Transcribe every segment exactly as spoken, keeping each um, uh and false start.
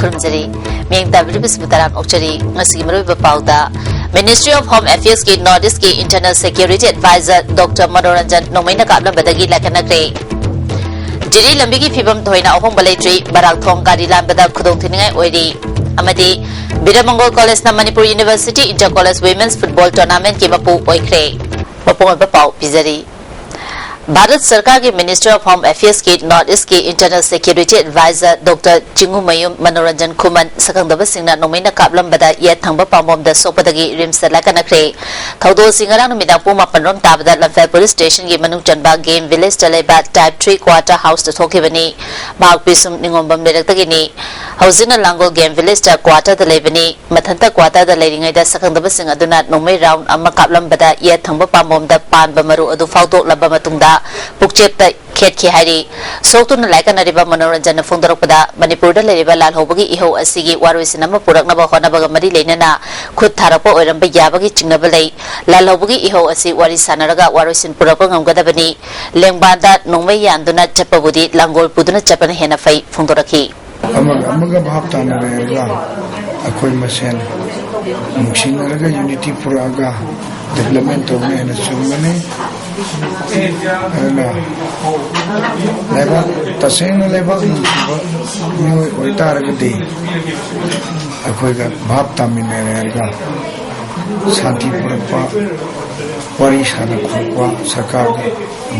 ꯈꯨꯔꯨꯝꯖꯔꯤ꯫ ꯃꯤꯠꯌꯦꯡ ꯇꯥꯕꯤꯔꯤꯕꯁꯤꯕꯨ ꯇꯔꯥꯝꯅ ꯑꯣꯛꯆꯔꯤ꯫ ꯉꯁꯤꯒꯤ ꯃꯔꯨꯑꯣꯏꯕ ꯄꯥꯎꯗ, Ministry of Home Affairs ꯀꯤ North East ꯀꯤ Internal Security Advisor Doctor Manoranjan ꯅꯣꯡꯃꯩꯅ ꯀꯥꯞꯂꯝꯕꯗꯒꯤ ꯂꯥꯏꯀꯠꯅꯈ꯭ꯔꯦ꯫ ꯖꯤꯔꯤ ꯂꯝꯕꯤꯒꯤ ꯐꯤꯕꯝ ꯊꯣꯏꯅ ꯑꯍꯣꯡꯕ ꯂꯩꯇ꯭ꯔꯤ, ꯕꯔꯥꯛ ꯊꯣꯡ ꯒꯥꯔꯤ ꯂꯥꯟꯕꯗ ꯈꯨꯗꯣꯡꯊꯤꯅꯤꯡꯉꯥꯏ ꯑꯣꯏꯔꯤ꯫ ꯑꯃꯗꯤ ꯕꯤꯔꯃꯪꯒꯣꯜ ꯀꯣꯂꯦꯖꯅ Manipur university Inter College Women's Football Tournament ꯀꯤ ꯃꯄꯨ ꯑꯣꯏꯈ꯭ꯔꯦ꯫ ꯃꯄꯨꯡ ꯑꯣꯏꯕ ꯄꯥꯎ ꯄꯤꯖꯔꯤ꯫ ꯚꯥꯔꯠ ꯁꯔꯀꯥꯔꯒꯤ Ministry of Home Affairs ꯀꯤ North East ꯀꯤ Internal Security Advisor Doctor ꯆꯤꯡꯉꯨꯃꯌꯨꯝ Manoranjan ꯈꯨꯃꯟ ꯁꯛꯈꯪꯗꯕꯁꯤꯡꯅ ꯅꯣꯡꯃꯩꯅ ꯀꯥꯞꯂꯝꯕꯗ ꯌꯦꯠ ꯊꯪꯕ ꯄꯥꯝꯕꯣꯝꯗ ꯁꯣꯛꯄꯗꯒꯤ ꯔꯤꯝꯁꯇ ꯂꯥꯏꯀꯠꯅꯈ꯭ꯔꯦ꯫ ꯊꯧꯗꯣꯛ ꯑꯁꯤ ꯉꯔꯥꯡ ꯅꯨꯃꯤꯗꯥꯡ ꯄꯨꯡ ꯃꯥꯄꯟ ꯔꯣꯝ ꯇꯥꯕꯗ ꯂꯝꯐꯦꯜ ꯄꯨꯂꯤꯁ ꯁ꯭ꯇꯦꯁꯟꯒꯤ ꯃꯅꯨꯡ ꯆꯟꯕ ꯒꯦꯝ ꯚꯤꯂꯦꯖꯇ ꯂꯩꯕ Type three quarter house ꯇ ꯊꯣꯛꯈꯤꯕꯅꯤ꯫ ꯃꯍꯥꯛ ꯄꯤꯁꯨꯝ ꯅꯤꯉꯣꯝꯕꯝ ꯂꯩꯔꯛꯇꯒꯤꯅꯤ꯫ ꯍꯧꯖꯤꯛꯅ ꯂꯥꯡꯒꯣꯜ ꯒꯦꯝ ꯚꯤꯂꯦꯖꯇ quarter ꯗ ꯂꯩꯕꯅꯤ꯫ ꯃꯊꯟꯇ quarter ꯗ ꯂꯩꯔꯤꯉꯩꯗ ꯁꯛꯈꯪꯗꯕꯁꯤꯡ ꯑꯗꯨꯅ ꯅꯣꯡꯃꯩ round ꯑꯃ ꯀꯥꯞꯂꯝꯕꯗ ꯌꯦꯠ ꯊꯪꯕ ꯄꯥꯝꯕꯣꯝꯗ ꯄꯥꯟꯕ ꯃꯔꯨ ꯑꯗꯨ ꯐꯥꯎꯗꯣꯛꯂꯕ ꯃꯇꯨꯡꯗ ꯄꯨꯛꯆꯦꯞꯇ ꯈꯦꯠꯈꯤ ꯍꯥꯏꯔꯤ꯫ ꯁꯣꯛꯇꯨꯅ ꯂꯥꯏꯀꯠꯅꯔꯤꯕ ꯃꯅꯣꯔꯟꯖꯟꯅ ꯐꯣꯡꯗꯣꯔꯛꯄꯗ, ꯃꯅꯤꯄꯨꯔꯗ ꯂꯩꯔꯤꯕ ꯂꯥꯜꯍꯧꯕꯒꯤ ꯏꯍꯧ ꯑꯁꯤꯒꯤ ꯋꯥꯔꯣꯏꯁꯤꯟ ꯑꯃ ꯄꯨꯔꯛꯅꯕ ꯍꯣꯠꯅꯕꯒ ꯃꯔꯤ ꯂꯩꯅꯅ ꯈꯨꯠ ꯊꯥꯔꯛꯄ ꯑꯣꯏꯔꯝꯕ ꯌꯥꯕꯒꯤ ꯆꯤꯡꯅꯕ ꯂꯩ꯫ ꯂꯥꯜꯍꯧꯕꯒꯤ ꯏꯍꯧ ꯑꯁꯤ ꯋꯥꯔꯤ ꯁꯥꯟꯅꯔꯒ ꯋꯥꯔꯣꯏꯁꯤꯟ ꯄꯨꯔꯛꯄ ꯉꯝꯒꯗꯕꯅꯤ꯫ ꯂꯦꯡꯕꯥꯟꯗ ꯅꯣꯡꯃꯩ ꯌꯥꯟꯗꯨꯅ ꯆꯠꯄꯕꯨꯗꯤ ꯂꯥꯡꯒꯣꯜ ꯄꯨꯗꯨꯅ ꯆꯠꯄꯅ ꯍꯦꯟꯅ ꯐꯩ ꯐꯣꯡꯗꯣꯔꯛꯈꯤ꯫ ꯑꯃꯒ ꯑꯃꯒ ꯚꯥꯞ ꯇꯥꯅꯔꯒ ꯑꯩꯈꯣꯏ ꯃꯁꯦꯟ ꯅꯨꯡꯁꯤꯅꯔꯒ unity ꯄꯨꯔꯛꯑꯒ development ꯇꯧꯕꯅ ꯍꯦꯟꯅ ꯆꯨꯝꯒꯅꯤ꯫ ꯑꯗꯨꯅ ꯂꯩꯕꯥꯛ, ꯇꯁꯦꯡꯅ ꯂꯩꯕꯥꯛ ꯅꯨꯡꯁꯤꯕ ꯃꯤꯑꯣꯏ ꯑꯣꯏꯇꯥꯔꯒꯗꯤ ꯑꯩꯈꯣꯏꯒ ꯚꯥꯞ ꯇꯥꯃꯤꯟꯅꯔꯒ ꯁꯥꯟꯇꯤ ꯄꯨꯔꯛꯄ, ꯋꯥꯔꯤ ꯁꯥꯟꯅ ꯈꯣꯠꯄ, ꯁꯔꯀꯥꯔꯒ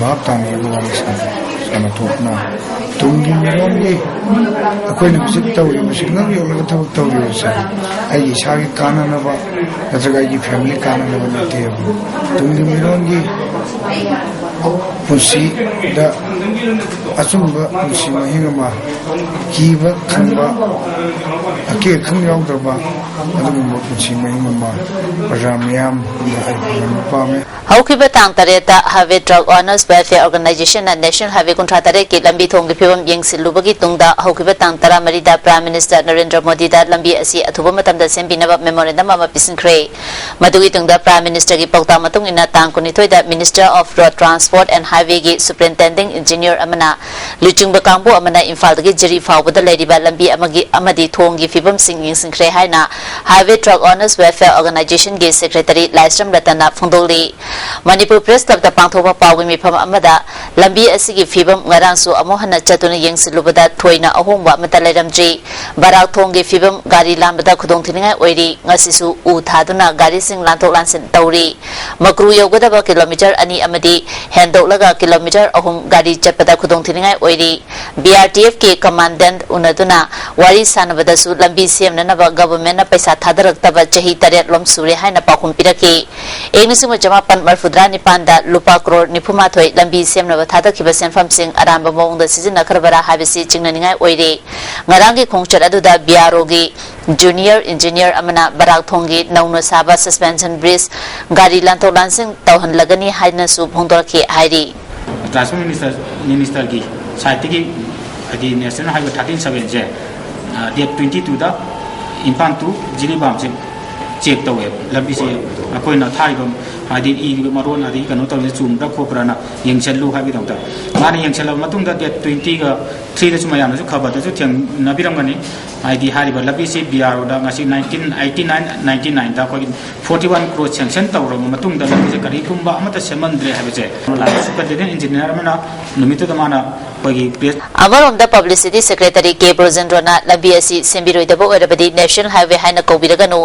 ꯚꯥꯞ ꯇꯥꯅꯔꯒ ꯋꯥꯔꯤ ꯁꯥꯟꯅ, ꯁꯥꯟꯅꯊꯣꯛꯅ ꯇꯨꯡꯒꯤ ꯃꯤꯔꯣꯟꯒꯤ ꯑꯩꯈꯣꯏꯅ ꯍꯧꯖꯤꯛ ꯇꯧꯔꯤꯕꯁꯤ, ꯉꯛ ꯌꯣꯜꯂꯒ ꯊꯕꯛ ꯇꯧꯔꯤꯕꯁꯦ ꯑꯩꯒꯤ ꯏꯁꯥꯒꯤ ꯀꯥꯟꯅꯅꯕ ꯅꯠꯇ꯭ꯔꯒ ꯑꯩꯒꯤ family ꯀꯥꯟꯅꯅꯕ ꯅꯠꯇꯦꯕ꯫ ꯇꯨꯡꯒꯤ ꯃꯤꯔꯣꯟꯒꯤ ꯄꯨꯟꯁꯤꯗ ꯑꯆꯨꯝꯕ ꯄꯨꯟꯁꯤ ꯃꯍꯤꯡ ꯑꯃ, ꯀꯤꯕ ꯈꯪꯕ, ꯑꯀꯤ ꯑꯈꯪ ꯌꯥꯎꯗ꯭ꯔꯕ ꯑꯗꯨꯒꯨꯝꯕ ꯄꯨꯟꯁꯤ ꯃꯍꯤꯡ ꯑꯃ ꯄ꯭ꯔꯖꯥ ꯃꯤꯌꯥꯝꯗ ꯑꯩ ꯐꯪꯍꯟꯕ ꯄꯥꯝꯃꯦ꯫ ꯍꯧꯈꯤꯕ ꯇꯥꯡ ꯇꯔꯦꯠꯇ Highway Truck Owners Welfare Organization ꯅ National Highway ꯀꯨꯟꯊ꯭ꯔꯥ ꯇꯔꯦꯠꯀꯤ ꯂꯝꯕꯤ ꯊꯣꯡꯒꯤ ꯐꯤꯕꯝ ꯌꯦꯡꯁꯤꯜꯂꯨꯕꯒꯤ ꯇꯨꯡꯗ, ꯍꯧꯈꯤꯕ ꯇꯥꯡ ꯇꯔꯥꯃꯔꯤꯗ Prime Minister ꯅꯔꯦꯟꯗ꯭ꯔ ꯃꯣꯗꯤꯗ ꯂꯝꯕꯤ ꯑꯁꯤ ꯑꯊꯨꯕ ꯃꯇꯝꯗ ꯁꯦꯝꯕꯤꯅꯕ memorandum ꯑꯃ ꯄꯤꯁꯤꯟꯈ꯭ꯔꯦ꯫ ꯃꯗꯨꯒꯤ ꯇꯨꯡꯗ Prime Minister ꯒꯤ ꯄꯥꯎꯇꯥꯛ ꯃꯇꯨꯡ ꯏꯟꯅ ꯇꯥꯡ ꯀꯨꯟꯅꯤꯊꯣꯏꯗ Minister of Road Transport Road and Highwayꯒꯤ Superintending Engineer ꯑꯃꯅ ꯂꯨꯆꯤꯡꯕ ꯀꯥꯡꯕꯨ ꯑꯃꯅ ꯏꯝꯐꯥꯜꯗꯒꯤ ꯖꯤꯔꯤ ꯐꯥꯎꯕꯗ ꯂꯩꯔꯤꯕ ꯂꯝꯕꯤ ꯑꯃꯒꯤ ꯑꯃꯗꯤ ꯊꯣꯡꯒꯤ ꯐꯤꯕꯝꯁꯤꯡ ꯌꯦꯡꯁꯤꯟꯈ꯭ꯔꯦ ꯍꯥꯏꯅ Highway Truck Owners Welfare Organizationꯒꯤ Secretary ꯂꯥꯏꯁ꯭ꯔꯝ ꯔꯇꯟꯅ ꯐꯣꯡꯗꯣꯛꯂꯤ꯫ ꯃꯅꯤꯄꯨꯔ Press Clubꯇ ꯄꯥꯡꯊꯣꯛꯄ ꯄꯥꯎꯒꯤ ꯃꯤꯐꯝ ꯑꯃꯗ ꯂꯝꯕꯤ ꯑꯁꯤꯒꯤ ꯐꯤꯕꯝ ꯉꯔꯥꯡꯁꯨ ꯑꯃꯨꯛ ꯍꯟꯅ ꯆꯠꯇꯨꯅ ꯌꯦꯡꯁꯤꯜꯂꯨꯕꯗ ꯊꯣꯏꯅ ꯑꯍꯣꯡꯕ ꯑꯃꯠꯇ ꯂꯩꯔꯝꯗ꯭ꯔꯤ꯫ ꯕꯔꯥꯛ ꯊꯣꯡꯒꯤ ꯐꯤꯕꯝ ꯒꯥꯔꯤ ꯂꯥꯟꯕꯗ ꯈꯨꯗꯣꯡꯊꯤꯅꯤꯡꯉꯥꯏ ꯑꯣꯏꯔꯤ꯫ ꯉꯁꯤꯁꯨ ꯎ ꯊꯥꯗꯨꯅ ꯒꯥꯔꯤꯁꯤꯡ ꯂꯥꯟꯊꯣꯛ ꯂꯥꯟꯁꯤꯟ ꯇꯧꯔꯤ꯫ ꯃꯀ꯭ꯔꯨ ꯌꯧꯒꯗꯕ ꯀꯤꯂꯣꯃꯤꯇꯔ ꯑꯅꯤ ꯑꯃꯗꯤ ꯍꯦꯟꯗꯣꯛꯂꯒ ꯀꯤꯂꯣꯃꯤꯇꯔ ꯑꯍꯨꯝ ꯒꯥꯔꯤ ꯆꯠꯄꯗ ꯈꯨꯗꯣꯡꯊꯤꯅꯤꯡꯉꯥꯏ ꯑꯣꯏꯔꯤ꯫ BRTFꯀꯤ commandant ꯎꯅꯗꯨꯅ ꯋꯥꯔꯤ ꯁꯥꯟꯅꯕꯗꯁꯨ ꯂꯝꯕꯤ ꯁꯦꯝꯅꯅꯕ governmentꯅ ꯄꯩꯁꯥ ꯊꯥꯗꯔꯛꯇꯕ ꯆꯍꯤ ꯇꯔꯦꯠ ꯂꯣꯝ ꯁꯨꯔꯦ ꯍꯥꯏꯅ ꯄꯥꯎꯈꯨꯝ ꯄꯤꯔꯛꯈꯤ꯫ ꯏꯪ ꯂꯤꯁꯤꯡ ꯑꯃ ꯆꯃꯥꯄꯟ ꯃꯔꯤꯐꯨꯇꯔꯥ ꯅꯤꯄꯥꯟꯗ ꯂꯨꯄꯥ ꯀ꯭ꯔꯣꯔ ꯅꯤꯐꯨꯃꯥꯊꯣꯏ ꯂꯝꯕꯤ ꯁꯦꯝꯅꯕ ꯊꯥꯗꯈꯤꯕ ꯁꯦꯟꯐꯝꯁꯤꯡ ꯑꯔꯥꯟꯕ ꯃꯑꯣꯡꯗ ꯁꯤꯖꯤꯟꯅꯈ꯭ꯔꯕꯔꯥ ꯍꯥꯏꯕꯁꯤ ꯆꯤꯡꯅꯅꯤꯡꯉꯥꯏ ꯑꯣꯏꯔꯦ꯫ ꯉꯔꯥꯡꯒꯤ ꯈꯣꯡꯆꯠ ꯑꯗꯨꯗ BROꯒꯤ junior engineer ꯑꯃꯅ ꯕꯔꯥꯛ ꯊꯣꯡꯒꯤ ꯅꯧꯅ ꯁꯥꯕ suspension bridge ꯒꯥꯔꯤ ꯂꯥꯟꯊꯣꯛ ꯂꯥꯟꯁꯤꯟ ꯇꯧꯍꯜꯂꯒꯅꯤ ꯍꯥꯏꯅꯁꯨ ꯐꯣꯡꯗꯣꯔꯛꯈꯤ ꯍꯥꯏꯔꯤ꯫ Transport Minister, Ministerꯒꯤ sideꯇꯒꯤ ꯍꯥꯏꯗꯤ National Highway thirteen sevenꯁꯦ date twenty twoꯗ Imphal to ꯖꯤꯔꯤꯕꯥꯝꯁꯦ check ꯇꯧꯋꯦꯕ꯫ ꯂꯝꯕꯤꯁꯦ ꯑꯩꯈꯣꯏꯅ ꯊꯥꯔꯤꯕ ꯍꯥꯏꯗꯤ ꯏ ꯃꯔꯣꯟ ꯑꯗꯒꯤ ꯀꯩꯅꯣ ꯇꯧꯔꯤꯁꯦ ꯆꯨꯝꯕ꯭ꯔꯥ ꯈꯣꯠꯄ꯭ꯔꯥꯅ ꯌꯦꯡꯁꯤꯜꯂꯨ ꯍꯥꯏꯕꯒꯤꯗꯃꯛꯇ꯫ ꯃꯥꯅ ꯌꯦꯡꯁꯤꯜꯂꯕ ꯃꯇꯨꯡꯗ date twentyꯒ threeꯗꯁꯨ ꯃꯌꯥꯝꯅꯁꯨ ꯈꯕꯔꯗꯁꯨ ꯊꯦꯡꯅꯕꯤꯔꯝꯒꯅꯤ꯫ ꯍꯥꯏꯗꯤ ꯍꯥꯏꯔꯤꯕ ꯂꯝꯕꯤꯁꯤ BROꯗ ꯉꯁꯤ nineteen eighty nine ninety nineꯗ ꯑꯩꯈꯣꯏꯒꯤ forty one crore sanction ꯇꯧꯔꯕ ꯃꯇꯨꯡꯗ ꯂꯝꯕꯤꯁꯦ ꯀꯔꯤꯒꯨꯝꯕ ꯑꯃꯠꯇ ꯁꯦꯝꯍꯟꯗ꯭ꯔꯦ ꯍꯥꯏꯕꯁꯦ superintendent engineer ꯑꯃꯅ ꯅꯨꯃꯤꯠꯇꯨꯗ ꯃꯥꯅ ꯑꯩꯈꯣꯏꯒꯤ press ꯑꯃꯔꯣꯝꯗ Publicity Secretary ꯀꯦ ꯕ꯭ꯔꯣꯖꯦꯟꯗ꯭ꯔꯣꯅ ꯂꯝꯕꯤ ꯑꯁꯤ ꯁꯦꯝꯕꯤꯔꯣꯏꯗꯕ ꯑꯣꯏꯔꯕꯗꯤ National Highway ꯍꯥꯏꯅ ꯀꯧꯕꯤꯔꯒꯅꯨ,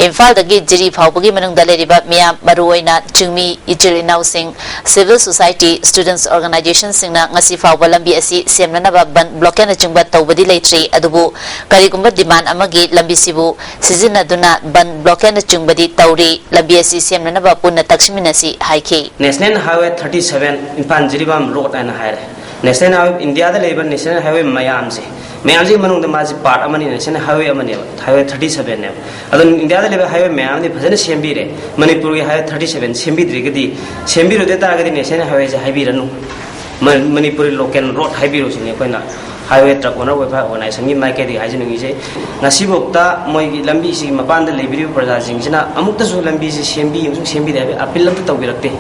ꯏꯝꯐꯥꯜꯗꯒꯤ ꯖꯤꯔꯤ ꯐꯥꯎꯕꯒꯤ ꯃꯅꯨꯡꯗ ꯂꯩꯔꯤꯕ ꯃꯤꯌꯥꯝ, ꯃꯔꯨꯑꯣꯏꯅ ꯆꯤꯡꯃꯤ ꯏꯆꯤꯜ ꯏꯅꯥꯎꯁꯤꯡ, civil society, students organizationꯁꯤꯡꯅ ꯉꯁꯤ ꯐꯥꯎꯕ ꯂꯝꯕꯤ ꯑꯁꯤ ꯁꯦꯝꯅꯅꯕ ꯕꯟ blockade ꯅꯆꯤꯡꯕ ꯇꯧꯕꯗꯤ ꯂꯩꯇ꯭ꯔꯤ꯫ ꯑꯗꯨꯕꯨ ꯀꯔꯤꯒꯨꯝꯕ demand ꯑꯃꯒꯤ ꯂꯝꯕꯤꯁꯤꯕꯨ ꯁꯤꯖꯤꯟꯅꯗꯨꯅ ꯕꯟ blockade ꯅꯆꯤꯡꯕꯗꯤ ꯇꯧꯔꯤ꯫ ꯂꯝꯕꯤ ꯑꯁꯤ ꯁꯦꯝꯅꯅꯕ ꯄꯨꯟꯅ ꯇꯛꯁꯤꯟꯃꯤꯟꯅꯁꯤ ꯍꯥꯏꯈꯤ꯫ National Highway thirty seven Imphal Jiribam road ꯍꯥꯏꯅ ꯍꯥꯏꯔꯦ꯫ National Highway, ꯏꯟꯗꯤꯌꯥꯗ ꯂꯩꯕ National Highway ꯃꯌꯥꯝꯁꯦ, ꯃꯌꯥꯝꯁꯤꯒꯤ ꯃꯅꯨꯡꯗ ꯃꯥꯁꯤ part ꯑꯃꯅꯤ, National Highway ꯑꯃꯅꯦꯕ, Highway thirty sevenꯅꯦꯕ꯫ ꯑꯗꯣ ꯏꯟꯗꯤꯌꯥꯗ ꯂꯩꯕ highway ꯃꯌꯥꯝꯗꯤ ꯐꯖꯅ ꯁꯦꯝꯕꯤꯔꯦ꯫ ꯃꯅꯤꯄꯨꯔꯒꯤ Highway thirty seven ꯁꯦꯝꯕꯤꯗ꯭ꯔꯒꯗꯤ, ꯁꯦꯝꯕꯤꯔꯣꯏꯗ ꯇꯥꯔꯒꯗꯤ National Highwayꯁꯦ ꯍꯥꯏꯕꯤꯔꯅꯨ꯫ ꯃ-, ꯃꯅꯤꯄꯨꯔꯤ local road ꯍꯥꯏꯕꯤꯔꯣ ꯁꯤꯅꯤ ꯑꯩꯈꯣꯏꯅ Highway Truck Owner Welfare Organizationꯒꯤ ꯃꯥꯏꯀꯩꯗꯒꯤ ꯍꯥꯏꯖꯅꯤꯡꯉꯤꯁꯦ꯫ ꯉꯁꯤꯐꯥꯎꯗ ꯃꯣꯏꯒꯤ ꯂꯝꯕꯤꯁꯤꯒꯤ ꯃꯄꯥꯟꯗ ꯂꯩꯕꯤꯔꯤꯕ ꯄ꯭ꯔꯖꯥꯁꯤꯡꯁꯤꯅ ꯑꯃꯨꯛꯇꯁꯨ ꯂꯝꯕꯤꯁꯤ ꯁꯦꯝꯕꯤ ꯑꯃꯁꯨꯡ ꯁꯦꯝꯕꯤꯗꯦ ꯍꯥꯏꯕꯒꯤ appeal ꯑꯝꯇ ꯇꯧꯕꯤꯔꯛꯇꯦ꯫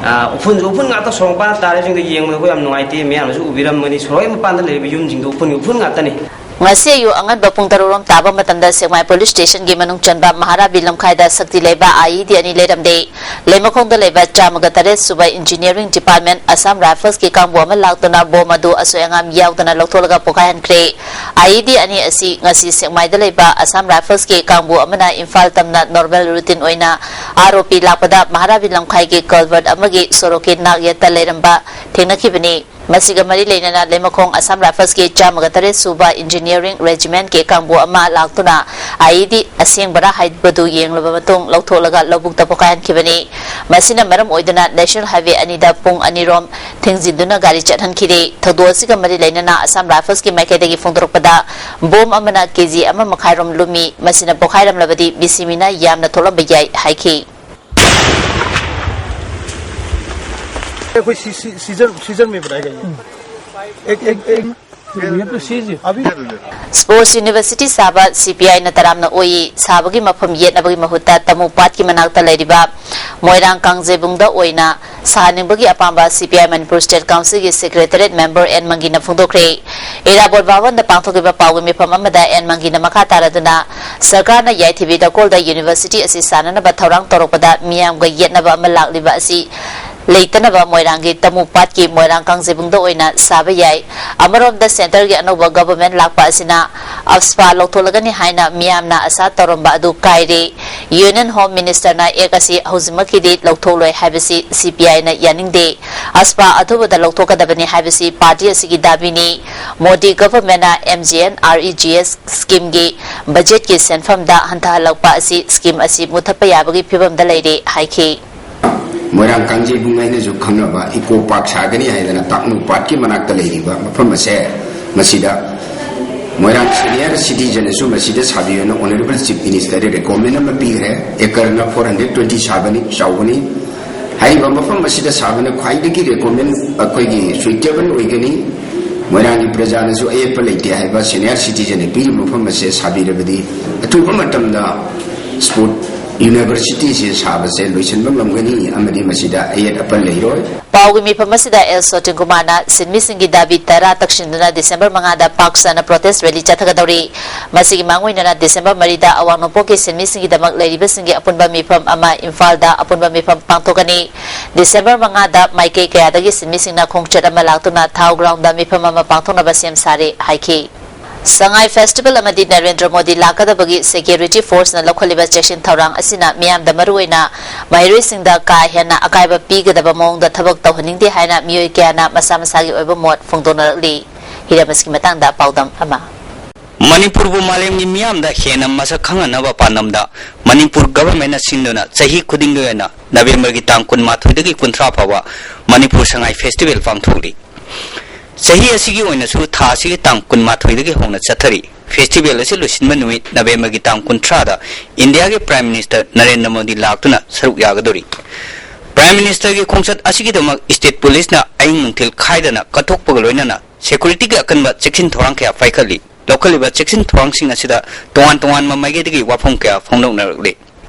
ꯑꯥ, ꯎꯐꯨꯟꯁꯨ ꯎꯐꯨꯟ ꯉꯥꯛꯇ, ꯁꯣꯔꯣꯛ ꯃꯄꯥꯟ ꯇꯥꯔꯤꯁꯤꯡꯗꯣ ꯌꯦꯡꯕꯗ ꯑꯩꯈꯣꯏ ꯌꯥꯝ ꯅꯨꯡꯉꯥꯏꯇꯦ꯫ ꯃꯌꯥꯝꯅꯁꯨ ꯎꯕꯤꯔꯝꯒꯅꯤ, ꯁꯣꯔꯣꯛ ꯍꯦꯛ ꯃꯄꯥꯟꯗ ꯂꯩꯔꯤꯕ ꯌꯨꯝꯁꯤꯡꯗꯣ ꯎꯐꯨꯟꯒꯤ ꯎꯐꯨꯟ ꯉꯥꯛꯇꯅꯤ꯫ ꯉꯁꯤ ꯑꯌꯨꯛ ꯑꯉꯟꯕ ꯄꯨꯡ ꯇꯔꯨꯛ ꯔꯣꯝ ꯇꯥꯕ ꯃꯇꯝꯗ ꯁꯦꯛꯃꯥꯏ ꯄꯨꯂꯤꯁ ꯁ꯭ꯇꯦꯁꯟꯒꯤ ꯃꯅꯨꯡ ꯆꯟꯕ ꯃꯍꯥꯔꯥꯕꯤ ꯂꯝꯈꯥꯏꯗ ꯁꯛꯇꯤ ꯂꯩꯕ ꯑꯥꯏꯏꯗꯤ ꯑꯅꯤ ꯂꯩꯔꯝꯗꯦ꯫ ꯂꯩꯃꯈꯣꯡꯗ ꯂꯩꯕ ꯆꯥꯝꯃꯒ ꯇꯔꯦꯠ ꯁꯨꯕ ꯏꯟꯖꯤꯅꯤꯌꯥꯔꯤꯡ ꯗꯤꯄꯥꯔꯠꯃꯦꯟ ꯑꯁꯥꯝ ꯔꯥꯏꯐꯜꯁꯀꯤ ꯀꯥꯡꯕꯨ ꯑꯃ ꯂꯥꯛꯇꯨꯅ ꯕꯣꯝ ꯑꯗꯨ ꯑꯁꯣꯏ ꯑꯉꯥꯝ ꯌꯥꯎꯗꯅ ꯂꯧꯊꯣꯛꯂꯒ ꯄꯣꯈꯥꯏꯍꯟꯈ꯭ꯔꯦ꯫ ꯑꯥꯏꯏꯗꯤ ꯑꯅꯤ ꯑꯁꯤ ꯉꯁꯤ ꯁꯦꯛꯃꯥꯏꯗ ꯂꯩꯕ ꯑꯁꯥꯝ ꯔꯥꯏꯐꯜꯁꯀꯤ ꯀꯥꯡꯕꯨ ꯑꯃꯅ ꯏꯝꯐꯥꯜ ꯇꯝꯅ ꯅꯣꯔꯃꯦꯜ ꯔꯨꯇꯤꯟ ꯑꯣꯏꯅ ꯑꯥꯔ ꯑꯣ ꯄꯤ ꯂꯥꯛꯄꯗ ꯃꯍꯥꯔꯥꯕꯤ ꯂꯝꯈꯥꯏꯒꯤ ꯀꯜꯚꯔꯠ ꯑꯃꯒꯤ ꯁꯣꯔꯣꯛꯀꯤ ꯅꯥꯛ ꯌꯦꯠꯇ ꯂꯩꯔꯝꯕ ꯊꯦꯡꯅꯈꯤꯕꯅꯤ꯫ ꯃꯁꯤꯒ ꯃꯔꯤ ꯂꯩꯅꯅ ꯂꯩꯃꯈꯣꯡ ꯑꯁꯥꯝ ꯔꯥꯏꯐꯜꯁꯀꯤ ꯆꯥꯝꯃꯒ ꯇꯔꯦꯠ ꯁꯨꯕ ꯏꯟꯖꯤꯅꯤꯌꯥꯔꯤꯡ ꯔꯦꯖꯤꯃꯦꯟꯠꯀꯤ ꯀꯥꯡꯕꯨ ꯑꯃ ꯂꯥꯛꯇꯨꯅ ꯑꯥꯏꯏꯗꯤ ꯑꯁꯦꯡꯕꯔꯥ ꯍꯥꯏꯕꯗꯨ ꯌꯦꯡꯂꯕ ꯃꯇꯨꯡ ꯂꯧꯊꯣꯛꯂꯒ ꯂꯧꯕꯨꯛꯇ ꯄꯣꯈꯥꯏꯍꯟꯈꯤꯕꯅꯤ꯫ ꯃꯁꯤꯅ ꯃꯔꯝ ꯑꯣꯏꯗꯨꯅ ꯅꯦꯁꯅꯦꯜ ꯍꯥꯏꯋꯦ ꯑꯅꯤꯗ ꯄꯨꯡ ꯑꯅꯤꯔꯣꯝ ꯊꯤꯡꯖꯤꯟꯗꯨꯅ ꯒꯥꯔꯤ ꯆꯠꯍꯟꯈꯤꯔꯦ꯫ ꯊꯧꯗꯣꯛ ꯑꯁꯤꯒ ꯃꯔꯤ ꯂꯩꯅꯅ ꯑꯁꯥꯝ ꯔꯥꯏꯐꯜꯁꯀꯤ ꯃꯥꯏꯀꯩꯗꯒꯤ ꯐꯣꯡꯗꯣꯔꯛꯄꯗ ꯕꯣꯝ ꯑꯃꯅ ꯀꯦꯖꯤ ꯑꯃ ꯃꯈꯥꯏꯔꯣꯝ ꯂꯨꯝꯃꯤ꯫ ꯃꯁꯤꯅ ꯄꯣꯈꯥꯏꯔꯝꯂꯕꯗꯤ ꯃꯤꯁꯤ ꯃꯤꯅꯥ ꯌꯥꯝꯅ ꯊꯣꯛꯂꯝꯕ ꯌꯥꯏ ꯍꯥꯏꯈꯤ꯫ कोई सी, सी, सीजन सीजन में बनाएगा ये। एक एक एक ये तो सीज है। अभी ꯁ꯭ꯄꯣꯔꯠꯁ ꯌꯨꯅꯤꯚꯔꯁꯤꯇꯤ ꯁꯥꯕ ꯁꯤꯄꯤꯑꯥꯏꯅ ꯇꯔꯥꯝꯅ ꯑꯣꯏ꯫ ꯁꯥꯕꯒꯤ ꯃꯐꯝ ꯌꯦꯠꯅꯕꯒꯤ ꯃꯍꯨꯠꯇ ꯇꯃꯨ ꯄꯥꯠꯀꯤ ꯃꯅꯥꯛꯇ ꯂꯩꯔꯤꯕ ꯃꯣꯏꯔꯥꯡ ꯀꯥꯡꯖꯩꯕꯨꯡꯗ ꯑꯣꯏꯅ ꯁꯥꯍꯟꯅꯤꯡꯕꯒꯤ ꯑꯄꯥꯝꯕ ꯁꯤꯄꯤꯑꯥꯏ ꯃꯅꯤꯄꯨꯔ ꯁ꯭ꯇꯦꯠ ꯀꯥꯎꯟꯁꯤꯜꯒꯤ ꯁꯦꯀ꯭ꯔꯦꯇꯔꯤꯌꯦꯠ ꯃꯦꯝꯕꯔ ꯑꯦꯟ ꯃꯪꯒꯤꯅ ꯐꯣꯡꯗꯣꯛꯈ꯭ꯔꯦ꯫ ꯏꯔꯥꯕꯣꯠ ꯚꯕꯟꯗ ꯄꯥꯡꯊꯣꯛꯈꯤꯕ ꯄꯥꯎꯒꯤ ꯃꯤꯐꯝ ꯑꯃꯗ ꯑꯦꯟ ꯃꯪꯒꯤꯅ ꯃꯈꯥ ꯇꯥꯔꯗꯨꯅ ꯁꯔꯀꯥꯔꯅ ꯌꯥꯏꯊꯤꯕꯤ ꯂꯩꯀꯣꯜꯗ ꯌꯨꯅꯤꯚꯔꯁꯤꯇꯤ ꯑꯁꯤ ꯁꯥꯟꯅꯅꯕ ꯊꯧꯔꯥꯡ ꯇꯧꯔꯛꯄꯗ ꯃꯤꯌꯥꯝꯒ ꯌꯦꯠꯅꯕ ꯑꯃ ꯂꯥꯛꯂꯤꯕ ꯑꯁꯤ ꯂꯩꯇꯅꯕ ꯃꯣꯏꯔꯥꯡꯒꯤ ꯇꯃꯨ ꯄꯥꯠꯀꯤ ꯃꯣꯏꯔꯥꯡ ꯀꯥꯡꯖꯩꯕꯨꯡꯗ ꯑꯣꯏꯅ ꯁꯥꯕ ꯌꯥꯏ꯫ ꯑꯃꯔꯣꯝꯗ ꯁꯦꯟꯇꯔꯒꯤ ꯑꯅꯧꯕ ꯒꯚꯔꯟꯃꯦꯟꯠ ꯂꯥꯛꯄ ꯑꯁꯤꯅ ꯑꯞꯁꯄꯥ ꯂꯧꯊꯣꯛꯂꯒꯅꯤ ꯍꯥꯏꯅ ꯃꯤꯌꯥꯝꯅ ꯑꯁꯥ ꯇꯧꯔꯝꯕ ꯑꯗꯨ ꯀꯥꯏꯔꯦ꯫ ꯌꯨꯅꯤꯌꯟ ꯍꯣꯝ ꯃꯤꯅꯤꯁꯇꯔꯅ ꯑꯦꯛ ꯑꯁꯤ ꯍꯧꯖꯤꯛꯃꯛꯀꯤꯗꯤ ꯂꯧꯊꯣꯛꯂꯣꯏ ꯍꯥꯏꯕꯁꯤ ꯁꯤꯄꯤꯑꯥꯏꯅ ꯌꯥꯅꯤꯡꯗꯦ꯫ ꯑꯞꯁꯄꯥ ꯑꯊꯨꯕꯗ ꯂꯧꯊꯣꯛꯀꯗꯕꯅꯤ ꯍꯥꯏꯕꯁꯤ ꯄꯥꯔꯇꯤ ꯑꯁꯤꯒꯤ ꯗꯥꯕꯤꯅꯤ꯫ ꯃꯣꯗꯤ ꯒꯚꯔꯟꯃꯦꯟꯠꯅ M G N R E G S ꯁ꯭ꯀꯤꯝꯒꯤ ꯕꯖꯦꯠꯀꯤ ꯁꯦꯟꯐꯝꯗ ꯍꯟꯊꯍꯜꯂꯛꯄ ꯑꯁꯤ ꯁ꯭ꯀꯤꯝ ꯑꯁꯤ ꯃꯨꯊꯠꯄ ꯌꯥꯕꯒꯤ ꯐꯤꯚꯝꯗ ꯂꯩꯔꯦ ꯍꯥꯏꯈꯤ꯫ ꯃꯣꯏꯔꯥꯡ ꯀꯥꯡꯖꯩꯕꯨꯡ ꯍꯥꯏꯅꯁꯨ ꯈꯪꯅꯕ ꯏꯀꯣ ꯄꯥꯔꯛ ꯁꯥꯒꯅꯤ ꯍꯥꯏꯗꯅ ꯇꯥꯛꯅꯨ ꯄꯥꯠꯀꯤ ꯃꯅꯥꯛꯇ ꯂꯩꯔꯤꯕ ꯃꯐꯝ ꯑꯁꯦ, ꯃꯁꯤꯗ ꯃꯣꯏꯔꯥꯡ ꯁꯦꯅꯤꯌꯔ ꯁꯤꯇꯤꯖꯟꯅꯁꯨ ꯃꯁꯤꯗ ꯁꯥꯕꯤꯌꯨꯅ ꯑꯣꯅꯔꯦꯕꯜ ꯆꯤꯐ ꯃꯤꯅꯤꯁꯇꯔꯗ ꯔꯦꯀꯣꯃꯦꯟ ꯑꯃ ꯄꯤꯈ꯭ꯔꯦ꯫ ꯑꯦꯀꯔꯅ ꯐꯣꯔ ꯍꯟꯗ꯭ꯔꯦꯠ ꯇ꯭ꯋꯦꯟꯇꯤ ꯁꯥꯕꯅꯤ, ꯆꯥꯎꯕꯅꯤ꯫ ꯍꯥꯏꯔꯤꯕ ꯃꯐꯝ ꯑꯁꯤꯗ ꯁꯥꯕꯅ ꯈ꯭ꯋꯥꯏꯗꯒꯤ ꯔꯦꯀꯣꯃꯦꯟ, ꯑꯩꯈꯣꯏꯒꯤ ꯁꯨꯏꯇꯦꯕꯜ ꯑꯣꯏꯒꯅꯤ꯫ ꯃꯣꯏꯔꯥꯡꯒꯤ ꯄ꯭ꯔꯖꯥꯅꯁꯨ ꯑꯌꯦꯠꯄ ꯂꯩꯇꯦ ꯍꯥꯏꯕ ꯁꯦꯅꯤꯌꯔ ꯁꯤꯇꯤꯖꯟꯅ ꯄꯤꯔꯤꯕ ꯃꯐꯝ ꯑꯁꯦ ꯁꯥꯕꯤꯔꯕꯗꯤ ꯑꯊꯨꯕ ꯃꯇꯝꯗ ꯁ꯭ꯄꯣꯔꯠ ꯌꯨꯅꯤꯚꯔꯁꯤꯇꯤꯁꯤ ꯁꯥꯕꯁꯦ ꯂꯣꯏꯁꯤꯟꯕ ꯉꯝꯒꯅꯤ ꯑꯃꯗꯤ ꯃꯁꯤꯗ ꯑꯌꯦꯠ ꯑꯄꯟ ꯂꯩꯔꯣꯏ꯫ ꯄꯥꯎꯒꯤ ꯃꯤꯐꯝ ꯑꯁꯤꯗ ꯑꯦꯜ ꯁꯣꯇꯤꯟ ꯀꯨꯃꯥꯔꯅ ꯁꯤꯟꯃꯤꯁꯤꯡꯒꯤ ꯗꯥꯕꯤ ꯇꯔꯥ ꯇꯛꯁꯤꯟꯗꯨꯅ ꯗꯤꯁꯦꯝꯕꯔ ꯃꯉꯥꯗ ꯄꯥꯛ ꯆꯥꯎꯅ ꯄ꯭ꯔꯣꯇꯦꯁ ꯔꯦꯂꯤ ꯆꯠꯊꯒꯗꯧꯔꯤ꯫ ꯃꯁꯤꯒꯤ ꯃꯥꯡꯑꯣꯏꯅꯅ ꯗꯤꯁꯦꯝꯕꯔ ꯃꯔꯤꯗ ꯑꯋꯥꯡ ꯅꯣꯡꯄꯣꯛꯀꯤ ꯁꯤꯟꯃꯤꯁꯤꯡꯒꯤꯗꯃꯛ ꯂꯩꯔꯤꯕꯁꯤꯡꯒꯤ ꯑꯄꯨꯟꯕ ꯃꯤꯐꯝ ꯑꯃ ꯏꯝꯐꯥꯜꯗ ꯑꯄꯨꯟꯕ ꯃꯤꯐꯝ ꯄꯥꯡꯊꯣꯛꯀꯅꯤ꯫ ꯗꯤꯁꯦꯝꯕꯔ ꯃꯉꯥꯗ ꯃꯥꯏꯀꯩ ꯀꯌꯥꯗꯒꯤ ꯁꯤꯟꯃꯤꯁꯤꯡꯅ ꯈꯣꯡꯆꯠ ꯑꯃ ꯂꯥꯛꯇꯨꯅ ꯊꯥꯎ ꯒ꯭ꯔꯥꯎꯟꯗ ꯃꯤꯐꯝ ꯑꯃ ꯄꯥꯡꯊꯣꯛꯅꯕ ꯁꯦꯝ ꯁꯥꯔꯦ ꯍꯥꯏꯈꯤ꯫ ꯁꯉꯥꯏ ꯐꯦꯁꯇꯤꯚꯦꯜ ꯑꯃꯗꯤ ꯅꯔꯦꯟꯗ꯭ꯔ ꯃꯣꯗꯤ ꯂꯥꯛꯀꯗꯕꯒꯤ ꯁꯦꯀ꯭ꯌꯨꯔꯤꯇꯤ ꯐꯣꯔꯁꯅ ꯂꯧꯈꯠꯂꯤꯕ ꯆꯦꯛꯁꯤꯟ ꯊꯧꯔꯥꯡ ꯑꯁꯤꯅ ꯃꯤꯌꯥꯝꯗ ꯃꯔꯨꯑꯣꯏꯅ ꯃꯍꯩꯔꯣꯏꯁꯤꯡꯗ ꯀꯥ ꯍꯦꯟꯅ ꯑꯀꯥꯏꯕ ꯄꯤꯒꯗꯕ ꯃꯑꯣꯡꯗ ꯊꯕꯛ ꯇꯧꯍꯟꯅꯤꯡꯗꯦ ꯍꯥꯏꯅ ꯃꯤꯑꯣꯏ ꯀꯌꯥꯅ ꯃꯁꯥ ꯃꯁꯥꯒꯤ ꯑꯣꯏꯕ ꯃꯣꯠ ꯐꯣꯡꯗꯣꯛꯅꯔꯛꯂꯤ꯫ ꯍꯤꯔꯝ ꯑꯁꯤꯒꯤ ꯃꯇꯥꯡꯗ ꯄꯥꯎꯗꯝ ꯑꯃ꯫ ꯃꯅꯤꯄꯨꯔꯕꯨ ꯃꯥꯂꯦꯝꯒꯤ ꯃꯤꯌꯥꯝꯗ ꯍꯦꯟꯅ ꯃꯁꯛ ꯈꯪꯍꯟꯅꯕ ꯄꯥꯟꯗꯝꯗ ꯃꯅꯤꯄꯨꯔ ꯒꯚꯔꯟꯃꯦꯟꯠꯅ ꯁꯤꯟꯗꯨꯅ ꯆꯍꯤ ꯈꯨꯗꯤꯡꯒꯤ ꯑꯣꯏꯅ ꯅꯕꯦꯝꯕꯔꯒꯤ ꯇꯥꯡ ꯀꯨꯟꯃꯥꯊꯣꯏꯗꯒꯤ ꯀꯨꯟꯊ꯭ꯔꯥ ꯐꯥꯎꯕ ꯃꯅꯤꯄꯨꯔ ꯁꯉꯥꯏ ꯐꯦꯁꯇꯤꯚꯦꯜ ꯄꯥꯡꯊꯣꯛꯂꯤ꯫ ꯆꯍꯤ ꯑꯁꯤꯒꯤ ꯑꯣꯏꯅꯁꯨ ꯊꯥ ꯑꯁꯤꯒꯤ ꯇꯥꯡ ꯀꯨꯟꯃꯥꯊꯣꯏꯗꯒꯤ ꯍꯧꯅ ꯆꯠꯊꯔꯤ꯫ ꯐꯦꯁꯇꯤꯚꯦꯜ ꯑꯁꯤ ꯂꯣꯏꯁꯤꯟꯕ ꯅꯨꯃꯤꯠ ꯅꯕꯦꯝꯕꯔꯒꯤ ꯇꯥꯡ ꯀꯨꯟꯊ꯭ꯔꯥꯗ ꯏꯟꯗꯤꯌꯥꯒꯤ ꯄ꯭ꯔꯥꯏꯝ ꯃꯤꯅꯤꯁꯇꯔ ꯅꯔꯦꯟꯗ꯭ꯔ ꯃꯣꯗꯤ ꯂꯥꯛꯇꯨꯅ ꯁꯔꯨꯛ ꯌꯥꯒꯗꯧꯔꯤ꯫ ꯄ꯭ꯔꯥꯏꯝ ꯃꯤꯅꯤꯁꯇꯔꯒꯤ ꯈꯣꯡꯆꯠ ꯑꯁꯤꯒꯤꯗꯃꯛ ꯁ꯭ꯇꯦꯠ ꯄꯨꯂꯤꯁꯅ ꯑꯍꯤꯡ ꯅꯨꯡꯊꯤꯜ ꯈꯥꯏꯗꯅ ꯀꯠꯊꯣꯛꯄꯒ ꯂꯣꯏꯅꯅ ꯁꯦꯀ꯭ꯌꯨꯔꯤꯇꯤꯒꯤ ꯑꯀꯟꯕ ꯆꯦꯛꯁꯤꯟ ꯊꯧꯔꯥꯡ ꯀꯌꯥ ꯄꯥꯏꯈꯠꯂꯤ꯫ ꯂꯧꯈꯠꯂꯤꯕ ꯆꯦꯛꯁꯤꯟ ꯊꯧꯔꯥꯡꯁꯤꯡ ꯑꯁꯤꯗ ꯇꯣꯉꯥꯟ ꯇꯣꯉꯥꯟꯕ ꯃꯥꯏꯀꯩꯗꯒꯤ ꯋꯥꯐꯝ ꯀꯌꯥ ꯐꯣꯡꯗꯣꯛꯅꯔꯛꯂꯤ꯫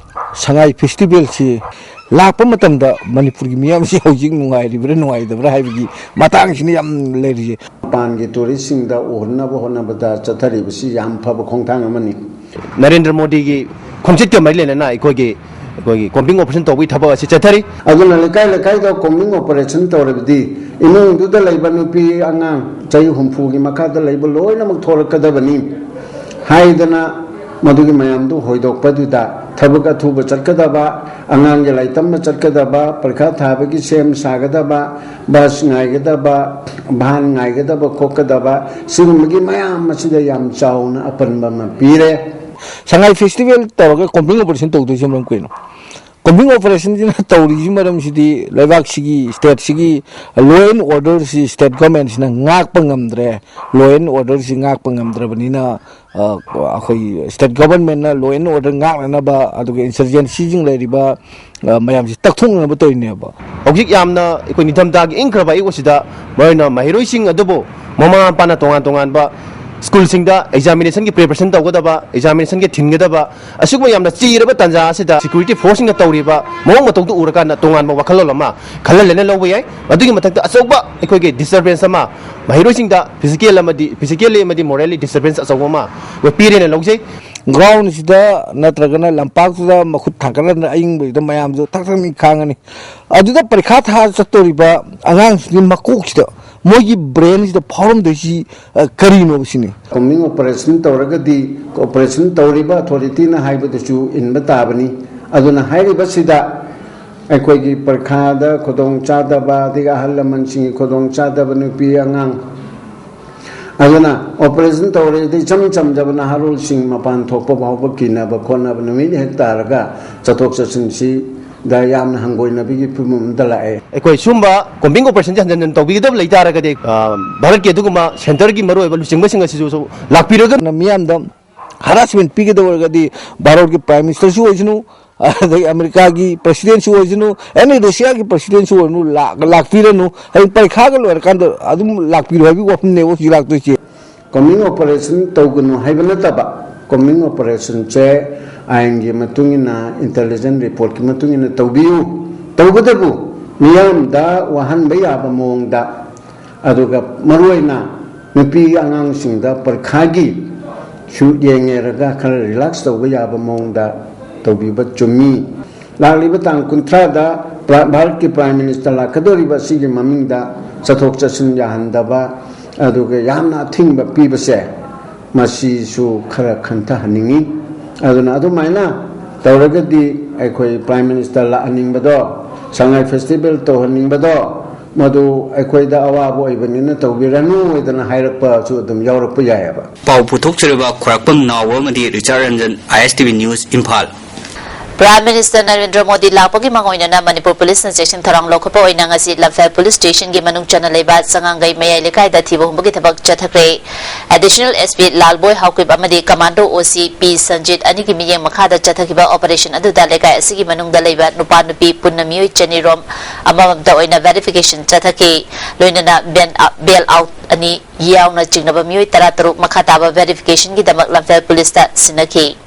ꯁꯉꯥꯏ ꯐꯦꯁꯇꯤꯚꯦꯜꯁꯤ ꯂꯥꯛꯄ ꯃꯇꯝꯗ ꯃꯅꯤꯄꯨꯔꯒꯤ ꯃꯤꯌꯥꯝꯁꯤ ꯍꯧꯖꯤꯛ ꯅꯨꯡꯉꯥꯏꯔꯤꯕ꯭ꯔꯥ ꯅꯨꯡꯉꯥꯏꯇꯕ꯭ꯔꯥ ꯍꯥꯏꯕꯒꯤ ꯃꯇꯥꯡꯁꯤꯅ ꯌꯥꯝ ꯂꯩꯔꯤꯁꯦ꯫ ꯃꯄꯥꯟꯒꯤ ꯇꯨꯔꯤꯁꯁꯤꯡꯗ ꯎꯍꯟꯅꯕ ꯍꯣꯠꯅꯕꯗ ꯆꯠꯊꯔꯤꯕꯁꯤ ꯌꯥꯝ ꯐꯕ ꯈꯣꯡꯊꯥꯡ ꯑꯃꯅꯤ꯫ ꯅꯔꯦꯟꯗ꯭ꯔ ꯃꯣꯗꯤꯒꯤ ꯈꯣꯡꯆꯠꯀ ꯃꯔꯤ ꯂꯩꯅꯅ ꯑꯩꯈꯣꯏꯒꯤ ꯑꯩꯈꯣꯏꯒꯤ ꯀꯣꯝꯕꯤꯡ ꯑꯣꯄꯔꯦꯁꯟ ꯇꯧꯕꯒꯤ ꯊꯕꯛ ꯑꯁꯤ ꯆꯠꯊꯔꯤ꯫ ꯑꯗꯨꯅ ꯂꯩꯀꯥꯏ ꯂꯩꯀꯥꯏꯗ ꯀꯣꯝꯕꯤꯡ ꯑꯣꯄꯔꯦꯁꯟ ꯇꯧꯔꯕꯗꯤ ꯏꯃꯨꯡꯗꯨꯗ ꯂꯩꯕ ꯅꯨꯄꯤ ꯑꯉꯥꯡ ꯆꯍꯤ ꯍꯨꯝꯐꯨꯒꯤ ꯃꯈꯥꯗ ꯂꯩꯕ ꯂꯣꯏꯅꯃꯛ ꯊꯣꯔꯛꯀꯗꯕꯅꯤ ꯍꯥꯏꯗꯅ ꯃꯗꯨꯒꯤ ꯃꯌꯥꯝꯗꯨ ꯍꯣꯏꯗꯣꯛꯄꯗꯨꯗ ꯊꯕꯛ ꯑꯊꯨꯕ ꯆꯠꯀꯗꯕ, ꯑꯉꯥꯡꯒꯤ ꯂꯥꯏꯔꯤꯛ ꯇꯝꯕ ꯆꯠꯀꯗꯕ, ꯄꯔꯤꯈꯥ ꯊꯥꯕꯒꯤ ꯁꯦꯝ ꯁꯥꯒꯗꯕ, ꯕꯁ ꯉꯥꯏꯒꯗꯕ, ꯚꯥꯟ ꯉꯥꯏꯒꯗꯕ ꯈꯣꯠꯀꯗꯕ, ꯁꯤꯒꯨꯝꯕꯒꯤ ꯃꯌꯥꯝ ꯑꯁꯤꯗ ꯌꯥꯝ ꯆꯥꯎꯅ ꯑꯄꯟꯕ ꯑꯃ ꯄꯤꯔꯦ꯫ ꯁꯉꯥꯏ ꯐꯦꯁꯇꯤꯚꯦꯜ ꯇꯧꯔꯒ ꯀꯣꯝꯕꯤꯡ ꯑꯣꯄꯔꯦꯁꯟ ꯇꯧꯗꯣꯏꯁꯦ ꯃꯔꯝ ꯀꯩꯅꯣ? ꯀꯣꯝꯕꯤꯡ ꯑꯣꯄꯔꯦꯁꯟꯁꯤꯅ ꯇꯧꯔꯤꯁꯤ ꯃꯔꯝꯁꯤꯗꯤ ꯂꯩꯕꯥꯛꯁꯤꯒꯤ, ꯁ꯭ꯇꯦꯠꯁꯤꯒꯤ ꯂꯣ ꯑꯦꯟ ꯑꯣꯔꯗꯔꯁꯤ ꯁ꯭ꯇꯦꯠ ꯒꯣꯔꯃꯦꯟꯁꯤꯅ ꯉꯥꯛꯄ ꯉꯝꯗ꯭ꯔꯦ꯫ ꯂꯣ ꯑꯦꯟ ꯑꯣꯔꯗꯔꯁꯤ ꯉꯥꯛꯄ ꯉꯝꯗ꯭ꯔꯕꯅꯤꯅ ꯑ, ꯑꯩꯈꯣꯏ ꯁ꯭ꯇꯦꯠ ꯒꯣꯔꯃꯦꯟꯅ ꯂꯣ ꯑꯦꯟ ꯑꯣꯔꯗꯔ ꯉꯥꯛꯅꯅꯕ, ꯑꯗꯨꯒ ꯏꯟꯁꯔꯖꯦꯟꯁꯤꯁꯤꯡ ꯂꯩꯔꯤꯕ ꯑ, ꯃꯌꯥꯝꯁꯤ ꯇꯛꯊꯣꯛꯅꯅꯕ ꯇꯧꯔꯤꯅꯦꯕ꯫ ꯍꯧꯖꯤꯛ ꯌꯥꯝꯅ ꯑꯩꯈꯣꯏ ꯅꯤꯡꯊꯝꯊꯥꯒꯤ ꯏꯪꯈ꯭ꯔꯕ ꯑꯌꯨꯛ ꯑꯁꯤꯗ ꯃꯔꯨꯑꯣꯏꯅ ꯃꯍꯩꯔꯣꯏꯁꯤꯡ ꯑꯗꯨꯕꯨ ꯃꯃꯥ ꯃꯄꯥꯅ ꯇꯣꯉꯥꯟ ꯇꯣꯉꯥꯟꯕ ꯁ꯭ꯀꯨꯜꯁꯤꯡꯗ ꯑꯦꯛꯖꯥꯃꯤꯅꯦꯁꯟꯒꯤ ꯄ꯭ꯔꯤꯄꯦꯔꯦꯁꯟ ꯇꯧꯒꯗꯕ, ꯑꯦꯛꯖꯥꯃꯤꯅꯦꯁꯟꯒꯤ ꯊꯤꯟꯒꯗꯕ, ꯑꯁꯤꯒꯨꯝꯕ ꯌꯥꯝꯅ ꯆꯤꯔꯕ ꯇꯥꯟꯖꯥ ꯑꯁꯤꯗ ꯁꯦꯀ꯭ꯌꯨꯔꯤꯇꯤ ꯐꯣꯔꯁꯁꯤꯡꯅ ꯇꯧꯔꯤꯕ ꯃꯑꯣꯡ ꯃꯇꯧꯗꯨ ꯎꯔꯀꯥꯟꯗ ꯇꯣꯉꯥꯟꯕ ꯋꯥꯈꯜꯂꯣꯟ ꯑꯃ ꯈꯜꯍꯜꯂꯦꯅ ꯂꯧꯕ ꯌꯥꯏ꯫ ꯃꯗꯨꯒꯤ ꯃꯊꯛꯇ ꯑꯆꯧꯕ ꯑꯩꯈꯣꯏꯒꯤ ꯗꯤꯁꯇꯔꯕꯦꯟꯁ ꯑꯃ, ꯃꯍꯩꯔꯣꯏꯁꯤꯡꯗ ꯐꯤꯖꯤꯀꯦꯜ ꯑꯃꯗꯤ, ꯐꯤꯖꯤꯀꯦꯜꯂꯤ ꯑꯃꯗꯤ ꯃꯣꯔꯦꯜꯂꯤ ꯗꯤꯁꯇꯔꯕꯦꯟꯁ ꯑꯆꯧꯕ ꯑꯃ ꯑꯩꯈꯣꯏ ꯄꯤꯔꯦꯅ ꯂꯧꯖꯩ꯫ ꯒ꯭ꯔꯥꯎꯟꯁꯤꯗ ꯅꯠꯇ꯭ꯔꯒꯅ ꯂꯝꯄꯥꯛꯇꯨꯗ ꯃꯈꯨꯠ ꯊꯥꯡꯒꯠꯂꯒ ꯑꯏꯪꯕꯗꯨꯗ ꯃꯌꯥꯝꯁꯨ ꯊꯛ ꯊꯛ ꯅꯤꯛ ꯈꯥꯡꯉꯅꯤ꯫ ꯑꯗꯨꯗ ꯄꯔꯤꯈꯥ ꯊꯥ ꯆꯠꯇꯧꯔꯤꯕ ꯑꯉꯥꯡꯁꯤꯡꯒꯤ ꯃꯀꯣꯛꯁꯤꯗ, ꯃꯣꯏꯒꯤ ꯕ꯭ꯔꯦꯟꯁꯤꯗ ꯐꯥꯎꯔꯝꯗꯣꯏꯁꯤ, ꯑ, ꯀꯔꯤꯅꯣꯕ ꯁꯤꯅꯤ꯫ ꯀꯣꯝꯕꯤꯡ ꯑꯣꯄꯔꯦꯁꯟ ꯇꯧꯔꯒꯗꯤ, ꯑꯣꯄꯔꯦꯁꯟ ꯇꯧꯔꯤꯕ ꯑꯣꯊꯣꯔꯤꯇꯤꯅ ꯍꯥꯏꯕꯗꯨꯁꯨ ꯏꯟꯕ ꯇꯥꯕꯅꯤ꯫ ꯑꯗꯨꯅ ꯍꯥꯏꯔꯤꯕꯁꯤꯗ ꯑꯩꯈꯣꯏꯒꯤ ꯄꯔꯤꯈꯥꯗ ꯈꯨꯗꯣꯡꯆꯥꯗꯕ, ꯑꯗꯒꯤ ꯑꯍꯜ ꯂꯃꯟꯁꯤꯡꯒꯤ ꯈꯨꯗꯣꯡꯆꯥꯗꯕ, ꯅꯨꯄꯤ ꯑꯉꯥꯡ, ꯑꯗꯨꯅ ꯑꯣꯄꯔꯦꯁꯟ ꯇꯧꯔꯦꯗꯤ ꯏꯆꯝ ꯆꯝꯖꯕ ꯅꯍꯥꯔꯣꯜꯁꯤꯡ ꯃꯄꯥꯟ ꯊꯣꯛꯄ ꯐꯥꯎꯕ ꯀꯤꯅꯕ ꯈꯣꯠꯅꯕ ꯅꯨꯃꯤꯠ ꯍꯦꯛ ꯇꯥꯔꯒ ꯆꯠꯊꯣꯛ ꯆꯠꯁꯤꯟꯁꯤꯗ ꯌꯥꯝꯅ ꯍꯪꯒꯣꯏꯅꯕꯒꯤ ꯐꯤꯕꯝ ꯑꯃꯗ ꯂꯥꯛꯑꯦ꯫ ꯑꯩꯈꯣꯏ ꯁꯨꯝꯕ ꯀꯣꯝꯕꯤꯡ ꯑꯣꯄꯔꯦꯁꯟꯁꯦ ꯍꯟꯖꯤꯟ ꯍꯟꯖꯤꯟ ꯇꯧꯕꯤꯒꯗꯕ ꯂꯩ ꯇꯥꯔꯒꯗꯤ, ꯑ, ꯚꯥꯔꯠꯀꯤ ꯑꯗꯨꯒꯨꯝꯕ ꯁꯦꯟꯇꯔꯒꯤ ꯃꯔꯨꯑꯣꯏꯕ ꯂꯨꯆꯤꯡꯕꯁꯤꯡ ꯑꯁꯤꯁꯨ ꯂꯥꯛꯄꯤꯔꯒ ꯃꯤꯌꯥꯝꯗ ꯍꯔꯥꯁꯃꯦꯟ ꯄꯤꯒꯗꯕ ꯑꯣꯏꯔꯒꯗꯤ ꯚꯥꯔꯠꯀꯤ ꯄ꯭ꯔꯥꯏꯝ ꯃꯤꯅꯤꯁꯇꯔꯁꯨ ꯑꯣꯏꯁꯅꯨ, ꯑꯗꯒꯤ ꯑꯃꯦꯔꯤꯀꯥꯒꯤ ꯄ꯭ꯔꯁꯤꯗꯦꯟꯁꯨ ꯑꯣꯏꯁꯅꯨ, ꯑꯦꯅꯤ ꯔꯁꯤꯌꯥꯒꯤ ꯄ꯭ꯔꯁꯤꯗꯦꯟꯁꯨ ꯑꯣꯏꯁꯅꯨ, ꯂꯥꯛ-, ꯂꯥꯛꯄꯤꯔꯅꯨ꯫ ꯍꯌꯦꯡ ꯄꯔꯤꯈꯥꯒ ꯂꯣꯏꯔꯀꯥꯟꯗ ꯑꯗꯨꯝ ꯂꯥꯛꯄꯤꯔꯣ ꯍꯥꯏꯕꯒꯤ ꯋꯥꯐꯝꯅꯦꯕ ꯍꯧꯖꯤꯛ ꯂꯥꯛꯇꯣꯏꯁꯦ꯫ ꯀꯣꯝꯕꯤꯡ ꯑꯣꯄꯔꯦꯁꯟ ꯇꯧꯒꯅꯨ ꯍꯥꯏꯕ ꯅꯠꯇꯕ, ꯀꯣꯝꯕꯤꯡ ꯑꯣꯄꯔꯦꯁꯟꯁꯦ ꯑꯥꯏꯟꯒꯤ ꯃꯇꯨꯡ ꯏꯟꯅ, ꯏꯟꯇꯦꯂꯤꯖꯦꯟ ꯔꯤꯄꯣꯔꯠꯀꯤ ꯃꯇꯨꯡ ꯏꯟꯅ ꯇꯧꯕꯤꯌꯨ꯫ ꯇꯧꯕꯇꯕꯨ ꯃꯤꯌꯥꯝꯗ ꯋꯥꯍꯟꯕ ꯌꯥꯕ ꯃꯑꯣꯡꯗ, ꯑꯗꯨꯒ ꯃꯔꯨꯑꯣꯏꯅ ꯅꯨꯄꯤ ꯑꯉꯥꯡꯁꯤꯡꯗ ꯄꯔꯤꯈꯥꯒꯤ ꯁꯨ ꯌꯦꯡꯉꯦꯔꯒ ꯈꯔ ꯔꯤꯂꯦꯛꯁ ꯇꯧꯕ ꯌꯥꯕ ꯃꯑꯣꯡꯗ ꯇꯧꯕꯤꯕ ꯆꯨꯝꯃꯤ꯫ ꯂꯥꯛꯂꯤꯕ ꯇꯥꯡ ꯀꯨꯟꯊ꯭ꯔꯥꯗ ꯄ꯭ꯔ-, ꯚꯥꯔꯠꯀꯤ ꯄ꯭ꯔꯥꯏꯝ ꯃꯤꯅꯤꯁꯇꯔ ꯂꯥꯛꯀꯗꯧꯔꯤꯕ ꯑꯁꯤꯒꯤ ꯃꯃꯤꯡꯗ ꯆꯠꯊꯣꯛ ꯆꯠꯁꯤꯟ ꯌꯥꯍꯟꯗꯕ, ꯑꯗꯨꯒ ꯌꯥꯝꯅ ꯑꯊꯤꯡꯕ ꯄꯤꯕꯁꯦ, ꯃꯁꯤꯁꯨ ꯈꯔ ꯈꯟꯊꯍꯟꯅꯤꯡꯉꯤ꯫ ꯑꯗꯨꯅ ꯑꯗꯨꯃꯥꯏꯅ ꯇꯧꯔꯒꯗꯤ ꯑꯩꯈꯣꯏ ꯄ꯭ꯔꯥꯏꯝ ꯃꯤꯅꯤꯁꯇꯔ ꯂꯥꯛꯍꯟꯅꯤꯡꯕꯗꯣ, ꯁꯉꯥꯏ ꯐꯦꯁꯇꯤꯚꯦꯜ ꯇꯧꯍꯟꯅꯤꯡꯕꯗꯣ, ꯃꯗꯨ ꯑꯩꯈꯣꯏꯗ ꯑꯋꯥꯕ ꯑꯣꯏꯕꯅꯤꯅ ꯇꯧꯕꯤꯔꯅꯨ ꯍꯥꯏꯗꯅ ꯍꯥꯏꯔꯛꯄꯁꯨ ꯑꯗꯨꯝ ꯌꯥꯎꯔꯛꯄ ꯌꯥꯏꯑꯕ꯫ ꯄꯥꯎ ꯄꯨꯊꯣꯛꯆꯔꯤꯕ ꯈ꯭ꯋꯥꯏꯔꯥꯛꯄꯝ ꯅꯥꯎꯕ ꯑꯃꯗꯤ ꯔꯤꯆꯥꯔꯗ Ranjan, ISTV News, Imphal. Prime Minister Narendra Modi ꯂꯥꯛꯄꯒꯤ ꯃꯥꯡꯑꯣꯏꯅꯅ ꯃꯅꯤꯄꯨꯔ ꯄꯨꯂꯤꯁꯅ ꯆꯦꯛꯁꯤꯟ ꯊꯧꯔꯥꯡ ꯂꯧꯈꯠꯄ ꯑꯣꯏꯅ ꯉꯁꯤ ꯂꯝꯐꯦꯜ ꯄꯨꯂꯤꯁ ꯁ꯭ꯇꯦꯁꯟꯒꯤ ꯃꯅꯨꯡ ꯆꯟꯅ ꯂꯩꯕ ꯆꯉꯥꯡꯒꯩ ꯃꯌꯥꯏ ꯂꯩꯀꯥꯏꯗ ꯊꯤꯕ ꯍꯨꯝꯕꯒꯤ ꯊꯕꯛ ꯆꯠꯊꯈ꯭ꯔꯦ꯫ Additional S P ꯂꯥꯜꯕꯣꯏ ꯍꯥꯎꯀꯤꯞ ꯑꯃꯗꯤ Commando O C P Sanjit ꯑꯅꯤꯒꯤ ꯃꯤꯠꯌꯦꯡ ꯃꯈꯥꯗ ꯆꯠꯊꯈꯤꯕ operation ꯑꯗꯨꯗ ꯂꯩꯀꯥꯏ ꯑꯁꯤꯒꯤ ꯃꯅꯨꯡꯗ ꯂꯩꯕ ꯅꯨꯄꯥ ꯅꯨꯄꯤ ꯄꯨꯟꯅ ꯃꯤꯑꯣꯏ ꯆꯅꯤꯔꯣꯝ ꯑꯃꯃꯝꯇ ꯑꯣꯏꯅ verification ꯆꯠꯊꯈꯤ꯫ ꯂꯣꯏꯅꯅ bail, bail out ꯑꯅꯤ ꯌꯥꯎꯅ ꯆꯤꯡꯅꯕ ꯃꯤꯑꯣꯏ ꯇꯔꯥꯇꯔꯨꯛ ꯃꯈꯥ ꯇꯥꯕ verificationꯒꯤꯗꯃꯛ ꯂꯝꯐꯦꯜ ꯄꯨꯂꯤꯁꯇ ꯁꯤꯟꯅꯈꯤ꯫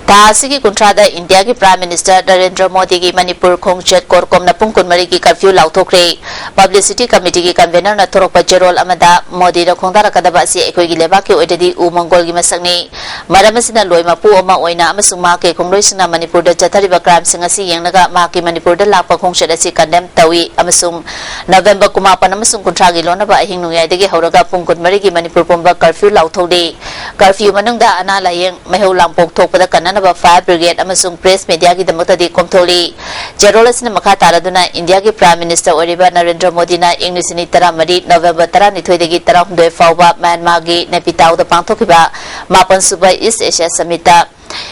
ꯊꯥ ꯑꯁꯤꯒꯤ ꯀꯨꯟꯊ꯭ꯔꯥꯗ ꯏꯟꯗꯤꯌꯥꯒꯤ Prime Minister ꯅꯔꯦꯟꯗ꯭ꯔ ꯃꯣꯗꯤꯒꯤ ꯃꯅꯤꯄꯨꯔ ꯈꯣꯡꯆꯠ ꯀꯣꯔꯀꯣꯝꯅ ꯄꯨꯡ ꯀꯨꯟꯃꯔꯤꯒꯤ curfew ꯂꯥꯎꯊꯣꯛꯈ꯭ꯔꯦ꯫ Publicity Committeeꯒꯤ convenerꯅ ꯊꯣꯔꯛꯄ ꯆꯦꯔꯣꯜ ꯑꯃꯗ ꯃꯣꯗꯤꯅ ꯈꯣꯡꯗꯥꯔꯛꯀꯗꯕ ꯑꯁꯤ ꯑꯩꯈꯣꯏꯒꯤ ꯂꯩꯕꯥꯛꯀꯤ ꯑꯣꯏꯅꯗꯤ ꯎ ꯃꯪꯒꯣꯜꯒꯤ ꯃꯁꯛꯅꯤ꯫ ꯃꯔꯝ ꯑꯁꯤꯅ ꯂꯣꯏ ꯃꯄꯨ ꯑꯃ ꯑꯣꯏꯅ ꯑꯃꯁꯨꯡ ꯃꯍꯥꯛꯀꯤ ꯈꯣꯡꯂꯣꯏꯁꯤꯡꯅ ꯃꯅꯤꯄꯨꯔꯗ ꯆꯠꯊꯔꯤꯕ crimeꯁꯤꯡ ꯑꯁꯤ ꯌꯦꯡꯂꯒ ꯃꯍꯥꯛꯀꯤ ꯃꯅꯤꯄꯨꯔꯗ ꯂꯥꯛꯄ ꯈꯣꯡꯆꯠ ꯑꯁꯤ condemn ꯇꯧꯏ ꯑꯃꯁꯨꯡ ꯅꯕꯦꯝꯕꯔ ꯀꯨꯟꯃꯥꯄꯟ ꯑꯃꯁꯨꯡ ꯀꯨꯟꯊ꯭ꯔꯥꯒꯤ ꯂꯣꯟꯅꯕ ꯑꯍꯤꯡ ꯅꯣꯡꯌꯥꯏꯗꯒꯤ ꯍꯧꯔꯒ ꯄꯨꯡ ꯀꯨꯟꯃꯔꯤꯒꯤ ꯃꯅꯤꯄꯨꯔ ꯄꯨꯝꯕ curfew ꯂꯥꯎꯊꯣꯛꯂꯤ꯫ Curfew ꯃꯅꯨꯡꯗ ꯑꯅꯥ ꯂꯥꯌꯦꯡ, ꯃꯩꯍꯧ ꯂꯥꯡꯄꯣꯛ ꯊꯣꯛꯄꯗ ꯀꯟꯅꯅꯕ fire brigade ꯑꯃꯁꯨꯡ press mediaꯒꯤꯗꯃꯛꯇꯗꯤ ꯀꯣꯝꯊꯣꯛꯂꯤ꯫ ꯆꯦꯔꯣꯜ ꯑꯁꯤꯅ ꯃꯈꯥ ꯇꯥꯔꯗꯨꯅ ꯏꯟꯗꯤꯌꯥꯒꯤ Prime Minister ꯑꯣꯏꯔꯤꯕ ꯅꯔꯦꯟꯗ꯭ꯔ ꯃꯣꯗꯤꯅ ꯏꯪ ꯂꯤꯁꯤꯡ ꯑꯅꯤ ꯇꯔꯥꯃꯔꯤ November ꯇꯔꯥꯅꯤꯊꯣꯏꯗꯒꯤ ꯇꯔꯥꯍꯨꯝꯗꯣꯏ ꯐꯥꯎꯕ ꯃ꯭ꯌꯥꯟꯃꯥꯔꯒꯤ ꯅꯦꯄꯤꯇꯥꯎꯗ ꯄꯥꯡꯊꯣꯛꯈꯤꯕ ꯃꯥꯄꯟ ꯁꯨꯕ East Asia Summitꯇ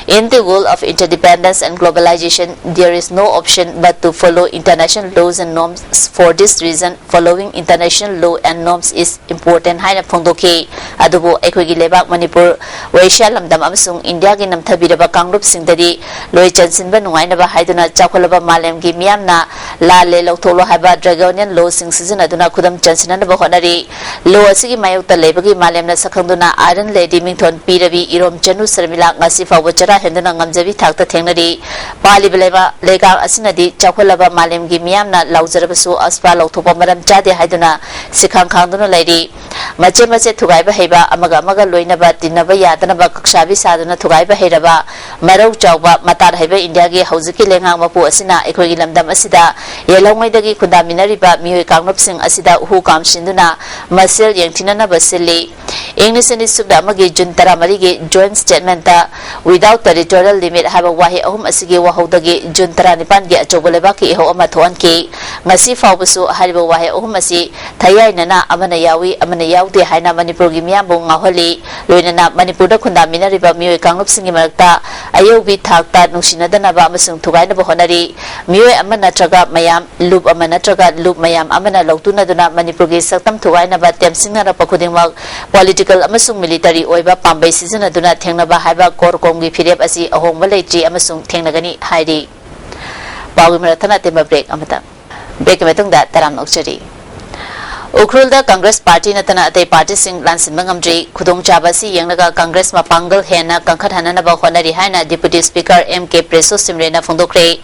In the world of interdependence and globalization, there is no option but to follow international laws and norms. For this reason, following international law and norms is important ꯍꯥꯏꯅ ꯐꯣꯡꯗꯣꯛꯈꯤ꯫ ꯑꯗꯨꯕꯨ ꯑꯩꯈꯣꯏꯒꯤ ꯂꯩꯕꯥꯛ ꯃꯅꯤꯄꯨꯔ, ꯑꯦꯁꯤꯌꯥ ꯂꯝꯗꯝ ꯑꯃꯁꯨꯡ ꯏꯟꯗꯤꯌꯥꯒꯤ ꯅꯝꯊꯕꯤꯔꯕ ꯀꯥꯡꯂꯨꯞꯁꯤꯡꯗꯗꯤ ꯂꯣꯏ ꯆꯟꯁꯤꯟꯕ ꯅꯨꯡꯉꯥꯏꯅꯕ ꯍꯥꯏꯗꯨꯅ ꯆꯥꯎꯈꯠꯂꯕ ꯃꯥꯂꯦꯝꯒꯤ ꯃꯤꯌꯥꯝꯅ ꯂꯥꯜꯂꯦ ꯂꯧꯊꯣꯛꯂꯣ ꯍꯥꯏꯕ draconian lawꯁꯤꯡ ꯁꯤꯖꯤꯟꯅꯗꯨꯅ ꯈꯨꯗꯝ ꯆꯟꯁꯤꯟꯅꯅꯕ ꯍꯣꯠꯅꯔꯤ꯫ Law ꯑꯁꯤꯒꯤ ꯃꯥꯌꯣꯛꯇ ꯂꯩꯕꯒꯤ ꯃꯥꯂꯦꯝꯅ ꯁꯛꯈꯪꯗꯨꯅ Iron Lady ꯃꯤꯡꯊꯣꯟ ꯄꯤꯔꯕꯤ ꯏꯔꯣꯝ ꯆꯅꯨ ꯁꯔꯃꯤꯂꯥ ꯉꯁꯤ ꯐꯥꯎꯕ ꯆꯔꯥ ꯍꯦꯟꯗꯨꯅ ꯉꯝꯖꯕꯤ ꯊꯥꯛꯇ ꯊꯦꯡꯅꯔꯤ꯫ ꯄꯥꯜꯂꯤꯕ ꯂꯩꯕꯥꯛ, ꯂꯩꯉꯥꯛ ꯑꯁꯤꯅꯗꯤ ꯆꯥꯎꯈꯠꯂꯕ ꯃꯥꯂꯦꯝꯒꯤ ꯃꯤꯌꯥꯝꯅ ꯂꯥꯎꯖꯔꯕꯁꯨ ꯑꯁꯄ꯭ꯔꯥ ꯂꯧꯊꯣꯛꯄ ꯃꯔꯝ ꯆꯥꯗꯦ ꯍꯥꯏꯗꯨꯅ ꯁꯤꯈꯥꯡ ꯈꯥꯡꯗꯨꯅ ꯂꯩꯔꯤ꯫ ꯃꯆꯦꯠ ꯃꯆꯦꯠ ꯊꯨꯒꯥꯏꯕ ꯍꯩꯕ, ꯑꯃꯒ ꯑꯃꯒ ꯂꯣꯏꯅꯕ ꯇꯤꯟꯅꯕ ꯌꯥꯗꯅꯕ ꯀꯛꯁꯥꯕꯤ ꯁꯥꯗꯨꯅ ꯊꯨꯒꯥꯏꯕ ꯍꯩꯔꯕ, ꯃꯔꯧ ꯆꯥꯎꯕ, ꯃꯇꯥꯠ ꯍꯩꯕ ꯏꯟꯗꯤꯌꯥꯒꯤ ꯍꯧꯖꯤꯛꯀꯤ ꯂꯩꯉꯥꯛ ꯃꯄꯨ ꯑꯁꯤꯅ ꯑꯩꯈꯣꯏꯒꯤ ꯂꯝꯗꯝ ꯑꯁꯤꯗ ꯌꯦꯜꯍꯧꯉꯩꯗꯒꯤ ꯈꯨꯟꯗꯥꯃꯤꯟꯅꯔꯤꯕ ꯃꯤꯑꯣꯏ ꯀꯥꯡꯂꯨꯞꯁꯤꯡ ꯑꯁꯤꯗ ꯍꯨ ꯀꯥꯝꯁꯤꯟꯗꯨꯅ ꯃꯁꯦꯜ ꯌꯦꯡꯊꯤꯅꯅꯕ ꯁꯤꯜꯂꯤ꯫ ꯏꯪ ꯂꯤꯁꯤꯡ ꯑꯅꯤ ꯁꯨꯞꯅ ꯑꯃꯒꯤ June ꯇꯔꯥꯃꯔꯤꯒꯤ joint statementꯇ without territorial limit ꯍꯥꯏꯕ ꯋꯥꯍꯩ ꯑꯍꯨꯝ ꯑꯁꯤꯒꯤ ꯋꯥꯍꯧꯗꯒꯤ June ꯇꯔꯥꯅꯤꯄꯥꯟꯒꯤ ꯑꯆꯧꯕ ꯂꯩꯕꯥꯛꯀꯤ ꯏꯍꯧ ꯑꯃ ꯊꯣꯛꯍꯟꯈꯤ꯫ ꯉꯁꯤ ꯐꯥꯎꯕꯁꯨ ꯍꯥꯏꯔꯤꯕ ꯋꯥꯍꯩ ꯑꯍꯨꯝ ꯑꯁꯤ ꯊꯌꯥꯏꯅꯅ ꯑꯃꯅ ꯌꯥꯎꯏ, ꯑꯃꯅ ꯌꯥꯎꯗꯦ ꯍꯥꯏꯅ ꯃꯅꯤꯄꯨꯔꯒꯤ ꯃꯤꯌꯥꯝꯕꯨ ꯉꯥꯎꯍꯜꯂꯤ꯫ ꯂꯣꯏꯅꯅ ꯃꯅꯤꯄꯨꯔꯗ ꯈꯨꯟꯗꯥꯃꯤꯟꯅꯔꯤꯕ ꯃꯤꯑꯣꯏ ꯀꯥꯡꯂꯨꯞꯁꯤꯡꯒꯤ ꯃꯔꯛꯇ ꯑꯌꯧꯕꯤ ꯊꯥꯛꯇ ꯅꯨꯡꯁꯤꯅꯗꯅꯕ ꯑꯃꯁꯨꯡ ꯊꯨꯒꯥꯏꯅꯕ ꯍꯣꯠꯅꯔꯤ꯫ ꯃꯤꯑꯣꯏ ꯑꯃ ꯅꯠꯇ꯭ꯔꯒ ꯃꯌꯥꯝ, ꯂꯨꯞ ꯑꯃ ꯅꯠꯇ꯭ꯔꯒ ꯂꯨꯞ ꯃꯌꯥꯝ ꯑꯃꯅ ꯂꯧꯇꯨꯅꯗꯨꯅ ꯃꯅꯤꯄꯨꯔꯒꯤ ꯁꯛꯇꯝ ꯊꯨꯒꯥꯏꯅꯕ ꯇꯦꯝꯁꯤꯡꯅꯔꯛꯄ ꯈꯨꯗꯤꯡꯃꯛ political ꯑꯃꯁꯨꯡ military ꯑꯣꯏꯕ ꯄꯥꯝꯕꯩ ꯁꯤꯖꯤꯟꯅꯗꯨꯅ ꯊꯦꯡꯅꯕ ꯍꯥꯏꯕ CORCOM ꯒꯤ ꯐꯤꯔꯦꯞ ꯑꯁꯤ ꯑꯍꯣꯡꯕ ꯂꯩꯇ꯭ꯔꯤ ꯑꯃꯁꯨꯡ ꯊꯦꯡꯅꯒꯅꯤ ꯍꯥꯏꯔꯤ꯫ ꯄꯥꯎꯒꯤ ꯃꯔꯛ ꯊꯠꯅ ꯑꯇꯦꯟꯕ break ꯑꯃꯇꯪ꯫ Break ꯀꯤ ꯃꯇꯨꯡꯗ ꯇꯔꯥꯝꯅ ꯑꯣꯛꯆꯔꯤ꯫ ꯎꯈ꯭ꯔꯨꯜꯗ ꯀꯪꯒ꯭ꯔꯦꯁ ꯄꯥꯔꯇꯤ ꯅꯠꯇꯅ ꯑꯇꯩ ꯄꯥꯔꯇꯤꯁꯤꯡ ꯂꯥꯟꯁꯤꯟꯕ ꯉꯝꯗ꯭ꯔꯤ꯫ ꯈꯨꯗꯣꯡꯆꯥꯕ ꯑꯁꯤ ꯌꯦꯡꯂꯒ ꯀꯪꯒ꯭ꯔꯦꯁ ꯃꯄꯥꯡꯒꯜ ꯍꯦꯟꯅ ꯀꯟꯈꯠꯍꯟꯅꯅꯕ ꯍꯣꯠꯅꯔꯤ ꯍꯥꯏꯅ Deputy Speaker M K ꯄ꯭ꯔꯦꯁꯣ ꯁꯤꯝꯔꯦꯅ ꯐꯣꯡꯗꯣꯛꯈ꯭ꯔꯦ꯫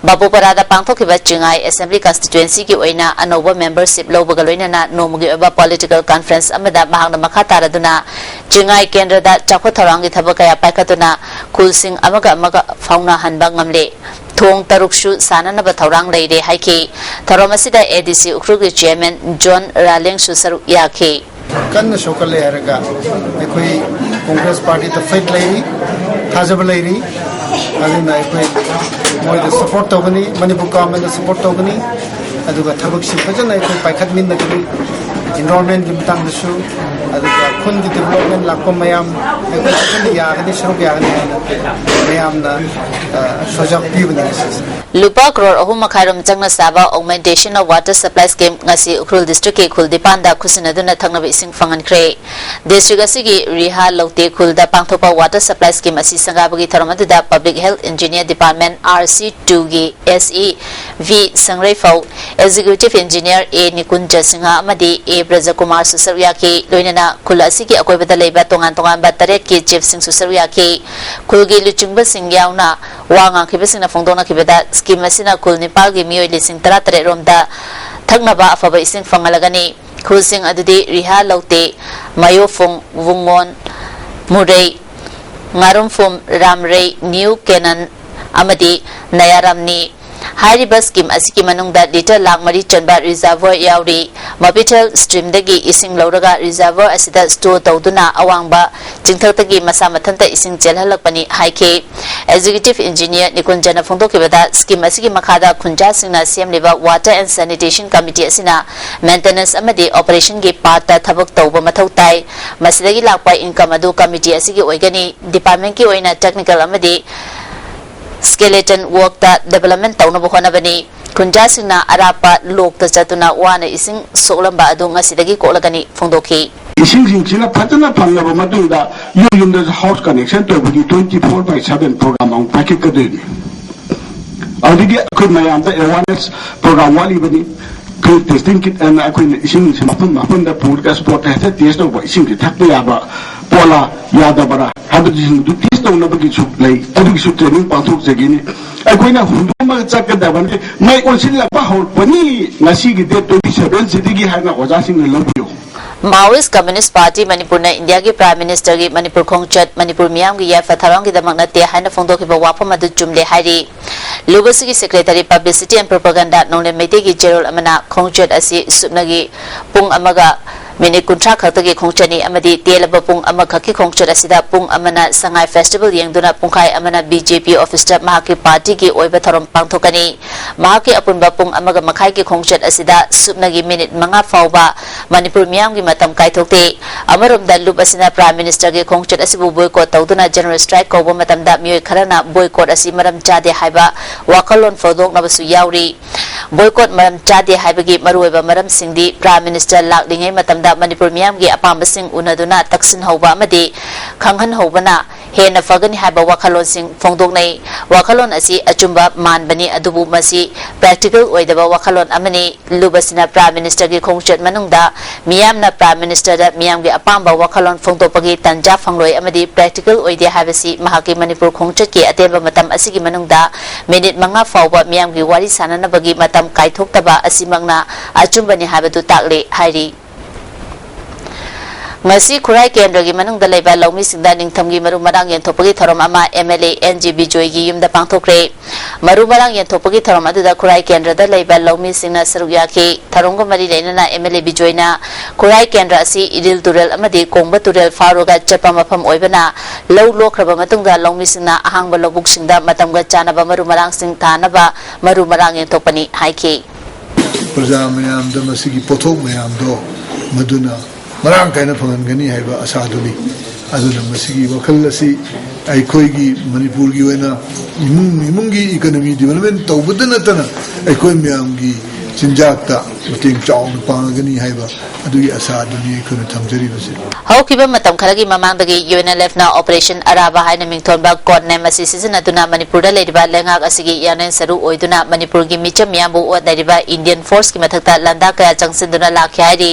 ꯕꯥꯕꯨꯄꯔꯥꯗ ꯄꯥꯡꯊꯣꯛꯈꯤꯕ ꯆꯤꯡꯉꯥꯏ Assembly Constituency ꯒꯤ ꯑꯣꯏꯅ ꯑꯅꯧꯕ membership ꯂꯧꯕꯒ ꯂꯣꯏꯅꯅ ꯅꯣꯡꯃꯒꯤ ꯑꯣꯏꯕ political conference ꯑꯃꯗ ꯃꯍꯥꯛꯅ ꯃꯈꯥ ꯇꯥꯔꯗꯨꯅ ꯆꯤꯡꯉꯥꯏ ꯀꯦꯟꯗ꯭ꯔꯗ ꯆꯥꯎꯈꯠ ꯊꯧꯔꯥꯡꯒꯤ ꯊꯕꯛ ꯀꯌꯥ ꯄꯥꯏꯈꯠꯇꯨꯅ ꯈꯨꯜꯁꯤꯡ ꯑꯃꯒ ꯑꯃꯒ ꯐꯥꯎꯅꯍꯟꯕ ꯉꯝꯂꯦ꯫ ꯊꯣꯡ ꯇꯔꯨꯛꯁꯨ ꯁꯥꯟꯅꯅꯕ ꯊꯧꯔꯥꯡ ꯂꯩꯔꯦ ꯍꯥꯏꯈꯤ꯫ ꯊꯧꯔꯝ ꯑꯁꯤꯗ ADC ꯎꯈ꯭ꯔꯨꯜꯒꯤ Chairman ꯖꯣꯟ ꯔꯥꯂꯦꯡꯁꯨ ꯁꯔꯨꯛ ꯌꯥꯈꯤ꯫ ꯀꯟꯅ ꯁꯣꯛꯀꯠꯂꯦ ꯍꯥꯏꯔꯒ ꯑꯩꯈꯣꯏ ꯀꯣꯡꯒ꯭ꯔꯦꯁ ꯄꯥꯔꯇꯤꯗ faith ꯂꯩꯔꯤ, ꯊꯥꯖꯕ ꯂꯩꯔꯤ꯫ ꯑꯗꯨꯅ ꯑꯩꯈꯣꯏ ꯃꯣꯏꯗ support ꯇꯧꯒꯅꯤ, ꯃꯅꯤꯄꯨꯔ government ꯇ support ꯇꯧꯒꯅꯤ꯫ ꯑꯗꯨꯒ ꯊꯕꯛꯁꯤ ꯐꯖꯅ ꯑꯩꯈꯣꯏ ꯄꯥꯏꯈꯠꯃꯤꯟꯅꯒꯅꯤ꯫ Enrollment ꯀꯤ ꯃꯇꯥꯡꯗꯁꯨ, ꯑꯗꯨꯒ ꯈꯨꯟꯒꯤ development ꯂꯥꯛꯄ ꯃꯌꯥꯝ ꯑꯩꯈꯣꯏ ꯐꯖꯅ ꯌꯥꯒꯅꯤ, ꯁꯔꯨꯛ ꯌꯥꯒꯅꯤ ꯍꯥꯏꯅ ꯃꯌꯥꯝꯅ, ꯑ, ꯁꯨꯖꯥꯎ ꯄꯤꯕꯅꯤ ꯉꯁꯤꯁꯦ꯫ ꯂꯨꯄꯥ ꯀ꯭ꯔꯣꯔ ꯑꯍꯨꯝ ꯃꯈꯥꯏꯔꯣꯝ ꯆꯪꯅ ꯁꯥꯕ Augmentation of Water Supply Scheme ꯉꯁꯤ ꯎꯈ꯭ꯔꯨꯜ district ꯀꯤ ꯈꯨꯜ ꯅꯤꯄꯥꯟꯗ ꯈꯨꯠꯁꯤꯟꯅꯗꯨꯅ ꯊꯛꯅꯕ ꯏꯁꯤꯡ ꯐꯪꯍꯟꯈ꯭ꯔꯦ꯫ District ꯑꯁꯤꯒꯤ ꯔꯤꯍꯥ ꯂꯧꯇꯦ ꯈꯨꯜꯗ ꯄꯥꯡꯊꯣꯛꯄ water supply scheme ꯑꯁꯤ ꯁꯪꯒꯥꯕꯒꯤ ꯊꯧꯔꯝ ꯑꯗꯨꯗ Public Health Engineer Department R C two ꯒꯤ S E V ꯁꯪꯔꯩꯐꯧ, Executive Engineer A ꯅꯤꯀꯨꯟꯖ Singh ꯑꯃꯗꯤ A ꯕ꯭ꯔꯖꯀꯨꯃꯥꯔꯁꯨ ꯁꯔꯨꯛ ꯌꯥꯈꯤ꯫ ꯂꯣꯏꯅꯅ ꯈꯨꯜ ꯑꯁꯤꯒꯤ ꯑꯀꯣꯏꯕꯗ ꯂꯩꯕ ꯇꯣꯉꯥꯟ ꯇꯣꯉꯥꯟꯕ ꯇꯔꯦꯠꯀꯤ chief ꯁꯤꯡꯁꯨ ꯁꯔꯨꯛ ꯌꯥꯈꯤ꯫ ꯈꯨꯜꯒꯤ ꯂꯨꯆꯤꯡꯕꯁꯤꯡ ꯌꯥꯎꯅ ꯋꯥ ꯉꯥꯡꯈꯤꯕꯁꯤꯡꯅ ꯐꯣꯡꯗꯣꯛꯅꯈꯤꯕꯗ, scheme ꯑꯁꯤꯅ ꯈꯨꯜ ꯅꯤꯄꯥꯜꯒꯤ ꯃꯤꯑꯣꯏ ꯂꯤꯁꯤꯡ ꯇꯔꯥꯇꯔꯦꯠ ꯔꯣꯝꯗ ꯊꯛꯅꯕ ꯑꯐꯕ ꯏꯁꯤꯡ ꯐꯪꯍꯜꯂꯒꯅꯤ꯫ ꯈꯨꯜꯁꯤꯡ ꯑꯗꯨꯗꯤ ꯔꯤꯍꯥ ꯂꯧꯇꯦ, ꯃꯌꯣꯐꯨꯡ, ꯋꯨꯡꯉꯣꯟ, ꯃꯨꯔꯩ, ꯉꯥꯔꯨꯝꯐꯨꯝ, ꯔꯥꯝꯔꯩ, ꯅ꯭ꯌꯨ ꯀꯦꯅꯟ ꯑꯃꯗꯤ ꯅꯌꯥꯔꯥꯝꯅꯤ꯫ ꯍꯥꯏꯔꯤꯕ scheme ꯑꯁꯤꯒꯤ ꯃꯅꯨꯡꯗ litre ꯂꯥꯈ ꯃꯔꯤ ꯆꯟꯕ reservoir ꯌꯥꯎꯔꯤ꯫ ꯃꯄꯤꯊꯦꯜ streamꯗꯒꯤ ꯏꯁꯤꯡ ꯂꯧꯔꯒ reservoir ꯑꯁꯤꯗ store ꯇꯧꯗꯨꯅ ꯑꯋꯥꯡꯕ ꯆꯤꯡꯊꯛꯇꯒꯤ ꯃꯁꯥ ꯃꯊꯟꯇ ꯏꯁꯤꯡ ꯆꯦꯜꯍꯜꯂꯛꯄꯅꯤ ꯍꯥꯏꯈꯤ꯫ Executive Engineer ꯅꯤꯀꯨꯟꯖꯅ ꯐꯣꯡꯗꯣꯛꯈꯤꯕꯗ, scheme ꯑꯁꯤꯒꯤ ꯃꯈꯥꯗ ꯈꯨꯟꯖꯥꯁꯤꯡꯅ ꯁꯦꯝꯂꯤꯕ Water and Sanitation Committee ꯑꯁꯤꯅ maintenance ꯑꯃꯗꯤ operationꯒꯤ partꯇ ꯊꯕꯛ ꯇꯧꯕ ꯃꯊꯧ ꯇꯥꯏ꯫ ꯃꯁꯤꯗꯒꯤ ꯂꯥꯛꯄ income ꯑꯗꯨ committee ꯑꯁꯤꯒꯤ ꯑꯣꯏꯒꯅꯤ꯫ Departmentꯀꯤ ꯑꯣꯏꯅ technical ꯑꯃꯗꯤ skeleton workꯇ development ꯇꯧꯅꯕ ꯍꯣꯠꯅꯕꯅꯤ꯫ ꯈꯨꯟꯖꯥꯁꯤꯡꯅ ꯑꯔꯥꯞꯄ ꯂꯣꯛꯇ ꯆꯠꯇꯨꯅ ꯋꯥꯅ ꯏꯁꯤꯡ ꯁꯣꯛꯂꯝꯕ ꯑꯗꯨ ꯉꯁꯤꯗꯒꯤ ꯀꯣꯛꯂꯒꯅꯤ ꯐꯣꯡꯗꯣꯛꯈꯤ꯫ ꯏꯁꯤꯡꯁꯤꯡꯁꯤꯅ ꯐꯖꯅ ꯐꯪꯂꯕ ꯃꯇꯨꯡꯗ ꯌꯨꯝ ꯌꯨꯝꯗꯁꯨ house connection ꯇꯧꯕꯒꯤ twenty four by seven program ꯑꯃꯨꯛ ꯄꯥꯏꯈꯠꯀꯗꯣꯏꯅꯤ꯫ ꯑꯗꯨꯗꯒꯤ ꯑꯩꯈꯣꯏ ꯃꯌꯥꯝꯗ awareness program ꯋꯥꯠꯂꯤꯕꯅꯤ꯫ ꯑꯩꯈꯣꯏ testing kit ꯑꯅ ꯑꯩꯈꯣꯏꯅ ꯏꯁꯤꯡꯁꯦ ꯃꯐꯝ ꯃꯐꯝꯗ ꯄꯨꯔꯒ spotꯇ ꯍꯦꯛꯇ test ꯇꯧꯕ, ꯏꯁꯤꯡꯁꯦ ꯊꯛꯄ ꯌꯥꯕ ꯄꯣꯠꯂ ꯌꯥꯗꯕ꯭ꯔꯥ ꯍꯥꯏꯕꯁꯤꯡꯗꯨ test ꯇꯧꯅꯕꯒꯤꯁꯨ ꯂꯩ꯫ ꯑꯗꯨꯒꯤꯁꯨ training ꯄꯥꯡꯊꯣꯛꯆꯒꯅꯤ꯫ ꯑꯩꯈꯣꯏꯅ ꯍꯨꯟꯗꯣꯛꯑꯝꯃꯒ ꯆꯠꯀꯗꯕꯅꯤ꯫ ꯃꯩ ꯑꯣꯟꯁꯤꯜꯂꯛꯄ ꯍꯧꯔꯛꯄꯅꯤ ꯉꯁꯤꯒꯤ date twenty seven ꯁꯤꯗꯒꯤ ꯍꯥꯏꯅ ꯑꯣꯖꯥꯁꯤꯡꯅ ꯂꯧꯕꯤꯌꯨ꯫ Maoist Communist Party ꯃꯅꯤꯄꯨꯔꯅ ꯏꯟꯗꯤꯌꯥꯒꯤ Prime Ministerꯒꯤ ꯃꯅꯤꯄꯨꯔ ꯈꯣꯡꯆꯠ ꯃꯅꯤꯄꯨꯔ ꯃꯤꯌꯥꯝꯒꯤ ꯌꯥꯏꯐ ꯊꯧꯔꯥꯡꯒꯤꯗꯃꯛ ꯅꯠꯇꯦ ꯍꯥꯏꯅ ꯐꯣꯡꯗꯣꯛꯈꯤꯕ ꯋꯥꯐꯝ ꯑꯗꯨ ꯆꯨꯝꯗꯦ ꯍꯥꯏꯔꯤ꯫ ꯂꯨꯕꯁꯤꯒꯤ Secretary Publicity and Propaganda ꯅꯣꯡꯂꯦꯝ ꯃꯩꯇꯩꯒꯤ ꯆꯦꯔꯣꯜ ꯑꯃꯅ ꯈꯣꯡꯆꯠ ꯑꯁꯤ ꯁꯨꯞꯅꯒꯤ ꯄꯨꯡ ꯑꯃꯒ minute ꯀꯨꯟꯊ꯭ꯔꯥ ꯈꯛꯇꯒꯤ ꯈꯣꯡꯆꯠꯅꯤ ꯑꯃꯗꯤ ꯇꯦꯜꯂꯕ ꯄꯨꯡ ꯑꯃꯈꯛꯀꯤ ꯈꯣꯡꯆꯠ ꯑꯁꯤꯗ ꯄꯨꯡ ꯑꯃꯅ ꯁꯉꯥꯏ festival ꯌꯦꯡꯗꯨꯅ ꯄꯨꯡꯈꯥꯏ ꯑꯃꯅ BJP officeꯇ ꯃꯍꯥꯛꯀꯤ partyꯒꯤ ꯑꯣꯏꯕ ꯊꯧꯔꯝ ꯄꯥꯡꯊꯣꯛꯀꯅꯤ꯫ ꯃꯍꯥꯛꯀꯤ ꯑꯄꯨꯟꯕ ꯄꯨꯡ ꯑꯃꯒ ꯃꯈꯥꯏꯒꯤ ꯈꯣꯡꯆꯠ ꯑꯁꯤꯗ ꯁꯨꯞꯅꯒꯤ minute ꯃꯉꯥ ꯐꯥꯎꯕ ꯃꯅꯤꯄꯨꯔ ꯃꯤꯌꯥꯝꯒꯤ ꯃꯇꯝ ꯀꯥꯏꯊꯣꯛꯇꯦ꯫ ꯑꯃꯔꯣꯝꯗ ꯂꯨꯞ ꯑꯁꯤꯅ Prime Ministerꯒꯤ ꯈꯣꯡꯆꯠ ꯑꯁꯤꯕꯨ boycott ꯇꯧꯗꯨꯅ general strike ꯀꯧꯕ ꯃꯇꯝꯗ ꯃꯤꯑꯣꯏ ꯈꯔꯅ boycott ꯑꯁꯤ ꯃꯔꯝ ꯆꯥꯗꯦ ꯍꯥꯏꯕ ꯋꯥꯈꯜꯂꯣꯟ ꯐꯣꯡꯗꯣꯛꯅꯕꯁꯨ ꯌꯥꯎꯔꯤ꯫ Boycott ꯃꯔꯝ ꯆꯥꯗꯦ ꯍꯥꯏꯕꯒꯤ ꯃꯔꯨꯑꯣꯏꯕ ꯃꯔꯝꯁꯤꯡꯗꯤ Prime Minister ꯂꯥꯛꯂꯤꯉꯩ ꯃꯇꯝꯗ ꯃꯅꯤꯄꯨꯔ ꯃꯤꯌꯥꯝꯒꯤ ꯑꯄꯥꯝꯕꯁꯤꯡ ꯎꯅꯗꯨꯅ ꯇꯛꯁꯤꯟꯍꯧꯕ ꯑꯃꯗꯤ ꯈꯪꯍꯟꯍꯧꯕꯅ ꯍꯦꯟꯅ ꯐꯒꯅꯤ ꯍꯥꯏꯕ ꯋꯥꯈꯜꯂꯣꯟꯁꯤꯡ ꯐꯣꯡꯗꯣꯛꯅꯩ꯫ ꯋꯥꯈꯜꯂꯣꯟ ꯑꯁꯤ ꯑꯆꯨꯝꯕ ꯃꯥꯟꯕꯅꯤ, ꯑꯗꯨꯕꯨ ꯃꯁꯤ practical ꯑꯣꯏꯗꯕ ꯋꯥꯈꯜꯂꯣꯟ ꯑꯃꯅꯤ꯫ ꯂꯨꯞ ꯑꯁꯤꯅ Prime Ministerꯒꯤ ꯈꯣꯡꯆꯠ ꯃꯅꯨꯡꯗ ꯃꯤꯌꯥꯝꯅ Prime Ministerꯗ ꯃꯤꯌꯥꯝꯒꯤ ꯑꯄꯥꯝꯕ ꯋꯥꯈꯜꯂꯣꯟ ꯐꯣꯡꯗꯣꯛꯄꯒꯤ ꯇꯥꯟꯖꯥ ꯐꯪꯂꯣꯏ ꯑꯃꯗꯤ practical ꯑꯣꯏꯗꯦ ꯍꯥꯏꯕꯁꯤ ꯃꯍꯥꯛꯀꯤ ꯃꯅꯤꯄꯨꯔ ꯈꯣꯡꯆꯠꯀꯤ ꯑꯇꯦꯟꯕ ꯃꯇꯝ ꯑꯁꯤꯒꯤ ꯃꯅꯨꯡꯗ minute ꯃꯉꯥ ꯐꯥꯎꯕ ꯃꯤꯌꯥꯝꯒꯤ ꯋꯥꯔꯤ ꯁꯥꯟꯅꯅꯕꯒꯤ ꯃꯇꯝ ꯀꯥꯏꯊꯣꯛꯇꯕ ꯑꯁꯤꯃꯛꯅ ꯑꯆꯨꯝꯕꯅꯤ ꯍꯥꯏꯕꯗꯨ ꯇꯥꯛꯂꯤ ꯍꯥꯏꯔꯤ꯫ ꯉꯁꯤ ꯈꯨꯔꯥꯏ ꯀꯦꯟꯗ꯭ꯔꯒꯤ ꯃꯅꯨꯡꯗ ꯂꯩꯕ ꯂꯧꯃꯤꯁꯤꯡꯗ ꯅꯤꯡꯊꯝꯒꯤ ꯃꯔꯨ ꯃꯔꯥꯡ ꯌꯦꯟꯊꯣꯛꯄꯒꯤ ꯊꯧꯔꯝ ꯑꯃ M L A N G ꯕꯤꯖꯣꯏꯒꯤ ꯌꯨꯝꯗ ꯄꯥꯡꯊꯣꯛꯈ꯭ꯔꯦ꯫ ꯃꯔꯨ ꯃꯔꯥꯡ ꯌꯦꯟꯊꯣꯛꯄꯒꯤ ꯊꯧꯔꯝ ꯑꯗꯨꯗ ꯈꯨꯔꯥꯏ ꯀꯦꯟꯗ꯭ꯔꯗ ꯂꯩꯕ ꯂꯧꯃꯤꯁꯤꯡꯅ ꯁꯔꯨꯛ ꯌꯥꯈꯤ꯫ ꯊꯧꯔꯝꯒ ꯃꯔꯤ ꯂꯩꯅꯅ ꯑꯦꯝ ꯑꯦꯜ ꯑꯦ ꯕꯤꯖꯣꯏꯅ ꯈꯨꯔꯥꯏ ꯀꯦꯟꯗ꯭ꯔ ꯑꯁꯤ ꯏꯔꯤꯜ ꯇꯨꯔꯦꯜ ꯑꯃꯗꯤ ꯀꯣꯡꯕ ꯇꯨꯔꯦꯜ ꯐꯥꯎꯔꯒ ꯆꯠꯄ ꯃꯐꯝ ꯑꯣꯏꯕꯅ, ꯂꯧ ꯂꯣꯛꯈ꯭ꯔꯕ ꯃꯇꯨꯡꯗ ꯂꯧꯃꯤꯁꯤꯡꯅ ꯑꯍꯥꯡꯕ ꯂꯧꯕꯨꯛꯁꯤꯡꯗ ꯃꯇꯝꯒ ꯆꯥꯟꯅꯕ ꯃꯔꯨ ꯃꯔꯥꯡꯁꯤꯡ ꯊꯥꯅꯕ ꯃꯔꯨ ꯃꯔꯥꯡ ꯌꯦꯟꯊꯣꯛꯄꯅꯤ ꯍꯥꯏꯈꯤ꯫ ꯄ꯭ꯔꯖꯥ ꯃꯌꯥꯝꯗ ꯃꯁꯤꯒꯤ ꯄꯣꯠꯊꯣꯛ ꯃꯌꯥꯝꯗꯣ ꯃꯗꯨꯅ ꯃꯔꯥꯡ ꯀꯥꯏꯅ ꯐꯪꯍꯟꯒꯅꯤ ꯍꯥꯏꯕ ꯑꯁꯥꯗꯨꯅꯤ꯫ ꯑꯗꯨꯅ ꯃꯁꯤꯒꯤ ꯋꯥꯈꯜ ꯑꯁꯤ ꯑꯩꯈꯣꯏꯒꯤ ꯃꯅꯤꯄꯨꯔꯒꯤ ꯑꯣꯏꯅ ꯏꯃꯨꯡ, ꯏꯃꯨꯡꯒꯤ economy development ꯇꯧꯕꯗ ꯅꯠꯇꯅ ꯑꯩꯈꯣꯏ ꯃꯌꯥꯝꯒꯤ ꯆꯤꯟꯖꯥꯛꯇ ꯃꯇꯦꯡ ꯆꯥꯎꯅ ꯄꯥꯡꯉꯒꯅꯤ ꯍꯥꯏꯕ ꯑꯗꯨꯒꯤ ꯑꯁꯥꯗꯨꯅꯤ ꯑꯩꯈꯣꯏꯅ ꯊꯝꯖꯔꯤꯕꯁꯤ꯫ ꯍꯧꯈꯤꯕ ꯃꯇꯝ ꯈꯔꯒꯤ ꯃꯃꯥꯡꯗꯒꯤ ꯌꯨ ꯑꯦꯟ ꯑꯦꯜ ꯑꯦꯐꯅ Operation Araba ꯍꯥꯏꯅ ꯃꯤꯡꯊꯣꯟꯕ code name ꯑꯁꯤ ꯁꯤꯖꯤꯟꯅꯗꯨꯅ ꯃꯅꯤꯄꯨꯔꯗ ꯂꯩꯔꯤꯕ ꯂꯩꯉꯥꯛ ꯑꯁꯤꯒꯤ ꯌꯥꯅꯦꯟ ꯁꯔꯨ ꯑꯣꯏꯗꯨꯅ ꯃꯅꯤꯄꯨꯔꯒꯤ ꯃꯤꯆꯝ ꯃꯤꯌꯥꯝꯕꯨ ꯑꯣꯠꯅꯔꯤꯕ Indian Forceꯀꯤ ꯃꯊꯛꯇ ꯂꯥꯟꯗꯥ ꯀꯌꯥ ꯆꯪꯁꯤꯟꯗꯨꯅ ꯂꯥꯛꯈꯤ ꯍꯥꯏꯔꯤ꯫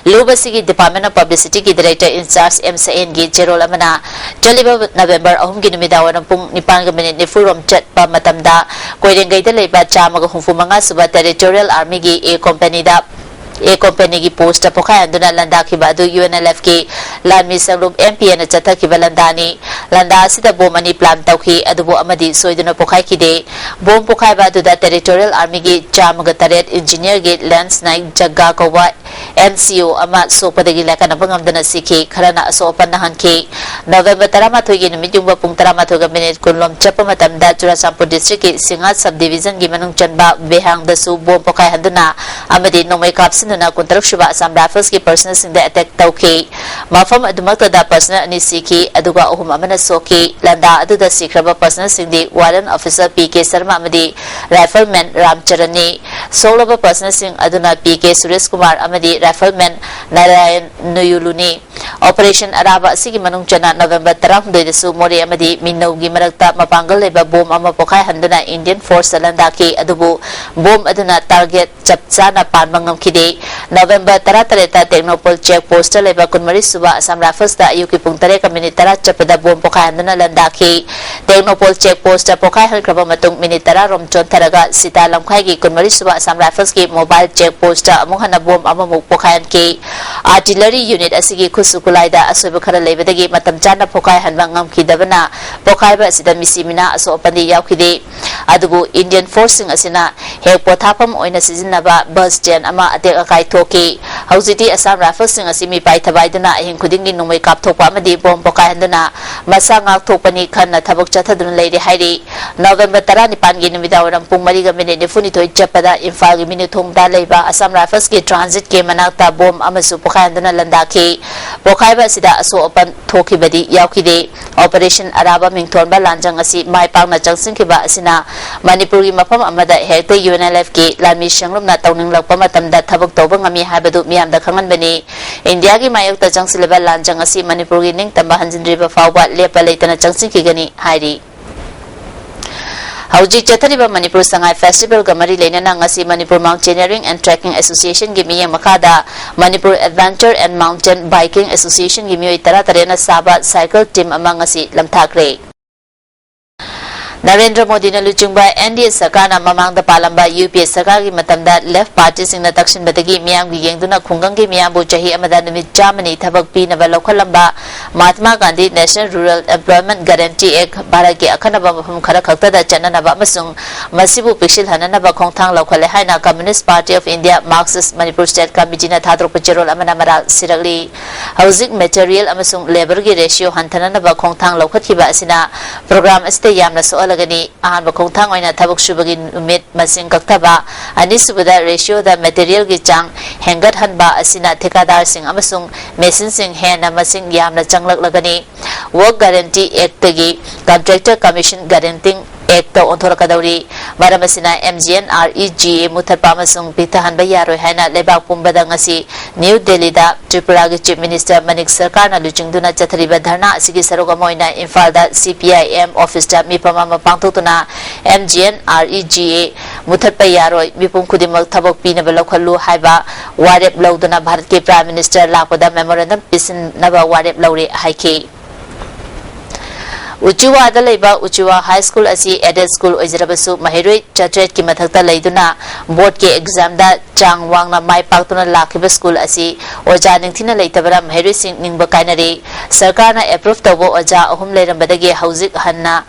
ꯂꯨꯕ ꯑꯁꯤꯒꯤ Department of Publicityꯒꯤ Director in Charge ꯑꯦꯝ ꯁꯌꯦꯟꯒꯤ ꯆꯦꯔꯣꯜ ꯑꯃꯅ ꯆꯠꯂꯤꯕ ꯅꯕꯦꯝꯕꯔ ꯑꯍꯨꯝꯒꯤ ꯅꯨꯃꯤꯗꯥꯡꯋꯥꯏꯔꯝ ꯄꯨꯡ ꯅꯤꯄꯥꯟꯒ ꯃꯤꯅꯤꯠ ꯅꯤꯐꯨ ꯔꯣꯝ ꯆꯠꯄ ꯃꯇꯝꯗ ꯀꯣꯏꯔꯦꯡꯒꯩꯗ ꯂꯩꯕ ꯆꯥꯝꯃꯒ ꯍꯨꯝꯐꯨ ꯃꯉꯥ ꯁꯨꯕ Territorial Armyꯒꯤ A companyꯗ, A companyꯒꯤ postꯇ ꯄꯣꯈꯥꯏꯍꯟꯗꯨꯅ ꯂꯥꯟꯗꯥꯈꯤꯕ ꯑꯗꯨ ꯌꯨ ꯑꯦꯟ ꯑꯦꯜ ꯑꯦꯐꯀꯤ ꯂꯥꯟꯃꯤ ꯁꯪꯂꯨꯞ ꯑꯦꯝ ꯄꯤ ꯑꯦꯅ ꯆꯠꯊꯈꯤꯕ ꯂꯥꯟꯗꯥꯅꯤ꯫ ꯂꯥꯟꯗꯥ ꯑꯁꯤꯗ bomb ꯑꯅꯤ plant ꯇꯧꯈꯤ, ꯑꯗꯨꯕꯨ ꯑꯃꯗꯤ ꯁꯣꯏꯗꯨꯅ ꯄꯣꯈꯥꯏꯈꯤꯗꯦ꯫ Bomb ꯄꯣꯈꯥꯏꯕ ꯑꯗꯨꯗ Territorial Armyꯒꯤ ꯆꯥꯝꯃꯒ ꯇꯔꯦꯠ engineerꯒꯤ Lance Naik Jagga ꯀꯧꯕ N C O ꯑꯃ ꯁꯣꯛꯄꯗꯒꯤ ꯂꯥꯏꯀꯠꯅꯕ ꯉꯝꯗꯅ ꯁꯤꯈꯤ, ꯈꯔꯅ ꯑꯁꯣꯛ ꯑꯄꯟ ꯅꯍꯟꯈꯤ꯫ ꯅꯕꯦꯝꯕꯔ ꯇꯔꯥꯃꯥꯊꯣꯏꯒꯤ ꯅꯨꯃꯤꯠ ꯌꯨꯡꯕ ꯄꯨꯡ ꯇꯔꯥꯃꯥꯊꯣꯏꯒ ꯃꯤꯅꯤꯠ ꯀꯨꯟ ꯂꯣꯝ ꯆꯠꯄ ꯃꯇꯝꯗ ꯆꯨꯔꯆꯥꯟꯄꯨꯔ districtꯀꯤ ꯁꯤꯡꯍꯥꯠ subdivisionꯒꯤ ꯃꯅꯨꯡ ꯆꯟꯕ ꯕꯦꯍꯥꯡꯗꯁꯨ bomb ꯄꯣꯈꯥꯏꯍꯟꯗꯨꯅ ꯑꯃꯗꯤ ꯅꯣꯡꯃꯩ ꯀꯥꯞꯁꯤꯟꯗꯨꯅ ꯀꯨꯟꯇꯔꯨꯛ ꯁꯨꯕ Assam Riflesꯀꯤ personnelꯁꯤꯡꯗ attack ꯇꯧꯈꯤ꯫ ꯃꯐꯝ ꯑꯗꯨꯃꯛꯇꯗ personnel ꯑꯅꯤ ꯁꯤꯈꯤ, ꯑꯗꯨꯒ ꯑꯍꯨꯝ ꯑꯃꯅ ꯁꯣꯛꯈꯤ꯫ ꯂꯥꯟꯗꯥ ꯑꯗꯨꯗ ꯁꯤꯈ꯭ꯔꯕ personnelꯁꯤꯡꯗꯤ Warrant Officer P K Sharma ꯑꯃꯗꯤ rifleman ꯔꯥꯝꯆꯔꯟꯅꯤ꯫ ꯁꯣꯛꯂꯕ personnelꯁꯤꯡ ꯑꯗꯨꯅ ꯄꯤ ꯀꯦ ꯁꯨꯔꯦꯁ ꯀꯨꯃꯥꯔ ꯑꯃꯗꯤ rifleman ꯅꯥꯔꯥꯌꯟ ꯅꯨꯌꯨꯂꯨꯅꯤ꯫ ꯑꯣꯄꯔꯦꯁꯟ ꯑꯔꯥꯕ ꯑꯁꯤꯒꯤ ꯃꯅꯨꯡ ꯆꯟꯅ ꯅꯣꯚꯦꯝꯕꯔ ꯇꯔꯥꯍꯨꯝꯗꯣꯏꯗꯁꯨ ꯃꯣꯔꯦ ꯑꯃꯗꯤ ꯃꯤꯅꯧꯒꯤ ꯃꯔꯛꯇ ꯃꯄꯥꯡꯒꯜ ꯂꯩꯕ ꯕꯣꯝ ꯑꯃ ꯄꯣꯈꯥꯏꯍꯟꯗꯨꯅ ꯏꯟꯗꯤꯌꯟ ꯐꯣꯔꯁꯇ ꯂꯥꯟꯗꯥꯈꯤ꯫ ꯑꯗꯨꯕꯨ ꯕꯣꯝ ꯑꯗꯨꯅ ꯇꯥꯔꯒꯦꯠ ꯆꯞ ꯆꯥꯅ ꯄꯥꯟꯕ ꯉꯝꯈꯤꯗꯦ꯫ ꯅꯣꯚꯦꯝꯕꯔ ꯇꯔꯥꯇꯔꯦꯠꯇ ꯇꯦꯡꯅꯧꯄꯜ ꯆꯦꯛ ꯄꯣꯁꯇ ꯂꯩꯕ ꯀꯨꯟꯃꯔꯤ ꯁꯨꯕ ꯑꯁꯥꯝ ꯔꯥꯏꯐꯜꯁꯇ ꯑꯌꯨꯛꯀꯤ ꯄꯨꯡ ꯇꯔꯦꯠꯀ ꯃꯤꯅꯤꯠ ꯇꯔꯥ ꯆꯠꯄꯗ ꯕꯣꯝ ꯄꯣꯈꯥꯏꯍꯟꯗꯨꯅ ꯂꯥꯟꯗꯥꯈꯤ꯫ ꯇꯦꯡꯅꯧꯄꯜ ꯆꯦꯛ ꯄꯣꯁꯇ ꯄꯣꯈꯥꯏꯍꯟꯈ꯭ꯔꯕ ꯃꯇꯨꯡ ꯃꯤꯅꯤꯠ ꯇꯔꯥ ꯔꯣꯝ ꯆꯣꯟꯊꯔꯒ ꯁꯤꯇꯥ ꯂꯝꯈꯥꯏꯒꯤ ꯀꯨꯟꯃꯔꯤ ꯁꯨꯕ ꯑꯁꯥꯝ ꯔꯥꯏꯐꯜꯁꯀꯤ ꯃꯣꯕꯥꯏꯜ ꯆꯦꯛ ꯄꯣꯁꯇ ꯑꯃꯨꯛ ꯍꯟꯅ ꯕꯣꯝ ꯑꯃꯃꯨꯛ ꯄꯣꯈꯥꯏꯍꯟꯈꯤ꯫ ꯑꯥꯔꯇꯤꯂꯔꯤ ꯌꯨꯅꯤꯠ ꯑꯁꯤꯒꯤ ꯈꯨꯠꯁꯨ ꯈꯨꯠꯂꯥꯏꯗ ꯑꯁꯣꯏꯕ ꯈꯔ ꯂꯩꯕꯗꯒꯤ ꯃꯇꯝ ꯆꯥꯅ ꯄꯣꯈꯥꯏꯍꯟꯕ ꯉꯝꯈꯤꯗꯕꯅ ꯄꯣꯈꯥꯏꯕ ꯑꯁꯤꯗ ꯃꯤꯁꯤ ꯃꯤꯅꯥ ꯑꯁꯣꯛ ꯑꯄꯟꯗꯤ ꯌꯥꯎꯈꯤꯗꯦ꯫ ꯑꯗꯨꯕꯨ ꯏꯟꯗꯤꯌꯟ ꯐꯣꯔꯁꯁꯤꯡ ꯑꯁꯤꯅ ꯍꯦꯛ ꯄꯣꯊꯥꯐꯝ ꯑꯣꯏꯅ ꯁꯤꯖꯤꯟꯅꯕ ꯕꯁ ꯁ꯭ꯇꯦꯟ ꯑꯃ ꯑꯇꯦꯛ ꯑꯀꯥꯏ ꯊꯣꯛꯈꯤ꯫ ꯍꯧꯖꯤꯛꯇꯤ ꯑꯁꯥꯝ ꯔꯥꯏꯐꯜꯁꯤꯡ ꯑꯁꯤ ꯃꯤꯄꯥꯏ ꯊꯕꯥꯏꯗꯨꯅ ꯑꯍꯤꯡ ꯈꯨꯗꯤꯡꯒꯤ ꯅꯣꯡꯃꯩ ꯀꯥꯞꯊꯣꯛꯄ ꯑꯃꯗꯤ ꯕꯣꯝ ꯄꯣꯈꯥꯏꯍꯟꯗꯨꯅ ꯃꯁꯥ ꯉꯥꯛꯊꯣꯛꯄꯅꯤ ꯈꯟꯅ ꯊꯕꯛ ꯆꯠꯊꯗꯨꯅ ꯂꯩꯔꯤ ꯍꯥꯏꯔꯤ꯫ ꯅꯣꯚꯦꯝꯕꯔ ꯇꯔꯥꯅꯤꯄꯥꯟꯒꯤ ꯅꯨꯃꯤꯗꯥꯡꯋꯥꯏꯔꯝ ꯄꯨꯡ ꯃꯔꯤꯒ ꯃꯤꯅꯤꯠ ꯅꯤꯐꯨꯅꯤꯊꯣꯏ ꯆꯠꯄꯗ ꯏꯝꯐꯥꯜꯒꯤ ꯃꯤꯅꯨꯊꯣꯡꯗ ꯂꯩꯕ ꯑꯁꯥꯝ ꯔꯥꯏꯐꯜꯁꯀꯤ ꯇ꯭ꯔꯥꯟꯖꯤꯠꯀꯤ ꯃꯅꯥꯛꯇ ꯕꯣꯝ ꯑꯃꯁꯨ ꯄꯣꯈꯥꯏꯍꯟꯗꯨꯅ ꯂꯥꯟꯗꯥꯈꯤ꯫ ꯄꯣꯈꯥꯏꯕ ꯑꯁꯤꯗ ꯑꯁꯣꯛ ꯑꯄꯟ ꯊꯣꯛꯈꯤꯕꯗꯤ ꯌꯥꯎꯈꯤꯗꯦ꯫ ꯑꯣꯄꯔꯦꯁꯟ ꯑꯔꯥꯕ ꯃꯤꯡꯊꯣꯟꯕ ꯂꯥꯟꯖꯪ ꯑꯁꯤ ꯃꯥꯏ ꯄꯥꯛꯅ ꯆꯪꯁꯤꯟꯈꯤꯕ ꯑꯁꯤꯅ ꯃꯅꯤꯄꯨꯔꯒꯤ ꯃꯐꯝ ꯑꯃꯗ ꯍꯦꯛꯇ UNLFꯀꯤ ꯂꯥꯟꯃꯤ ꯁꯦꯡꯂꯨꯞꯅ ꯇꯧꯅꯤꯡꯂꯛꯄ ꯃꯇꯝꯗ ꯊꯕꯛ ꯇꯧꯕ ꯉꯝꯃꯤ ꯍꯥꯏꯕꯗꯨ ꯃꯤꯌꯥꯝꯗ ꯈꯪꯍꯟꯕꯅꯤ꯫ ꯏꯟꯗꯤꯌꯥꯒꯤ ꯃꯥꯌꯣꯛꯇ ꯆꯪꯁꯤꯜꯂꯤꯕ ꯂꯥꯟꯖꯪ ꯑꯁꯤ ꯃꯅꯤꯄꯨꯔꯒꯤ ꯅꯤꯡꯇꯝꯕ ꯍꯟꯖꯤꯟꯗ꯭ꯔꯤꯕ ꯐꯥꯎꯕ ꯂꯦꯞꯄ ꯂꯩꯇꯅ ꯆꯪꯁꯤꯟꯈꯤꯒꯅꯤ ꯍꯥꯏꯔꯤ꯫ ꯍꯧꯖꯤꯛ ꯆꯠꯊꯔꯤꯕ ꯃꯅꯤꯄꯨꯔ ꯁꯉꯥꯏ ꯐꯦꯁꯇꯤꯚꯦꯜꯒ ꯃꯔꯤ ꯂꯩꯅꯅ ꯉꯁꯤ ꯃꯅꯤꯄꯨꯔ Mountaineering and Trekking Associationꯒꯤ ꯃꯤꯠꯌꯦꯡ ꯃꯈꯥꯗ Manipur Adventure and Mountain Biking Associationꯒꯤ ꯃꯤꯑꯣꯏ ꯇꯔꯥꯇꯔꯦꯠꯅ ꯁꯥꯕ ꯁꯥꯏꯀꯜ ꯇꯤꯝ ꯑꯃ ꯉꯁꯤ ꯂꯝꯊꯥꯈ꯭ꯔꯦ꯫ ꯅꯔꯦꯟꯗ꯭ꯔ ꯃꯣꯗꯤꯅ ꯂꯨꯆꯤꯡꯕ NDA ꯁꯔꯀꯥꯔꯅ ꯃꯃꯥꯡꯗ ꯄꯥꯜꯂꯝꯕ UPA ꯁꯔꯀꯥꯔꯒꯤ ꯃꯇꯝꯗ ꯂꯦꯐ ꯄꯥꯔꯇꯤꯁꯤꯡꯅ ꯇꯛꯁꯤꯟꯕꯗꯒꯤ ꯃꯤꯌꯥꯝꯒꯤ ꯌꯦꯡꯗꯨꯅ ꯈꯨꯡꯒꯪꯒꯤ ꯃꯤꯌꯥꯝꯕꯨ ꯆꯍꯤ ꯑꯃꯗ ꯅꯨꯃꯤꯠ ꯆꯥꯝꯃꯅꯤ ꯊꯕꯛ ꯄꯤꯅꯕ ꯂꯧꯈꯠꯂꯝꯕ Mahatma Gandhi National Rural Employment Guarantee Act ꯚꯥꯔꯠꯀꯤ ꯑꯈꯟꯅꯕ ꯃꯐꯝ ꯈꯔ ꯈꯛꯇꯗ ꯆꯠꯅꯅꯕ ꯑꯃꯁꯨꯡ ꯃꯁꯤꯕꯨ ꯄꯤꯛꯁꯤꯜꯍꯟꯅꯅꯕ ꯈꯣꯡꯊꯥꯡ ꯂꯧꯈꯠꯂꯦ ꯍꯥꯏꯅ Communist Party of India Marxist Manipur State Committeeꯅ ꯊꯥꯗꯣꯔꯛꯄ ꯆꯦꯔꯣꯜ ꯑꯃꯅ ꯃꯔꯥꯜ ꯁꯤꯔꯛꯂꯤ꯫ ꯍꯧꯖꯤꯛ material ꯑꯃꯁꯨꯡ labourꯒꯤ ratio ꯍꯟꯊꯅꯅꯕ ꯈꯣꯡꯊꯥꯡ ꯂꯧꯈꯠꯈꯤꯕ ꯑꯁꯤꯅ program ꯑꯁꯤꯗ ꯌꯥꯝꯅ ꯁꯣꯛꯍꯜꯂꯒꯅꯤ꯫ ꯑꯍꯥꯟꯕ ꯈꯣꯡꯊꯥꯡ ꯑꯣꯏꯅ ꯊꯕꯛ ꯁꯨꯕꯒꯤ ꯅꯨꯃꯤꯠ ꯃꯁꯤꯡ ꯀꯛꯊꯕ, ꯑꯅꯤꯁꯨꯕꯗ ratioꯗ materialꯒꯤ ꯆꯥꯡ ꯍꯦꯟꯒꯠꯍꯟꯕ ꯑꯁꯤꯅ ꯊꯤꯀꯥꯗꯥꯔꯁꯤꯡ ꯑꯃꯁꯨꯡ machineꯁꯤꯡ ꯍꯦꯟꯅ ꯃꯁꯤꯡ ꯌꯥꯝꯅ ꯆꯪꯂꯛꯂꯒꯅꯤ꯫ Work Guarantee Actꯇꯒꯤ Contractor Commission Guaranteeing ꯑꯦꯛꯇ ꯑꯣꯟꯊꯣꯔꯛꯀꯗꯧꯔꯤ꯫ ꯃꯔꯝ ꯑꯁꯤꯅ M G N R E G A ꯃꯨꯊꯠꯄ ꯑꯃꯁꯨꯡ ꯄꯤꯛꯊꯍꯟꯕ ꯌꯥꯔꯣꯏ ꯍꯥꯏꯅ ꯂꯩꯕꯥꯛ ꯄꯨꯝꯕꯗ ꯉꯁꯤ ꯅ꯭ꯌꯨ ꯗꯦꯜꯂꯤꯗ ꯇ꯭ꯔꯤꯄꯨꯔꯥꯒꯤ ꯆꯤꯐ ꯃꯤꯅꯤꯁꯇꯔ ꯃꯅꯤꯛ ꯁꯔꯀꯥꯔꯅ ꯂꯨꯆꯤꯡꯗꯨꯅ ꯆꯠꯊꯔꯤꯕ ꯙꯔꯅꯥ ꯑꯁꯤꯒꯤ ꯁꯔꯨꯛ ꯑꯃ ꯑꯣꯏꯅ ꯏꯝꯐꯥꯜꯗ ꯁꯤ ꯄꯤ ꯑꯥꯏ ꯑꯦꯝ ꯑꯣꯐꯤꯁꯇ ꯃꯤꯐꯝ ꯑꯃ ꯄꯥꯡꯊꯣꯛꯇꯨꯅ M G N R E G A ꯃꯨꯊꯠꯄ ꯌꯥꯔꯣꯏ, ꯃꯤꯄꯨꯝ ꯈꯨꯗꯤꯡꯃꯛ ꯊꯕꯛ ꯄꯤꯅꯕ ꯂꯧꯈꯠꯂꯨ ꯍꯥꯏꯕ ꯋꯥꯔꯦꯞ ꯂꯧꯗꯨꯅ ꯚꯥꯔꯠꯀꯤ ꯄ꯭ꯔꯥꯏꯝ ꯃꯤꯅꯤꯁꯇꯔ ꯂꯥꯛꯄꯗ ꯃꯦꯃꯣꯔꯦꯟꯗꯝ ꯄꯤꯁꯤꯟꯅꯕ ꯋꯥꯔꯦꯞ ꯂꯧꯔꯦ ꯍꯥꯏꯈꯤ꯫ ꯎꯆꯤꯋꯥꯗ ꯂꯩꯕ ꯎꯆꯤꯋꯥ ꯍꯥꯏ ꯁ꯭ꯀꯨꯜ ꯑꯁꯤ ꯑꯦꯗꯦꯗ ꯁ꯭ꯀꯨꯜ ꯑꯣꯏꯖꯔꯕꯁꯨ ꯃꯍꯩꯔꯣꯏ ꯆꯥꯇ꯭ꯔꯦꯠꯀꯤ ꯃꯊꯛꯇ ꯂꯩꯗꯨꯅ ꯕꯣꯔꯗꯀꯤ ꯑꯦꯛꯖꯥꯝꯗ ꯆꯥꯡ ꯋꯥꯡꯅ ꯃꯥꯏ ꯄꯥꯛꯇꯨꯅ ꯂꯥꯛꯈꯤꯕ ꯁ꯭ꯀꯨꯜ ꯑꯁꯤ ꯑꯣꯖꯥ ꯅꯤꯡꯊꯤꯅ ꯂꯩꯇꯕꯅ ꯃꯍꯩꯔꯣꯏꯁꯤꯡ ꯅꯤꯡꯕ ꯀꯥꯏꯅꯔꯦ꯫ ꯁꯔꯀꯥꯔꯅ ꯑꯦꯄ꯭ꯔꯨꯚ ꯇꯧꯕ ꯑꯣꯖꯥ ꯑꯍꯨꯝ ꯂꯩꯔꯝꯕꯗꯒꯤ ꯍꯧꯖꯤꯛ ꯍꯟꯅ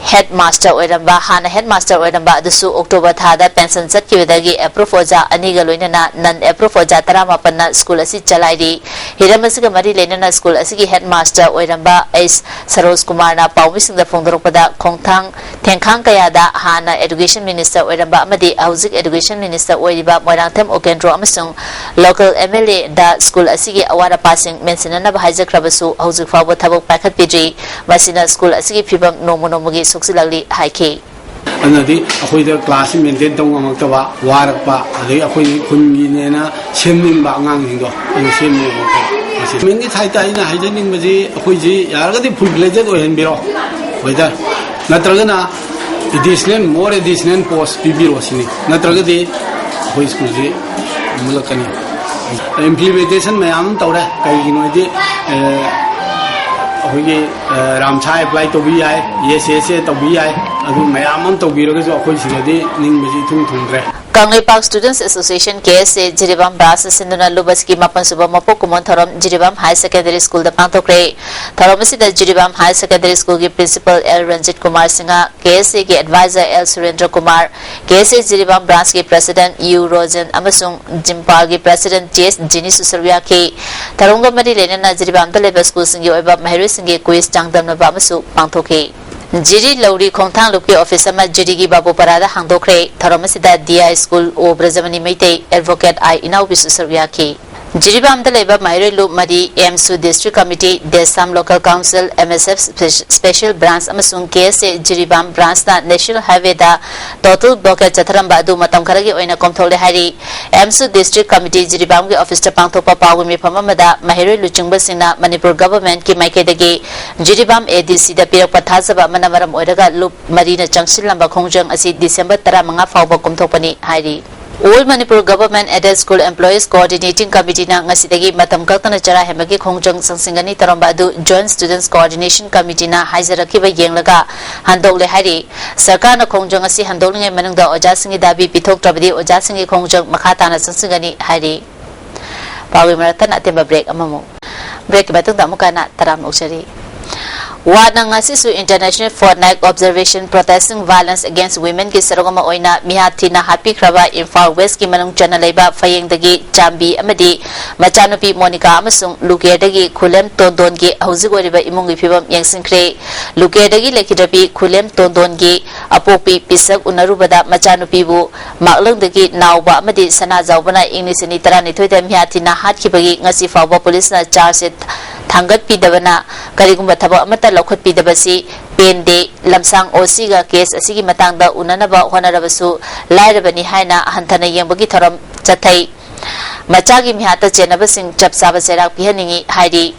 ꯍꯦꯗ ꯃꯥꯁꯇꯔ ꯑꯣꯏꯔꯝꯕ, ꯍꯥꯟꯅ ꯍꯦꯗ ꯃꯥꯁꯇꯔ ꯑꯣꯏꯔꯝꯕ ꯑꯗꯨꯁꯨ ꯑꯣꯛꯇꯣꯕꯔ ꯊꯥꯗ ꯄꯦꯟꯁꯟ ꯆꯠꯈꯤꯕꯗꯒꯤ ꯑꯦꯄ꯭ꯔꯨꯚ ꯑꯣꯖꯥ ꯑꯅꯤꯒ ꯂꯣꯏꯅꯅ ꯅꯟ ꯑꯦꯄ꯭ꯔꯨꯚ ꯑꯣꯖꯥ ꯇꯔꯥꯃꯥꯄꯟꯅ ꯁ꯭ꯀꯨꯜ ꯑꯁꯤ ꯆꯂꯥꯏꯔꯤ꯫ ꯍꯤꯔꯝ ꯑꯁꯤꯒ ꯃꯔꯤ ꯂꯩꯅꯅ ꯁ꯭ꯀꯨꯜ ꯑꯁꯤꯒꯤ ꯍꯦꯗ ꯃꯥꯁꯇꯔ ꯑꯣꯏꯔꯝꯕ ꯑꯩꯆ ꯁꯔꯣꯖ ꯀꯨꯃꯥꯔꯅ ꯄꯥꯎꯃꯤꯁꯤꯡꯗ ꯐꯣꯡꯗꯣꯔꯛꯄꯗ, ꯈꯣꯡꯊꯥꯡ ꯊꯦꯡꯈꯥꯡ ꯀꯌꯥꯗ ꯍꯥꯟꯅ ꯑꯦꯗꯨꯀꯦꯁꯟ ꯃꯤꯅꯤꯁꯇꯔ ꯑꯣꯏꯔꯝꯕ ꯑꯃꯗꯤ ꯍꯧꯖꯤꯛ ꯑꯦꯗꯨꯀꯦꯁꯟ ꯃꯤꯅꯤꯁꯇꯔ ꯑꯣꯏꯔꯤꯕ ꯃꯣꯏꯔꯥꯡꯊꯦꯝ ꯎꯀꯦꯟꯗ꯭ꯔꯣ ꯑꯃꯁꯨꯡ ꯂꯣꯀꯦꯜ ꯑꯦꯝ ꯑꯦꯜ ꯑꯦꯗ ꯁ꯭ꯀꯨꯜ ꯑꯁꯤꯒꯤ ꯑꯋꯥꯠ ꯑꯄꯥꯁꯤꯡ ꯃꯦꯟꯁꯤꯟꯅꯅꯕ ꯍꯥꯏꯖꯈ꯭ꯔꯕꯁꯨ ꯍꯧꯖꯤꯛ ꯐꯥꯎꯕ ꯊꯕꯛ ꯄꯥꯏꯈꯠꯄꯤꯗ꯭ꯔꯤ꯫ ꯃꯁꯤꯅ ꯁ꯭ꯀꯨꯜ ꯑꯁꯤꯒꯤ ꯐꯤꯕꯝ ꯅꯣꯡꯃ ꯅꯣꯡꯃꯒꯤ ꯁꯣꯛꯆꯤꯜꯂꯛꯂꯤ ꯍꯥꯏꯈꯤ꯫ ꯑꯗꯨꯅꯗꯤ ꯑꯩꯈꯣꯏꯗ ꯀ꯭ꯂꯥꯁꯁꯤ ꯃꯦꯟꯇꯦꯟ ꯇꯧ ꯉꯝꯃꯛꯇꯕ, ꯋꯥꯔꯛꯄ, ꯑꯗꯩ ꯑꯩꯈꯣꯏꯒꯤ ꯈꯨꯟꯒꯤꯅꯦꯅ ꯁꯦꯝꯅꯤꯡꯕ ꯑꯉꯥꯡꯁꯤꯡꯗꯣ ꯑꯗꯨ ꯁꯦꯝꯕ ꯉꯝꯃꯛꯇꯕ꯫ ꯃꯁꯤ ꯃꯦꯟꯒꯤ ꯁꯥꯏꯠꯇ ꯑꯩꯅ ꯍꯥꯏꯖꯅꯤꯡꯕꯁꯤ, ꯑꯩꯈꯣꯏꯁꯤ ꯌꯥꯔꯒꯗꯤ ꯐꯨꯜ ꯐ꯭ꯂꯦꯖꯦꯗ ꯑꯣꯏꯍꯟꯕꯤꯔꯣ ꯋꯦꯗꯔ, ꯅꯠꯇ꯭ꯔꯒꯅ ꯑꯦꯗꯤꯁꯅꯦꯜ, ꯃꯣꯔ ꯑꯦꯗꯤꯁꯅꯦꯜ ꯄꯣꯁ ꯄꯤꯕꯤꯔꯣ ꯁꯤꯅꯤ, ꯅꯠꯇ꯭ꯔꯒꯗꯤ ꯑꯩꯈꯣꯏ ꯁ꯭ꯀꯨꯜꯁꯤ ꯃꯨꯠꯂꯛꯀꯅꯤ꯫ ꯏꯝꯄ꯭ꯂꯤꯃꯦꯟꯇꯦꯁꯟ ꯃꯌꯥꯝ ꯑꯃ ꯇꯧꯔꯦ, ꯀꯩꯒꯤꯅꯣ ꯍꯥꯏꯗꯤ, ꯑꯦ, ꯑꯩꯈꯣꯏꯒꯤ, ꯑꯦ, ꯔꯥꯝꯁꯥ ꯑꯦꯄ꯭ꯂꯥꯏ ꯇꯧꯕꯤ ꯌꯥꯏ, ꯑꯦꯁ ꯑꯦꯁ ꯑꯦ ꯇꯧꯕꯤ ꯌꯥꯏ, ꯑꯗꯨ ꯃꯌꯥꯝ ꯑꯃ ꯇꯧꯕꯤꯔꯒꯁꯨ ꯑꯩꯈꯣꯏ ꯁꯤꯗꯗꯤ ꯅꯤꯡꯕꯁꯤ ꯏꯊꯨꯡ ꯊꯨꯡꯗ꯭ꯔꯦ꯫ ꯀꯪꯂꯩꯄꯥꯛ ꯁ꯭ꯇꯨꯗꯦꯟꯠꯁ ꯑꯦꯁꯣꯁꯤꯌꯦꯁꯟ, ꯀꯦ ꯑꯦꯁ ꯑꯦ, ꯖꯤꯔꯤꯕꯥꯝ ꯕ꯭ꯔꯥꯟꯁꯅ ꯁꯤꯟꯗꯨꯅ ꯂꯨꯞ ꯑꯁꯤꯒꯤ ꯃꯥꯄꯟ ꯁꯨꯕ ꯃꯄꯣꯛ ꯀꯨꯝꯑꯣꯟ ꯊꯧꯔꯝ ꯖꯤꯔꯤꯕꯥꯝ ꯍꯥꯌꯔ ꯁꯦꯀꯦꯟꯗꯔꯤ ꯁ꯭ꯀꯨꯜꯗ ꯄꯥꯡꯊꯣꯛꯈ꯭ꯔꯦ꯫ ꯊꯧꯔꯝ ꯑꯁꯤꯗ ꯖꯤꯔꯤꯕꯥꯝ ꯍꯥꯌꯔ ꯁꯦꯀꯦꯟꯗꯔꯤ ꯁ꯭ꯀꯨꯜꯒꯤ ꯄ꯭ꯔꯤꯟꯁꯤꯄꯜ ꯑꯦꯜ ꯔꯟꯖꯤꯠ ꯀꯨꯃꯥꯔ ꯁꯤꯡꯍ, ꯀꯦ ꯑꯦꯁ ꯑꯦꯒꯤ ꯑꯦꯗꯚꯥꯏꯖꯔ ꯑꯦꯜ ꯁꯨꯔꯦꯟꯗ꯭ꯔ ꯀꯨꯃꯥꯔ, ꯀꯦ ꯑꯦꯁ ꯑꯦ ꯖꯤꯔꯤꯕꯥꯝ ꯕ꯭ꯔꯥꯟꯁꯀꯤ ꯄ꯭ꯔꯦꯁꯤꯗꯦꯟꯠ ꯌꯨ ꯔꯣꯖꯦꯟ ꯑꯃꯁꯨꯡ ꯖꯤꯝꯄꯥꯜꯒꯤ ꯄ꯭ꯔꯦꯁꯤꯗꯦꯟꯠ ꯖꯤ ꯑꯦꯁ ꯖꯤꯅꯤꯁꯨ ꯁꯔꯨꯛ ꯌꯥꯈꯤ꯫ ꯊꯧꯔꯝꯒ ꯃꯔꯤ ꯂꯩꯅꯅ ꯖꯤꯔꯤꯕꯥꯝꯗ ꯂꯩꯕ ꯁ꯭ꯀꯨꯜꯁꯤꯡꯒꯤ ꯑꯣꯏꯕ ꯃꯍꯩꯔꯣꯏꯁꯤꯡꯒꯤ ꯀ꯭ꯋꯤꯖ ꯆꯥꯡꯗꯝꯅꯕ ꯑꯃꯁꯨ ꯄꯥꯡꯊꯣꯛꯈꯤ꯫ ꯖꯤꯔꯤ ꯂꯧꯔꯤ ꯈꯣꯡꯊꯥꯡ ꯂꯨꯞꯀꯤ ꯑꯣꯐꯤꯁ ꯑꯃ ꯖꯤꯔꯤꯒꯤ ꯕꯥꯕꯨꯄꯥꯔꯥꯗ ꯍꯥꯡꯗꯣꯛꯈ꯭ꯔꯦ꯫ ꯊꯧꯔꯝ ꯑꯁꯤꯗ ꯗꯤ ꯑꯥꯏ ꯁ꯭ꯀꯨꯜ ꯑꯣ ꯕ꯭ꯔꯖꯃꯅꯤ ꯃꯩꯇꯩ, ꯑꯦꯗꯚꯣꯀꯦꯠ ꯑꯥꯏ ꯏꯅꯥꯎꯕꯤꯁꯨ ꯁꯔꯨꯛ ꯌꯥꯈꯤ꯫ ꯖꯤꯔꯤꯕꯥꯝꯗ ꯂꯩꯕ ꯃꯍꯩꯔꯣꯏ ꯂꯨꯞ ꯃꯔꯤ ꯑꯦꯝꯁꯨ District Committee, ꯗꯦꯁꯥꯝ Local Council, M S F Special Branch ꯑꯃꯁꯨꯡ K S A Jiribam Branchꯅ National Highwayꯗ total blockade ꯆꯠꯊꯔꯝꯕ ꯑꯗꯨ ꯃꯇꯝ ꯈꯔꯒꯤ ꯑꯣꯏꯅ ꯀꯣꯝꯊꯣꯛꯂꯦ ꯍꯥꯏꯔꯤ꯫ ꯑꯦꯝꯁꯨ District Committee ꯖꯤꯔꯤꯕꯥꯝꯒꯤ officeꯇ ꯄꯥꯡꯊꯣꯛꯄ ꯄꯥꯎꯒꯤ ꯃꯤꯐꯝ ꯑꯃꯗ ꯃꯍꯩꯔꯣꯏ ꯂꯨꯆꯤꯡꯕꯁꯤꯡꯅ ꯃꯅꯤꯄꯨꯔ governmentꯀꯤ ꯃꯥꯏꯀꯩꯗꯒꯤ ꯖꯤꯔꯤꯕꯥꯝ ADCꯗ ꯄꯤꯔꯛꯄ ꯊꯥꯖꯕ ꯑꯃꯅ ꯃꯔꯝ ꯑꯣꯏꯔꯒ ꯂꯨꯞ ꯃꯔꯤꯅ ꯆꯪꯁꯤꯜꯂꯝꯕ ꯈꯣꯡꯖꯪ ꯑꯁꯤ ꯗꯤꯁꯦꯝꯕꯔ ꯇꯔꯥꯃꯉꯥ ꯐꯥꯎꯕ ꯀꯣꯝꯊꯣꯛꯄꯅꯤ ꯍꯥꯏꯔꯤ꯫ All Manipur Government Aided School Employees Coordinating Committeeꯅ ꯉꯁꯤꯗꯒꯤ ꯃꯇꯝ ꯀꯛꯇꯅ ꯆꯔꯥ ꯍꯦꯟꯕꯒꯤ ꯈꯣꯡꯖꯪ ꯆꯪꯁꯤꯟꯒꯅꯤ ꯇꯧꯔꯝꯕ ꯑꯗꯨ Joint Students Coordination Committeeꯅ ꯍꯥꯏꯖꯔꯛꯈꯤꯕ ꯌꯦꯡꯂꯒ ꯍꯟꯗꯣꯛꯂꯦ ꯍꯥꯏꯔꯤ꯫ ꯁꯔꯀꯥꯔꯅ ꯈꯣꯡꯖꯪ ꯑꯁꯤ ꯍꯟꯗꯣꯛꯂꯤꯉꯩ ꯃꯅꯨꯡꯗ ꯑꯣꯖꯥꯁꯤꯡꯒꯤ ꯗꯥꯕꯤ ꯄꯤꯊꯣꯛꯇ꯭ꯔꯕꯗꯤ ꯑꯣꯖꯥꯁꯤꯡꯒꯤ ꯈꯣꯡꯖꯪ ꯃꯈꯥ ꯇꯥꯅ ꯆꯪꯁꯤꯟꯒꯅꯤ ꯍꯥꯏꯔꯤ꯫ ꯄꯥꯎꯒꯤ ꯃꯔꯛꯇꯅ ꯑꯇꯦꯟꯕ break ꯑꯃꯃꯨꯛ꯫ Breakꯀꯤ ꯃꯇꯨꯡꯗ ꯑꯃꯨꯛꯀ ꯍꯟꯅ ꯇꯔꯥꯝꯅ ꯑꯣꯛꯆꯔꯤ꯫ ꯋꯥꯠꯅ ꯉꯁꯤꯁꯨ International Fortnight Observation Protesting Violence Against Womenꯒꯤ ꯁꯔꯨꯛ ꯑꯃ ꯑꯣꯏꯅ ꯃꯤꯍꯥꯠ ꯊꯤꯅ ꯍꯥꯠꯄꯤꯈ꯭ꯔꯕ ꯏꯝꯐꯥꯜ Westꯀꯤ ꯃꯅꯨꯡ ꯆꯟꯅ ꯂꯩꯕ ꯐꯌꯦꯡꯗꯒꯤ ꯆꯥꯝꯕꯤ ꯑꯃꯗꯤ ꯃꯆꯥꯅꯨꯄꯤ ꯃꯣꯅꯤꯀꯥ ꯑꯃꯁꯨꯡ ꯂꯨꯀꯦꯔꯗꯒꯤ ꯈꯨꯂꯦꯝ ꯇꯣꯟꯗꯣꯟꯒꯤ ꯍꯧꯖꯤꯛ ꯑꯣꯏꯔꯤꯕ ꯏꯃꯨꯡꯒꯤ ꯐꯤꯕꯝ ꯌꯦꯡꯁꯤꯟꯈ꯭ꯔꯦ꯫ ꯂꯨꯀꯦꯔꯗꯒꯤ ꯂꯩꯈꯤꯗ꯭ꯔꯕꯤ ꯈꯨꯂꯦꯝ ꯇꯣꯟꯗꯣꯟꯒꯤ ꯑꯄꯣꯛꯄꯤ ꯄꯤꯁꯛ ꯎꯅꯔꯨꯕꯗ ꯃꯆꯥꯅꯨꯄꯤꯕꯨ ꯃꯥꯛꯂꯪꯗꯒꯤ ꯅꯥꯎꯕ ꯑꯃꯗꯤ ꯁꯅꯥꯖꯥꯎꯕꯅ ꯏꯪ ꯂꯤꯁꯤꯡ ꯑꯅꯤ ꯇꯔꯥꯅꯤꯊꯣꯏꯗ ꯃꯤꯍꯥꯠ ꯊꯤꯅ ꯍꯥꯠꯈꯤꯕꯒꯤ ꯉꯁꯤ ꯐꯥꯎꯕ ꯄꯨꯂꯤꯁꯅ ꯆꯥꯔꯖꯁꯦ ꯊꯥꯡꯒꯠꯄꯤꯗꯕꯅ ꯀꯔꯤꯒꯨꯝꯕ ꯊꯕꯛ ꯑꯃꯠꯇ ꯂꯧꯈꯠꯄꯤꯗꯕꯁꯤ ꯄꯦꯟꯗꯦ꯫ ꯂꯝꯁꯥꯡ OCꯒ case ꯑꯁꯤꯒꯤ ꯃꯇꯥꯡꯗ ꯎꯅꯅꯕ ꯍꯣꯠꯅꯔꯕꯁꯨ ꯂꯥꯏꯔꯕꯅꯤ ꯍꯥꯏꯅ ꯍꯟꯊꯅ ꯌꯦꯡꯕꯒꯤ ꯊꯧꯔꯝ ꯆꯠꯊꯩ꯫ ꯃꯆꯥꯒꯤ ꯃꯤꯍꯥꯠꯇ ꯆꯦꯟꯅꯕꯁꯤꯡ ꯆꯞ ꯆꯥꯕ ꯆꯩꯔꯥꯛ ꯄꯤꯍꯟꯅꯤꯡꯏ ꯍꯥꯏꯔꯤ꯫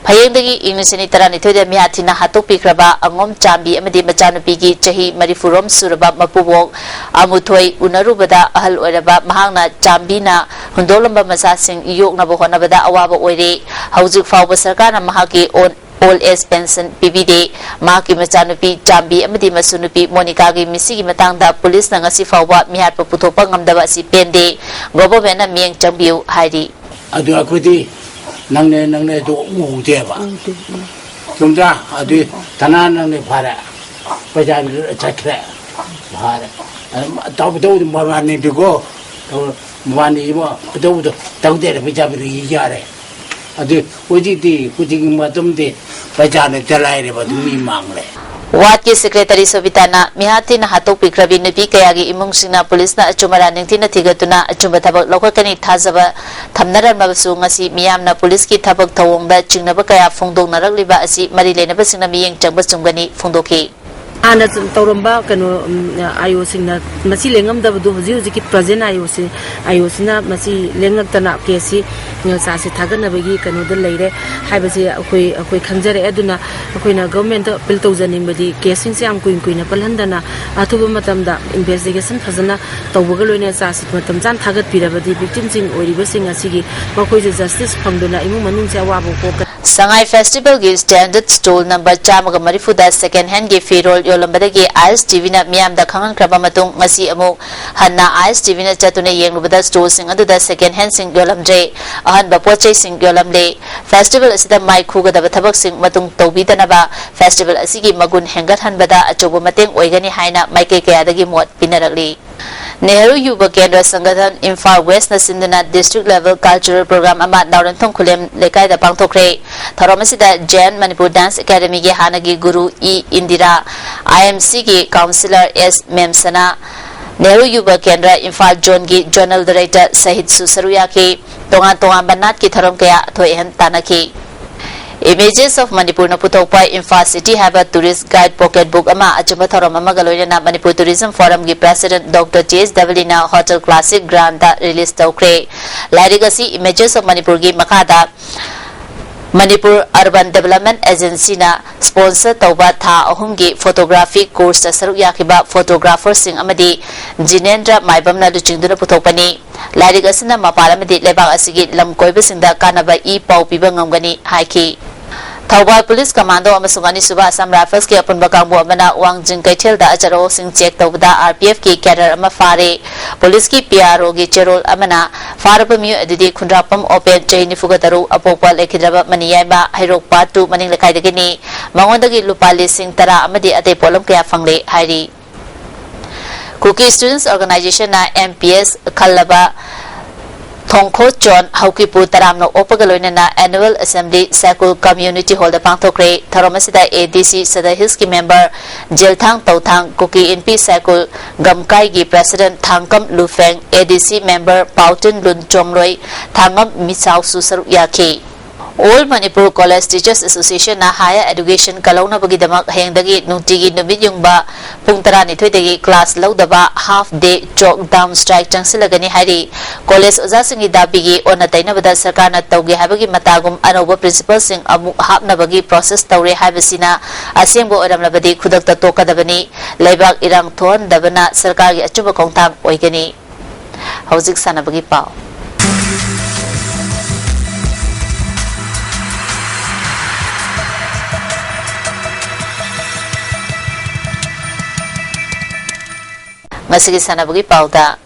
ꯐꯌꯦꯡꯗꯒꯤ ꯏꯪ ꯂꯤꯁꯤꯡ ꯑꯅꯤ ꯇꯔꯥꯅꯤꯊꯣꯏꯗ ꯃꯤꯍꯥꯠ ꯊꯤꯅ ꯍꯥꯠꯇꯣꯛꯄꯤꯈ꯭ꯔꯕ ꯑꯉꯣꯝ ꯆꯥꯝꯕꯤ ꯑꯃꯗꯤ ꯃꯆꯥꯅꯨꯄꯤꯒꯤ ꯆꯍꯤ ꯃꯔꯤꯐꯨꯔꯣꯝ ꯁꯨꯔꯕ ꯃꯄꯨꯕꯣꯛ ꯑꯃꯨꯊꯣꯏ ꯎꯅꯔꯨꯕꯗ ꯑꯍꯜ ꯑꯣꯏꯔꯕ ꯃꯍꯥꯛꯅ ꯆꯥꯝꯕꯤꯅ ꯍꯨꯟꯗꯣꯛꯂꯝꯕ ꯃꯆꯥꯁꯤꯡ ꯌꯣꯛꯅꯕ ꯍꯣꯠꯅꯕꯗ ꯑꯋꯥꯕ ꯑꯣꯏꯔꯦ꯫ ꯍꯧꯖꯤꯛ ꯐꯥꯎꯕ ꯁꯔꯀꯥꯔꯅ ꯃꯍꯥꯛꯀꯤ ꯑꯣꯟ-, old age pension ꯄꯤꯕꯤꯗꯦ꯫ ꯃꯍꯥꯛꯀꯤ ꯃꯆꯥꯅꯨꯄꯤ ꯆꯥꯝꯕꯤ ꯑꯃꯗꯤ ꯃꯁꯨ ꯅꯨꯄꯤ ꯃꯣꯅꯤꯀꯥꯒꯤ ꯃꯤꯁꯤꯒꯤ ꯃꯇꯥꯡꯗ ꯄꯨꯂꯤꯁꯅ ꯉꯁꯤ ꯐꯥꯎꯕ ꯃꯤꯍꯥꯠꯄ ꯄꯨꯊꯣꯛꯄ ꯉꯝꯗꯕ ꯑꯁꯤ ꯄꯦꯟꯗꯦ꯫ Governmentꯅ ꯃꯤꯠꯌꯦꯡ ꯆꯪꯕꯤꯌꯨ ꯍꯥꯏꯔꯤ꯫ ꯑꯗꯨ ꯑꯩꯈꯣꯏꯗꯤ ꯅꯪꯅꯦ, ꯅꯪꯅꯦ ꯑꯗꯨ ꯎꯗꯦꯕ꯫ ꯎꯗꯦ, ꯎꯝ꯫ ꯆꯨꯝꯗ꯭ꯔꯥ? ꯑꯗꯨ ꯎꯝ꯫ ꯇꯅꯥ ꯅꯪꯅꯦ ꯐꯔꯦ꯫ ꯄꯩꯁꯥ ꯆꯠꯈ꯭ꯔꯦ꯫ ꯐꯔꯦ꯫ ꯑꯗꯨꯝ ꯇꯧ-, ꯇꯧꯗ ꯃꯕꯥꯅꯤꯗꯨꯀꯣ꯫ ꯇꯧ-, ꯃꯕꯥꯅꯤꯁꯤꯃ ꯑꯇꯧꯕꯗꯣ ꯇꯧꯗꯦꯔꯦ, ꯄꯩꯁꯥ ꯄꯤꯔꯛꯏ ꯌꯥꯔꯦ꯫ ꯑꯗꯨ ꯍꯧꯖꯤꯛꯇꯤ, ꯍꯧꯖꯤꯛꯀꯤ ꯃꯇꯝꯗꯤ ꯄꯩꯁꯥꯅ ꯆꯂꯥꯏꯔꯦꯕ, ꯑꯗꯨꯝ ꯃꯤ ꯃꯥꯡꯂꯦ꯫ ꯋꯥꯔꯗꯀꯤ ꯁꯦꯀ꯭ꯔꯦꯇꯔꯤ ꯁꯣꯕꯤꯇꯥꯅ ꯃꯤꯍꯥꯠ ꯊꯤꯅ ꯍꯥꯠꯇꯣꯛꯄꯤꯈ꯭ꯔꯕꯤ ꯅꯨꯄꯤ ꯀꯌꯥꯒꯤ ꯏꯃꯨꯡꯁꯤꯡꯅ ꯄꯨꯂꯤꯁꯅ ꯑꯆꯨꯝ ꯑꯔꯥꯟ ꯅꯤꯡꯊꯤꯅ ꯊꯤꯒꯠꯇꯨꯅ ꯑꯆꯨꯝꯕ ꯊꯕꯛ ꯂꯧꯈꯠꯀꯅꯤ ꯊꯥꯖꯕ ꯊꯝꯅꯔꯝꯂꯕꯁꯨ, ꯉꯁꯤ ꯃꯤꯌꯥꯝꯅ ꯄꯨꯂꯤꯁꯀꯤ ꯊꯕꯛ ꯊꯧꯑꯣꯡꯗ ꯆꯤꯡꯅꯕ ꯀꯌꯥ ꯐꯣꯡꯗꯣꯛꯅꯔꯛꯂꯤꯕ ꯑꯁꯤ ꯃꯔꯤ ꯂꯩꯅꯕꯁꯤꯡꯅ ꯃꯤꯠꯌꯦꯡ ꯆꯪꯕ ꯆꯨꯝꯒꯅꯤ ꯐꯣꯡꯗꯣꯛꯈꯤ꯫ ꯍꯥꯟꯅ ꯇꯧꯔꯝꯕ ꯀꯩꯅꯣ, ꯎꯝ, ꯑꯥꯏ ꯑꯣꯁꯤꯡꯅ ꯃꯁꯤ ꯂꯦꯡꯉꯝꯗꯕꯗꯨ ꯍꯧꯖꯤꯛ ꯍꯧꯖꯤꯛꯀꯤ ꯄ꯭ꯔꯖꯦꯟ ꯑꯥꯏ ꯑꯣꯁꯤ, ꯑꯥꯏ ꯑꯣꯁꯤꯅ ꯃꯁꯤ ꯂꯦꯡꯉꯛꯇꯅ ꯀꯦꯁꯁꯤ, ꯎꯝ, ꯆꯥꯔꯖꯁꯤ ꯊꯥꯒꯠꯅꯕꯒꯤ ꯀꯩꯅꯣꯗ ꯂꯩꯔꯦ ꯍꯥꯏꯕꯁꯤ ꯑꯩꯈꯣꯏ, ꯑꯩꯈꯣꯏ ꯈꯪꯖꯔꯛꯑꯦ꯫ ꯑꯗꯨꯅ ꯑꯩꯈꯣꯏꯅ ꯒꯚꯔꯟꯃꯦꯟꯠꯇ ꯑꯄꯤꯜ ꯇꯧꯖꯅꯤꯡꯕꯗꯤ ꯀꯦꯁꯁꯤꯡꯁꯦ ꯌꯥꯝ ꯀꯨꯏꯅ ꯀꯨꯏꯅ ꯄꯜꯍꯟꯗꯅ ꯑꯊꯨꯕ ꯃꯇꯝꯗ ꯏꯟꯚꯦꯁꯇꯤꯒꯦꯁꯟ ꯐꯖꯅ ꯇꯧꯕꯒ ꯂꯣꯏꯅꯅ ꯆꯥꯔꯖꯁꯤ ꯃꯇꯝ ꯆꯥꯅ ꯊꯥꯒꯠꯄꯤꯔꯕꯗꯤ ꯚꯤꯛꯇꯤꯝꯁꯤꯡ ꯑꯣꯏꯔꯤꯕꯁꯤꯡ ꯑꯁꯤꯒꯤ ꯃꯈꯣꯏꯁꯨ ꯖꯁꯇꯤꯁ ꯐꯪꯗꯨꯅ ꯏꯃꯨꯡ ꯃꯅꯨꯡꯁꯦ ꯑꯋꯥꯕ ꯀꯣꯛꯀꯅꯤ꯫ ꯁꯉꯥꯏ ꯐꯦꯁꯇꯤꯚꯦꯜꯒꯤ ꯁ꯭ꯇꯦꯟꯗꯔꯗ ꯁ꯭ꯇꯣꯜ ꯅꯝꯕꯔ ꯆꯥꯝꯃꯒ ꯃꯔꯤꯐꯨꯗ ꯁꯦꯀꯦꯟ ꯍꯦꯟꯒꯤ ꯐꯤꯔꯣꯜ ꯌꯣꯜꯂꯝꯕꯗꯒꯤ ꯑꯥꯏ ꯑꯦꯁ ꯇꯤ ꯚꯤꯅ ꯃꯤꯌꯥꯝꯗ ꯈꯪꯍꯟꯈ꯭ꯔꯕ ꯃꯇꯨꯡ, ꯉꯁꯤ ꯑꯃꯨꯛ ꯍꯟꯅ ꯑꯥꯏ ꯑꯦꯁ ꯇꯤ ꯚꯤꯅ ꯆꯠꯇꯨꯅ ꯌꯦꯡꯂꯨꯕꯗ ꯁ꯭ꯇꯣꯜꯁꯤꯡ ꯑꯗꯨꯗ ꯁꯦꯀꯦꯟ ꯍꯦꯟꯁꯤꯡ ꯌꯣꯜꯂꯝꯗ꯭ꯔꯦ꯫ ꯑꯍꯟꯕ ꯄꯣꯠ ꯆꯩꯁꯤꯡ ꯌꯣꯜꯂꯝꯂꯦ꯫ ꯐꯦꯁꯇꯤꯚꯦꯜ ꯑꯁꯤꯗ ꯃꯥꯏ ꯈꯨꯒꯗꯕ ꯊꯕꯛꯁꯤꯡ ꯃꯇꯨꯡ ꯇꯧꯕꯤꯗꯅꯕ ꯐꯦꯁꯇꯤꯚꯦꯜ ꯑꯁꯤꯒꯤ ꯃꯒꯨꯟ ꯍꯦꯟꯒꯠꯍꯟꯕꯗ ꯑꯆꯧꯕ ꯃꯇꯦꯡ ꯑꯣꯏꯒꯅꯤ ꯍꯥꯏꯅ ꯃꯥꯏꯀꯩ ꯀꯌꯥꯗꯒꯤ ꯃꯣꯠ ꯄꯤꯅꯔꯛꯂꯤ꯫ ꯅꯦꯍꯔꯨ ꯌꯨꯕ ꯀꯦꯟꯗ꯭ꯔ ꯁꯪꯒꯊꯟ ꯏꯝꯐꯥꯜ ꯋꯦꯁꯅ ꯁꯤꯟꯗꯨꯅ district level cultural program ꯑꯃ ꯅꯥꯎꯔꯦꯝꯊꯣꯡ ꯈꯨꯂꯦꯝ ꯂꯩꯀꯥꯏꯗ ꯄꯥꯡꯊꯣꯛꯈ꯭ꯔꯦ꯫ ꯊꯧꯔꯝ ꯑꯁꯤꯗ ꯖꯦꯟ ꯃꯅꯤꯄꯨꯔ ꯗꯥꯟꯁ ꯑꯦꯀꯥꯗꯃꯤꯒꯤ ꯍꯥꯟꯅꯒꯤ ꯒꯨꯔꯨ ꯏ ꯏꯟꯗꯤꯔꯥ, ꯑꯥꯏ ꯑꯦꯝ ꯁꯤꯒꯤ ꯀꯥꯎꯟꯁꯤꯂꯔ ꯑꯦꯁ ꯃꯦꯝꯁꯅꯥ, ꯅꯦꯍꯔꯨ ꯌꯨꯕ ꯀꯦꯟꯗ꯭ꯔ ꯏꯝꯐꯥꯜ ꯖꯣꯟꯒꯤ ꯖꯣꯅꯦꯜ ꯗꯥꯏꯔꯦꯛꯇꯔ ꯁꯍꯤꯠꯁꯨ ꯁꯔꯨꯛ ꯌꯥꯈꯤ꯫ ꯇꯣꯉꯥꯟ ꯇꯣꯉꯥꯟꯕ ꯅꯥꯠꯀꯤ ꯊꯧꯔꯝ ꯀꯌꯥ ꯑꯊꯣꯏ ꯑꯍꯦꯟ ꯇꯥꯟꯅꯈꯤ꯫ Images of Manipurꯅ ꯄꯨꯊꯣꯛꯄ ꯏꯝꯐꯥꯜ ꯁꯤꯇꯤ ꯍꯥꯏꯕ tourist guide pocket book ꯑꯃ ꯑꯆꯨꯝꯕ ꯊꯧꯔꯝ ꯑꯃꯒ ꯂꯣꯏꯅꯅ ꯃꯅꯤꯄꯨꯔ Tourism Forumꯒꯤ president Doctor ꯇꯤ ꯑꯦꯁ ꯗꯕꯂꯤꯅ Hotel Classic Grantꯇ release ꯇꯧꯈ꯭ꯔꯦ꯫ ꯂꯥꯏꯔꯤꯛ ꯑꯁꯤ Images of Manipurꯒꯤ ꯃꯈꯥꯗ ꯃꯅꯤꯄꯨꯔ Urban Development Agencyꯅ sponsor ꯇꯧꯕ ꯊꯥ ꯑꯍꯨꯝꯒꯤ photography courseꯇ ꯁꯔꯨꯛ ꯌꯥꯈꯤꯕ photographerꯁꯤꯡ ꯑꯃꯗꯤ ꯖꯤꯅꯦꯟꯗ꯭ꯔ ꯃꯥꯏꯕꯝꯅ ꯂꯨꯆꯤꯡꯗꯨꯅ ꯄꯨꯊꯣꯛꯄꯅꯤ꯫ ꯂꯥꯏꯔꯤꯛ ꯑꯁꯤꯅ ꯃꯄꯥꯟ ꯑꯃꯗꯤ ꯂꯩꯕꯥꯛ ꯑꯁꯤꯒꯤ ꯂꯝ ꯀꯣꯏꯕꯁꯤꯡꯗ ꯀꯥꯟꯅꯕ ꯏ ꯄꯥꯎ ꯄꯤꯕ ꯉꯝꯒꯅꯤ ꯍꯥꯏꯈꯤ꯫ ꯊꯧꯕꯥꯜ ꯄꯨꯂꯤꯁ ꯀꯃꯥꯟꯗꯣ ꯑꯃꯁꯨꯡ ꯑꯅꯤꯁꯨꯕ ꯑꯁꯥꯝ ꯔꯥꯏꯐꯜꯁꯀꯤ ꯑꯄꯨꯟꯕ ꯀꯥꯡꯕꯨ ꯑꯃꯅ ꯋꯥꯡꯖꯤꯡ ꯀꯩꯊꯦꯜꯗ ꯑꯆꯥꯔꯣꯁꯤꯡ check ꯇꯧꯕꯗ ꯑꯥꯔ ꯄꯤ ꯑꯦꯐꯀꯤ cadre ꯑꯃ ꯐꯥꯔꯦ꯫ ꯄꯨꯂꯤꯁꯀꯤ ꯄꯤ ꯑꯥꯔ ꯑꯣꯒꯤ ꯆꯦꯔꯣꯜ ꯑꯃꯅ ꯐꯥꯔꯕ ꯃꯤꯑꯣꯏ ꯑꯗꯨꯗꯤ ꯈꯨꯟꯗ꯭ꯔꯥꯛꯄꯝ ꯑꯣꯄꯦꯟ, ꯆꯍꯤ ꯅꯤꯐꯨꯒ ꯇꯔꯨꯛ, ꯑꯄꯣꯛꯄ ꯂꯩꯈꯤꯗ꯭ꯔꯕ ꯃꯅꯤꯌꯥꯏꯃ, ꯍꯩꯔꯣꯛ part two ꯃꯅꯤꯡ ꯂꯩꯀꯥꯏꯗꯒꯤꯅꯤ꯫ ꯃꯉꯣꯟꯗꯒꯤ ꯂꯨꯄꯥ ꯂꯤꯁꯤꯡ ꯇꯔꯥ ꯑꯃꯗꯤ ꯑꯇꯩ ꯄꯣꯠꯂꯝ ꯀꯌꯥ ꯐꯪꯂꯦ ꯍꯥꯏꯔꯤ꯫ Kuki Students Organizationꯅ ꯑꯦꯝ ꯄꯤ ꯑꯦꯁ ꯈꯜꯂꯕ ꯊꯣꯡꯈꯣꯆꯣꯟ ꯍꯧꯀꯤꯄꯨ ꯇꯔꯥꯝꯅ ꯑꯣꯛꯄꯒ ꯂꯣꯏꯅꯅ Annual Assembly ꯁꯥꯏꯀꯨꯜ Community Hall ꯗ ꯄꯥꯡꯊꯣꯛꯈ꯭ꯔꯦ꯫ ꯊꯧꯔꯝ ꯑꯁꯤꯗ A D C Sadar Hills ꯀꯤ member ꯖꯦꯜꯊꯥꯡ ꯇꯧꯊꯥꯡ, Kuki ꯏꯟꯄꯤ ꯁꯥꯏꯀꯨꯜ ꯒꯝꯀꯥꯏꯒꯤ president ꯊꯥꯡꯀꯝ ꯂꯨꯐꯦꯡ, A D C member ꯄꯥꯎꯇꯤꯟ ꯂꯨꯟ ꯆꯣꯡꯂꯣꯏ, ꯊꯥꯡꯉꯝ ꯃꯤꯆꯥꯎꯁꯨ ꯁꯔꯨꯛ ꯌꯥꯈꯤ꯫ All Manipur College Teachers Association ꯅ higher education ꯀꯜꯍꯧꯅꯕꯒꯤꯗꯃꯛ ꯍꯌꯦꯡꯗꯒꯤ ꯅꯨꯡꯇꯤꯒꯤ ꯅꯨꯃꯤꯠ ꯌꯨꯡꯕ ꯄꯨꯡ ꯇꯔꯥꯅꯤꯊꯣꯏꯗꯒꯤ class ꯂꯧꯗꯕ half day chalk down strike ꯆꯪꯁꯤꯜꯂꯒꯅꯤ ꯍꯥꯏꯔꯤ꯫ College ꯑꯣꯖꯥꯁꯤꯡꯒꯤ ꯗꯥꯕꯤꯒꯤ ꯑꯣꯟꯅ ꯇꯩꯅꯕꯗ ꯁꯔꯀꯥꯔꯅ ꯇꯧꯒꯦ ꯍꯥꯏꯕꯒꯤ ꯃꯇꯥꯒꯨꯝ ꯑꯅꯧꯕ principal ꯁꯤꯡ ꯑꯃꯨꯛ ꯍꯥꯞꯅꯕꯒꯤ process ꯇꯧꯔꯦ ꯍꯥꯏꯕꯁꯤꯅ ꯑꯁꯦꯡꯕ ꯑꯣꯏꯔꯝꯂꯕꯗꯤ ꯈꯨꯗꯛꯇ ꯇꯣꯛꯀꯗꯕꯅꯤ꯫ ꯂꯩꯕꯥꯛ ꯏꯔꯥꯡ ꯊꯣꯛꯍꯟꯗꯕꯅ ꯁꯔꯀꯥꯔꯒꯤ ꯑꯆꯨꯝꯕ ꯈꯣꯡꯊꯥꯡ ꯑꯣꯏꯒꯅꯤ꯫ ꯍꯧꯖꯤꯛ ꯁꯥꯟꯅꯕꯒꯤ ꯄꯥꯎ꯫ ꯉꯁꯤꯒꯤ ꯁꯥꯟꯅꯕꯒꯤ ꯄꯥꯎꯗ,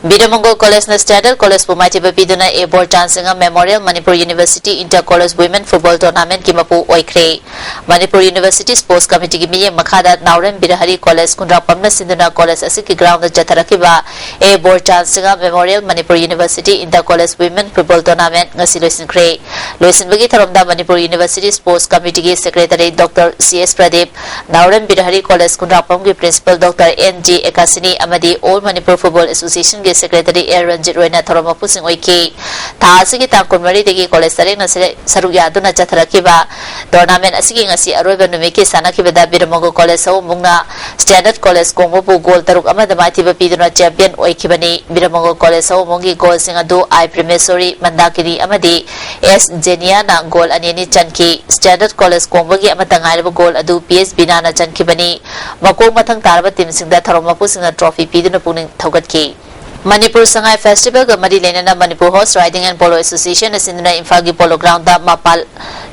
ꯕꯤꯔꯃꯪꯒꯣꯜ College ꯅ Standard College ꯄꯨ ꯃꯥꯏꯊꯤꯕ ꯄꯤꯗꯨꯅ A ꯕꯣꯔꯆꯥꯟ Singh Memorial Manipur University Inter College Women Football Tournament ꯀꯤ ꯃꯄꯨ ꯑꯣꯏꯈ꯭ꯔꯦ꯫ ꯃꯅꯤꯄꯨꯔ University Sports Committee ꯒꯤ ꯃꯤꯠꯌꯦꯡ ꯃꯈꯥꯗ ꯅꯥꯎꯔꯦꯝ ꯕꯤꯔꯍꯔꯤ College ꯈꯨꯟꯗ꯭ꯔꯥꯛꯄꯝꯅ ꯁꯤꯟꯗꯨꯅ college ꯑꯁꯤꯒꯤ ground the ꯆꯠꯊꯔꯛꯈꯤꯕ A ꯕꯣꯔꯆꯥꯟ Singh Memorial Manipur University Inter College Women Football Tournament ꯉꯁꯤ ꯂꯣꯏꯁꯤꯟꯈ꯭ꯔꯦ꯫ ꯂꯣꯏꯁꯤꯟꯕꯒꯤ ꯊꯧꯔꯝꯗ ꯃꯅꯤꯄꯨꯔ University Sports Committee ꯒꯤ Secretary Doctor C S Pradeep, ꯅꯥꯎꯔꯦꯝ Birahari College ꯈꯨꯟꯗ꯭ꯔꯥꯛꯄꯝꯒꯤ Principal Doctor N G ꯑꯦꯀꯥꯁꯤꯅꯤ ꯑꯃꯗꯤ All Manipur Football Association ꯒꯤ Secretary A ꯔꯟꯖꯤꯠ ꯔꯣꯏꯅ ꯊꯧꯔꯝ ꯃꯄꯨꯁꯤꯡ ꯑꯣꯏꯈꯤ꯫ ꯊꯥ ꯑꯁꯤꯒꯤ ꯇꯥꯡ ꯀꯨꯟꯃꯔꯤꯗꯒꯤ college ꯇꯔꯦꯠꯅ ꯁꯔꯦ-, ꯁꯔꯨꯛ ꯌꯥꯗꯨꯅ ꯆꯠꯊꯔꯛꯈꯤꯕ tournament ꯑꯁꯤꯒꯤ ꯉꯁꯤ ꯑꯔꯣꯏꯕ ꯅꯨꯃꯤꯠꯀꯤ ꯁꯥꯟꯅꯈꯤꯕꯗ ꯕꯤꯔꯃꯪꯒꯣꯜ College ꯁꯑꯣꯝꯕꯨꯡꯅ Standard College ꯀꯣꯡꯕꯕꯨ goal ꯇꯔꯨꯛ ꯑꯃꯗ ꯃꯥꯏꯊꯤꯕ ꯄꯤꯗꯨꯅ champion ꯑꯣꯏꯈꯤꯕꯅꯤ꯫ ꯕꯤꯔꯃꯪꯒꯣꯜ College ꯁꯑꯣꯝꯕꯨꯡꯒꯤ goal ꯁꯤꯡ ꯑꯗꯨ I ꯄ꯭ꯔꯦꯃꯦꯁꯣꯔꯤ, ꯃꯟꯗꯥꯀꯤꯅꯤ ꯑꯃꯗꯤ S ꯖꯦꯅꯤꯌꯥꯅ goal ꯑꯅꯤ ꯑꯅꯤ ꯆꯟꯈꯤ꯫ Standard College ꯀꯣꯡꯕꯒꯤ ꯑꯃꯠꯇ ꯉꯥꯏꯔꯕ goal ꯑꯗꯨ P S ꯕꯤꯅꯥꯅ ꯆꯟꯈꯤꯕꯅꯤ꯫ ꯃꯀꯣꯛ ꯃꯊꯪ ꯇꯥꯔꯕ team ꯁꯤꯡꯗ ꯊꯧꯔꯝ ꯃꯄꯨꯁꯤꯡꯅ trophy ꯄꯤꯗꯨꯅ ꯄꯨꯛꯅꯤꯡ ꯊꯧꯒꯠꯈꯤ꯫ ꯃꯅꯤꯄꯨꯔ ꯁꯉꯥꯏ Festival ꯒ ꯃꯔꯤ ꯂꯩꯅꯅ Manipur Horse Riding and Polo Association ꯅ ꯁꯤꯟꯗꯨꯅ ꯏꯝꯐꯥꯜꯒꯤ polo ground ꯗ ꯃꯄꯥꯟ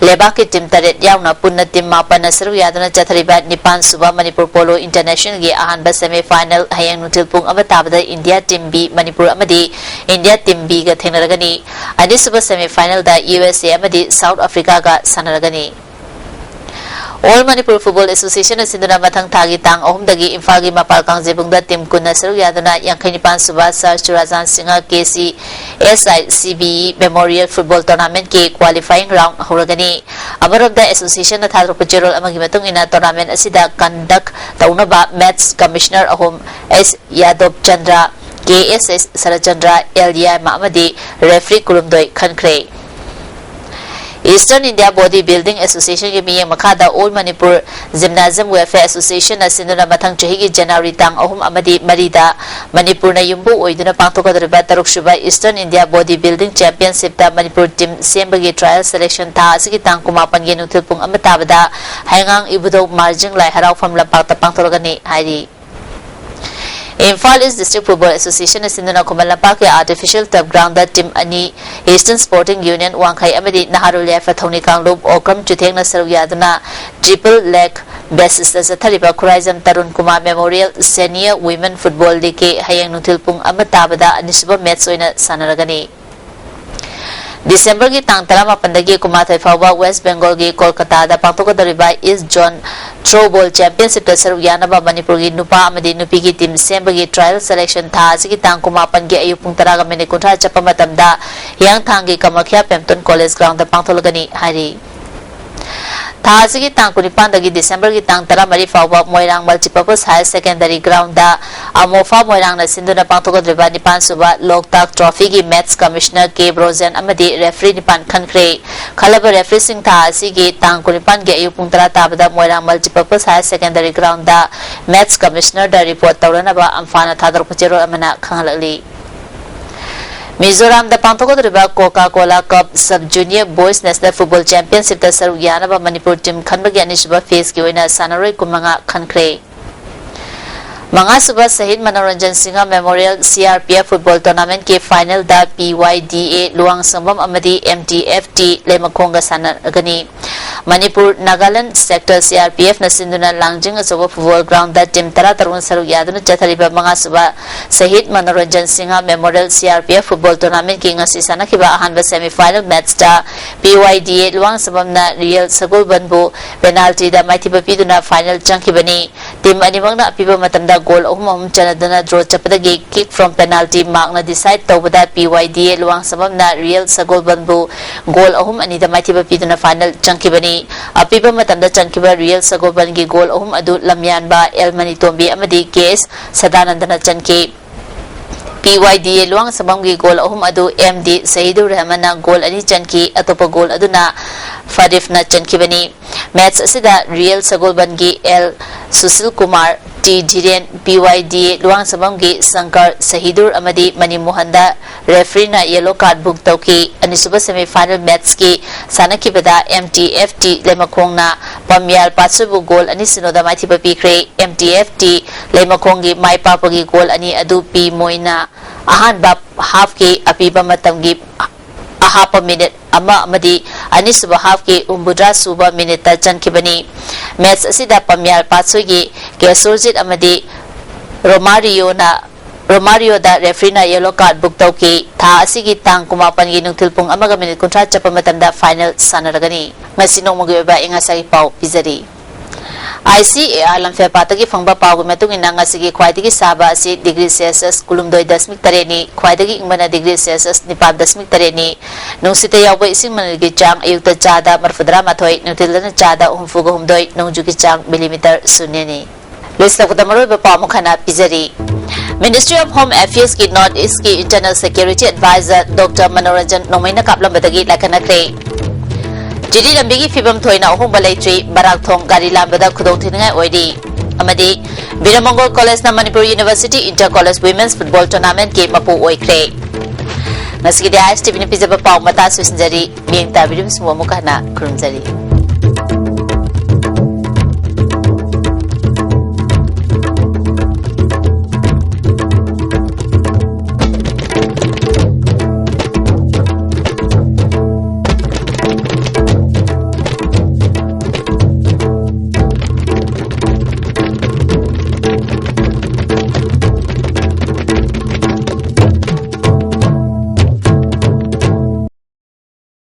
ꯂꯩꯕꯥꯛꯀꯤ team ꯇꯔꯦꯠ ꯌꯥꯎꯅ ꯄꯨꯟꯅ team ꯃꯥꯄꯟꯅ ꯁꯔꯨꯛ ꯌꯥꯗꯨꯅ ꯆꯠꯊꯔꯤꯕ ꯅꯤꯄꯥꯟ ꯁꯨꯕ ꯃꯅꯤꯄꯨꯔ Polo International ꯒꯤ ꯑꯍꯥꯟꯕ semi final ꯍꯌꯦꯡ ꯅꯨꯡꯊꯤꯜ ꯄꯨꯡ ꯑꯃ ꯇꯥꯕꯗ India team B ꯃꯅꯤꯄꯨꯔ ꯑꯃꯗꯤ India team B ꯒ ꯊꯦꯡꯅꯔꯒꯅꯤ꯫ ꯑꯅꯤꯁꯨꯕ semi final the U S A ꯑꯃꯗꯤ South Africa ꯒ ꯁꯥꯟꯅꯔꯒꯅꯤ꯫ All Manipur Football Association ꯑꯁꯤꯗꯨꯅ ꯃꯊꯪ ꯊꯥꯒꯤ ꯇꯥꯡ ꯑꯍꯨꯝꯗꯒꯤ ꯏꯝꯐꯥꯜꯒꯤ ꯃꯄꯥꯜ ꯀꯥꯡꯖꯩꯕꯨꯡꯗ ꯇꯤꯝ ꯀꯨꯟꯅ ꯁꯔꯨꯛ ꯌꯥꯗꯨꯅ ꯌꯥꯡꯈꯩ ꯅꯤꯄꯥꯟ ꯁꯨꯕ Sir Churachandpur Singha K C S I C B E Memorial Football Tournamentꯀꯤ qualifying round ꯍꯧꯔꯒꯅꯤ꯫ ꯑꯃꯔꯣꯝꯗ, associationꯅ ꯊꯥꯗꯣꯔꯛꯄ ꯆꯦꯔꯣꯜ ꯑꯃꯒꯤ ꯃꯇꯨꯡ ꯏꯟꯅ, tournament ꯑꯁꯤꯗ conduct ꯇꯧꯅꯕ match commissioner ꯑꯍꯨꯝ, S Yadav Chandra, K S S Sharachandra, L Yama ꯑꯃꯗꯤ referee ꯀꯨꯂꯨꯝꯗꯣꯏ ꯈꯟꯈ꯭ꯔꯦ꯫ Eastern India Body Building Associationꯒꯤ ꯃꯤꯠꯌꯦꯡ ꯃꯈꯥꯗ All Manipur Gymnasium Welfare Associationꯅ ꯁꯤꯟꯗꯨꯅ ꯃꯊꯪ ꯆꯍꯤꯒꯤ January ꯇꯥꯡ ꯑꯍꯨꯝ ꯑꯃꯗꯤ ꯃꯔꯤꯗ ꯃꯅꯤꯄꯨꯔꯅ ꯌꯨꯝꯕꯨ ꯑꯣꯏꯗꯨꯅ ꯄꯥꯡꯊꯣꯛꯀꯗꯧꯔꯤꯕ ꯇꯔꯨꯛꯁꯨꯕ Eastern India Body Building Championshipꯇ Manipur team ꯁꯦꯝꯕꯒꯤ trial selection ꯊꯥ ꯑꯁꯤꯒꯤ ꯇꯥꯡ ꯀꯨꯟꯃꯥꯄꯟꯒꯤ ꯅꯨꯡꯊꯤꯜ ꯄꯨꯡ ꯑꯃ ꯇꯥꯕꯗ ꯍꯩꯉꯥꯡ ꯏꯕꯨꯙꯧ ꯃꯥꯔꯖꯤꯡ ꯂꯥꯏ ꯍꯔꯥꯎꯐꯝ ꯂꯝꯄꯥꯛꯇ ꯄꯥꯡꯊꯣꯛꯂꯒꯅꯤ ꯍꯥꯏꯔꯤ꯫ ꯏꯝꯐꯥꯜ East District Football Associationꯅ ꯁꯤꯟꯗꯨꯅ ꯈꯨꯃꯟ ꯂꯝꯄꯥꯛꯀꯤ artificial turf groundꯗ team ꯑꯅꯤ, Eastern Sporting Union ꯋꯥꯡꯈꯩ ꯑꯃꯗꯤ ꯅꯍꯥꯔꯣꯜ ꯌꯥꯏꯐ ꯊꯧꯅꯤ ꯀꯥꯡꯂꯨꯞ ꯑꯣꯀ꯭ꯔꯝ ꯆꯨꯊꯦꯡꯅ ꯁꯔꯨꯛ ꯌꯥꯗꯨꯅ triple leg basisꯇ ꯆꯠꯊꯔꯤꯕ Khuraijam Tarun Kumar Memorial Senior Women Football Leagueꯀꯤ ꯍꯌꯦꯡ ꯅꯨꯡꯊꯤꯜ ꯄꯨꯡ ꯑꯃ ꯇꯥꯕꯗ ꯑꯅꯤꯁꯨꯕ match ꯑꯣꯏꯅ ꯁꯥꯟꯅꯔꯒꯅꯤ꯫ Decemberꯒꯤ ꯇꯥꯡ ꯇꯔꯥꯃꯥꯄꯟꯗꯒꯤ ꯀꯨꯟꯃꯥꯊꯣꯏ ꯐꯥꯎꯕ West Bengalꯒꯤ ꯀꯣꯜꯀꯇꯥꯗ ꯄꯥꯡꯊꯣꯛꯀꯗꯧꯔꯤꯕ East Zone Throwball Championshipꯇ ꯁꯔꯨꯛ ꯌꯥꯅꯕ ꯃꯅꯤꯄꯨꯔꯒꯤ ꯅꯨꯄꯥ ꯑꯃꯗꯤ ꯅꯨꯄꯤꯒꯤ team ꯁꯦꯝꯕꯒꯤ trial selection ꯊꯥ ꯑꯁꯤꯒꯤ ꯇꯥꯡ ꯀꯨꯟꯃꯥꯄꯟꯒꯤ ꯑꯌꯨꯛ ꯄꯨꯡ ꯇꯔꯥꯒ minute ꯀꯨꯟꯊ꯭ꯔꯥ ꯆꯠꯄ ꯃꯇꯝꯗ ꯍꯤꯌꯥꯡꯊꯥꯡꯒꯤ ꯀꯃꯈ꯭ꯌꯥ ꯄꯦꯝꯇꯣꯟ college groundꯗ ꯄꯥꯡꯊꯣꯛꯂꯒꯅꯤ ꯍꯥꯏꯔꯤ꯫ ꯊꯥ ꯑꯁꯤꯒꯤ ꯇꯥꯡ ꯀꯨꯟꯅꯤꯄꯥꯟꯗꯒꯤ Decemberꯒꯤ ꯇꯥꯡ ꯇꯔꯥꯃꯔꯤ ꯐꯥꯎꯕ ꯃꯣꯏꯔꯥꯡ Multipurpose Higher Secondary groundꯗ ꯑꯃꯣꯐꯥ ꯃꯣꯏꯔꯥꯡꯅ ꯁꯤꯟꯗꯨꯅ ꯄꯥꯡꯊꯣꯛꯀꯗꯧꯔꯤꯕ ꯅꯤꯄꯥꯟ ꯁꯨꯕ ꯂꯣꯛꯇꯥꯛ Trophyꯒꯤ match commissioner K ꯕ꯭ꯔꯣꯖꯦꯟ ꯑꯃꯗꯤ referee ꯅꯤꯄꯥꯟ ꯈꯟꯈ꯭ꯔꯦ꯫ ꯈꯜꯂꯕ refereeꯁꯤꯡ ꯊꯥ ꯑꯁꯤꯒꯤ ꯇꯥꯡ ꯀꯨꯟꯅꯤꯄꯥꯟꯒꯤ ꯑꯌꯨꯛ ꯄꯨꯡ ꯇꯔꯥ ꯇꯥꯕꯗ ꯃꯣꯏꯔꯥꯡ Multipurpose Higher Secondary groundꯗ match commissionerꯗ report ꯇꯧꯔꯅꯕ ꯑꯝꯐꯥꯅ ꯊꯥꯗꯣꯔꯛꯄ ꯆꯦꯔꯣꯜ ꯑꯃꯅ ꯈꯪꯍꯜꯂꯛꯂꯤ꯫ ꯃꯤꯖꯣꯔꯥꯝꯗ ꯄꯥꯡꯊꯣꯛꯀꯗꯧꯔꯤꯕ Coca-Cola Cup Sub Junior Boys National Football Championshipꯇ ꯁꯔꯨꯛ ꯌꯥꯅꯕ ꯃꯅꯤꯄꯨꯔ team ꯈꯟꯕꯒꯤ ꯑꯅꯤꯁꯨꯕ phaseꯀꯤ ꯑꯣꯏꯅ ꯁꯥꯟꯅꯔꯣꯏ ꯀꯨꯟꯃꯉꯥ ꯈꯟꯈ꯭ꯔꯦ꯫ ꯃꯉꯥꯁꯨꯕ Shahid Manoranjan Singh memorial C R P F football ꯇꯣꯔꯅꯥꯃꯦꯟꯠꯀꯤ ꯐꯥꯏꯅꯦꯜꯗ ꯄꯤ ꯋꯥꯏ ꯗꯤ ꯑꯦ ꯂꯨꯋꯥꯡꯁꯪꯕꯝ ꯑꯃꯗꯤ ꯑꯦꯝ ꯇꯤ ꯑꯦꯐ ꯇꯤ ꯂꯩꯃꯈꯣꯡꯒ ꯁꯥꯟꯅꯒꯅꯤ꯫ Manipur Nagaland sector C R P ꯑꯦꯐꯅ ꯁꯤꯟꯗꯨꯅ ꯂꯥꯡꯖꯤꯡ ꯑꯆꯧꯕ ꯐꯨꯠꯕꯣꯜ ꯒ꯭ꯔꯥꯎꯟꯗ ꯇꯤꯝ ꯇꯔꯥ ꯇꯔꯨꯛꯅ ꯁꯔꯨꯛ ꯌꯥꯗꯨꯅ ꯆꯠꯊꯔꯤꯕ ꯃꯉꯥꯁꯨꯕ Shahid Manoranjan Singh memorial C R P F football ꯇꯣꯔꯅꯥꯃꯦꯟꯠꯀꯤ ꯉꯁꯤ ꯁꯥꯟꯅꯈꯤꯕ ꯑꯍꯥꯟꯕ ꯁꯦꯃꯤ ꯐꯥꯏꯅꯦꯜ ꯃꯦꯠꯆꯇ ꯄꯤ ꯋꯥꯏ ꯗꯤ ꯑꯦ ꯂꯨꯋꯥꯡꯁꯪꯕꯝꯅ ꯔꯤꯌꯦꯜ ꯁꯒꯣꯜꯕꯟꯕꯨ ꯄꯦꯅꯥꯜꯇꯤꯗ ꯃꯥꯏꯊꯤꯕ ꯄꯤꯗꯨꯅ ꯐꯥꯏꯅꯦꯜ ꯆꯪꯈꯤꯕꯅꯤ꯫ ꯇꯤꯝ ꯑꯅꯤꯃꯛꯅ ꯑꯄꯤꯕ ꯃꯇꯝꯗ ꯒꯣꯜ ꯑꯍꯨꯝ ꯑꯍꯨꯝ ꯆꯟꯅꯗꯨꯅ ꯗ꯭ꯔꯣ ꯆꯠꯄꯗꯒꯤ ꯀꯤꯛ ꯐ꯭ꯔꯣꯝ ꯄꯦꯅꯥꯜꯇꯤ ꯃꯥꯔꯛꯅ ꯗꯤꯁꯥꯏꯗ ꯇꯧꯕꯗ ꯄꯤ ꯋꯥꯏ ꯗꯤ ꯑꯦ ꯂꯨꯋꯥꯡꯁꯪꯕꯝꯅ ꯔꯤꯌꯦꯜ ꯁꯒꯣꯜꯕꯟꯕꯨ ꯒꯣꯜ ꯑꯍꯨꯝ ꯑꯅꯤꯗ ꯃꯥꯏꯊꯤꯕ ꯄꯤꯗꯨꯅ ꯐꯥꯏꯅꯦꯜ ꯆꯪꯈꯤꯕꯅꯤ꯫ ꯑꯄꯤꯕ ꯃꯇꯝꯗ ꯆꯟꯈꯤꯕ ꯔꯤꯌꯦꯜ ꯁꯒꯣꯜꯕꯟꯒꯤ ꯒꯣꯜ ꯑꯍꯨꯝ ꯑꯗꯨ ꯂꯝꯌꯥꯟꯕ ꯑꯦꯜ ꯃꯅꯤꯇꯣꯝꯕꯤ ꯑꯃꯗꯤ ꯀꯦ ꯑꯦꯁ ꯁꯗꯥꯅꯟꯗꯅ ꯆꯟꯈꯤ꯫ ꯄꯤ ꯋꯥꯏ ꯗꯤ ꯑꯦ ꯂꯨꯋꯥꯡꯁꯪꯕꯝꯒꯤ ꯒꯣꯜ ꯑꯍꯨꯝ ꯑꯗꯨ ꯑꯦꯝ ꯗꯤ ꯁꯍꯤꯗꯨꯔ ꯔꯍꯃꯟꯅ ꯒꯣꯜ ꯑꯅꯤ ꯆꯟꯈꯤ, ꯑꯇꯣꯞꯄ ꯒꯣꯜ ꯑꯗꯨꯅ ꯐꯔꯤꯐꯅ ꯆꯟꯈꯤꯕꯅꯤ꯫ ꯃꯦꯠꯆ ꯑꯁꯤꯗ ꯔꯤꯌꯦꯜ ꯁꯒꯣꯜꯕꯟꯒꯤ L Sushil Kumar, T Jiren, P Y D A ꯂꯨꯋꯥꯡꯁꯪꯕꯝꯒꯤ ꯁꯪꯀꯔ ꯁꯍꯤꯗꯨꯔ ꯑꯃꯗꯤ ꯃꯅꯤ ꯃꯣꯍꯟꯗ ꯔꯦꯐ꯭ꯔꯤꯅ ꯌꯦꯂꯣ ꯀꯥꯔꯗ ꯕꯨꯛ ꯇꯧꯈꯤ꯫ ꯑꯅꯤꯁꯨꯕ ꯁꯦꯃꯤ ꯐꯥꯏꯅꯦꯜ ꯃꯦꯠꯆꯀꯤ ꯁꯥꯟꯅꯈꯤꯕꯗ ꯑꯦꯝ ꯇꯤ ꯑꯦꯐ ꯇꯤ ꯂꯩꯃꯈꯣꯡꯅ ꯄꯥꯝꯌꯥꯜ ꯄꯥꯠꯁꯣꯏꯕꯨ ꯒꯣꯜ ꯑꯅꯤ ꯁꯤꯅꯣꯗ ꯃꯥꯏꯊꯤꯕ ꯄꯤꯈ꯭ꯔꯦ꯫ ꯑꯦꯝ ꯇꯤ ꯑꯦꯐ ꯇꯤ ꯂꯩꯃꯈꯣꯡꯒꯤ ꯃꯥꯏ ꯄꯥꯛꯄꯒꯤ ꯒꯣꯜ ꯑꯅꯤ ꯑꯗꯨ ꯄꯤ ꯃꯣꯏꯅ ꯑꯍꯥꯟꯕ ꯍꯥꯐꯀꯤ ꯑꯄꯤꯕ ꯃꯇꯝꯒꯤ ꯑꯍꯥꯞꯄ ꯃꯤꯅꯤꯠ ꯑꯃ ꯑꯃꯗꯤ ꯑꯅꯤꯁꯨꯕ ꯍꯥꯐꯀꯤ ꯍꯨꯝꯐꯨꯇꯔꯥ ꯁꯨꯕ ꯃꯤꯅꯤꯠꯇ ꯆꯟꯈꯤꯕꯅꯤ꯫ ꯃꯦꯠꯆ ꯑꯁꯤꯗ ꯄꯥꯝꯌꯥꯜ ꯄꯥꯠꯁꯣꯏꯒꯤ ꯀꯦ ꯁꯨꯔꯖꯤꯠ ꯑꯃꯗꯤ ꯔꯣꯃꯥꯔꯤꯌꯣꯅ, ꯔꯣꯃꯥꯔꯤꯌꯣꯗ ꯔꯦꯐ꯭ꯔꯤꯅ ꯌꯦꯂꯣ ꯀꯥꯔꯗ ꯕꯨꯛ ꯇꯧꯈꯤ꯫ ꯊꯥ ꯑꯁꯤꯒꯤ ꯇꯥꯡ ꯀꯨꯟꯃꯥꯄꯟꯒꯤ ꯅꯨꯡꯊꯤꯜ ꯄꯨꯡ ꯑꯃꯒ ꯃꯤꯅꯤꯠ ꯀꯨꯟꯊ꯭ꯔꯥ ꯆꯠꯄ ꯃꯇꯝꯗ ꯐꯥꯏꯅꯦꯜ ꯁꯥꯟꯅꯔꯒꯅꯤ꯫ ꯉꯁꯤ ꯅꯣꯡꯃꯒꯤ ꯑꯣꯏꯕ ꯑꯌꯤꯡ ꯑꯁꯥꯒꯤ ꯄꯥꯎ ꯄꯤꯖꯔꯤ꯫ ꯑꯥꯏ ꯁꯤ ꯑꯦ ꯑꯥꯔ ꯂꯝꯐꯦꯜꯄꯥꯠꯇꯒꯤ ꯐꯪꯕ ꯄꯥꯎꯒꯤ ꯃꯇꯨꯡ ꯏꯟꯅ ꯉꯁꯤꯒꯤ ꯈ꯭ꯋꯥꯏꯗꯒꯤ ꯁꯥꯕ ꯑꯁꯤ ꯗꯤꯒ꯭ꯔꯤ ꯁꯦꯜꯁꯤꯌꯁ ꯀꯨꯟꯍꯨꯝꯗꯣꯏ ꯗꯁꯃꯤꯛ ꯇꯔꯦꯠꯅꯤ, ꯈ꯭ꯋꯥꯏꯗꯒꯤ ꯏꯪꯕꯅ ꯗꯤꯒ꯭ꯔꯤ ꯁꯦꯜꯁꯤꯌꯁ ꯅꯤꯄꯥꯟ ꯗꯁꯃꯤꯛ ꯇꯔꯦꯠꯅꯤ꯫ ꯅꯨꯡꯁꯤꯠꯇ ꯌꯥꯎꯕ ꯏꯁꯤꯡ ꯃꯅꯤꯜꯒꯤ ꯆꯥꯡ ꯑꯌꯨꯛꯇ ꯆꯥꯗ ꯃꯔꯤꯐꯨꯇꯔꯥ ꯃꯥꯊꯣꯏ, ꯅꯨꯡꯊꯤꯜꯗꯅ ꯆꯥꯗ ꯍꯨꯝꯐꯨꯒ ꯍꯨꯝꯗꯣꯏ, ꯅꯣꯡꯖꯨꯒꯤ ꯆꯥꯡ ꯃꯤꯂꯤꯃꯤꯇꯔ ꯁꯨꯟꯌꯅꯤ꯫ ꯂꯤꯁ ꯇꯧꯕꯗ ꯃꯔꯨꯑꯣꯏꯕ ꯄꯥꯎ ꯑꯃꯨꯛ ꯍꯟꯅ ꯄꯤꯖꯔꯤ꯫ Ministry of Home Affairs ꯀꯤ North East ꯀꯤ Internal Security Advisor Doctor Manoranjan ꯅꯣꯡꯃꯩꯅ ꯀꯥꯞꯂꯝꯕꯗꯒꯤ ꯂꯥꯏꯀꯠꯅꯈ꯭ꯔꯦ꯫ ꯖꯤꯔꯤ ꯂꯝꯕꯤꯒꯤ ꯐꯤꯕꯝ ꯊꯣꯏꯅ ꯑꯍꯣꯡꯕ ꯂꯩꯇ꯭ꯔꯤ, ꯕꯔꯥꯛ ꯊꯣꯡ ꯒꯥꯔꯤ ꯂꯥꯟꯕꯗ ꯈꯨꯗꯣꯡꯊꯤꯅꯤꯡꯉꯥꯏ ꯑꯣꯏꯔꯤ꯫ ꯑꯃꯗꯤ ꯕꯤꯔꯃꯪꯒꯣꯜ ꯀꯣꯂꯦꯖꯅ Manipur university inter college women's football ꯇꯣꯔꯅꯥꯃꯦꯟꯠꯀꯤ ꯃꯄꯨ ꯑꯣꯏꯈ꯭ꯔꯦ꯫ ꯉꯁꯤꯒꯤꯗꯤ ꯑꯥꯏ ꯑꯦꯁ ꯇꯤ ꯚꯤꯅ ꯄꯤꯖꯕ ꯄꯥꯎ ꯃꯇꯥꯡ ꯂꯣꯏꯁꯤꯟꯖꯔꯤ꯫ ꯃꯤꯠꯌꯦꯡ ꯇꯥꯕꯤꯔꯤꯕꯁꯤꯡꯕꯨ ꯑꯃꯨꯛ ꯍꯟꯅ ꯈꯨꯔꯨꯝꯖꯔꯤ꯫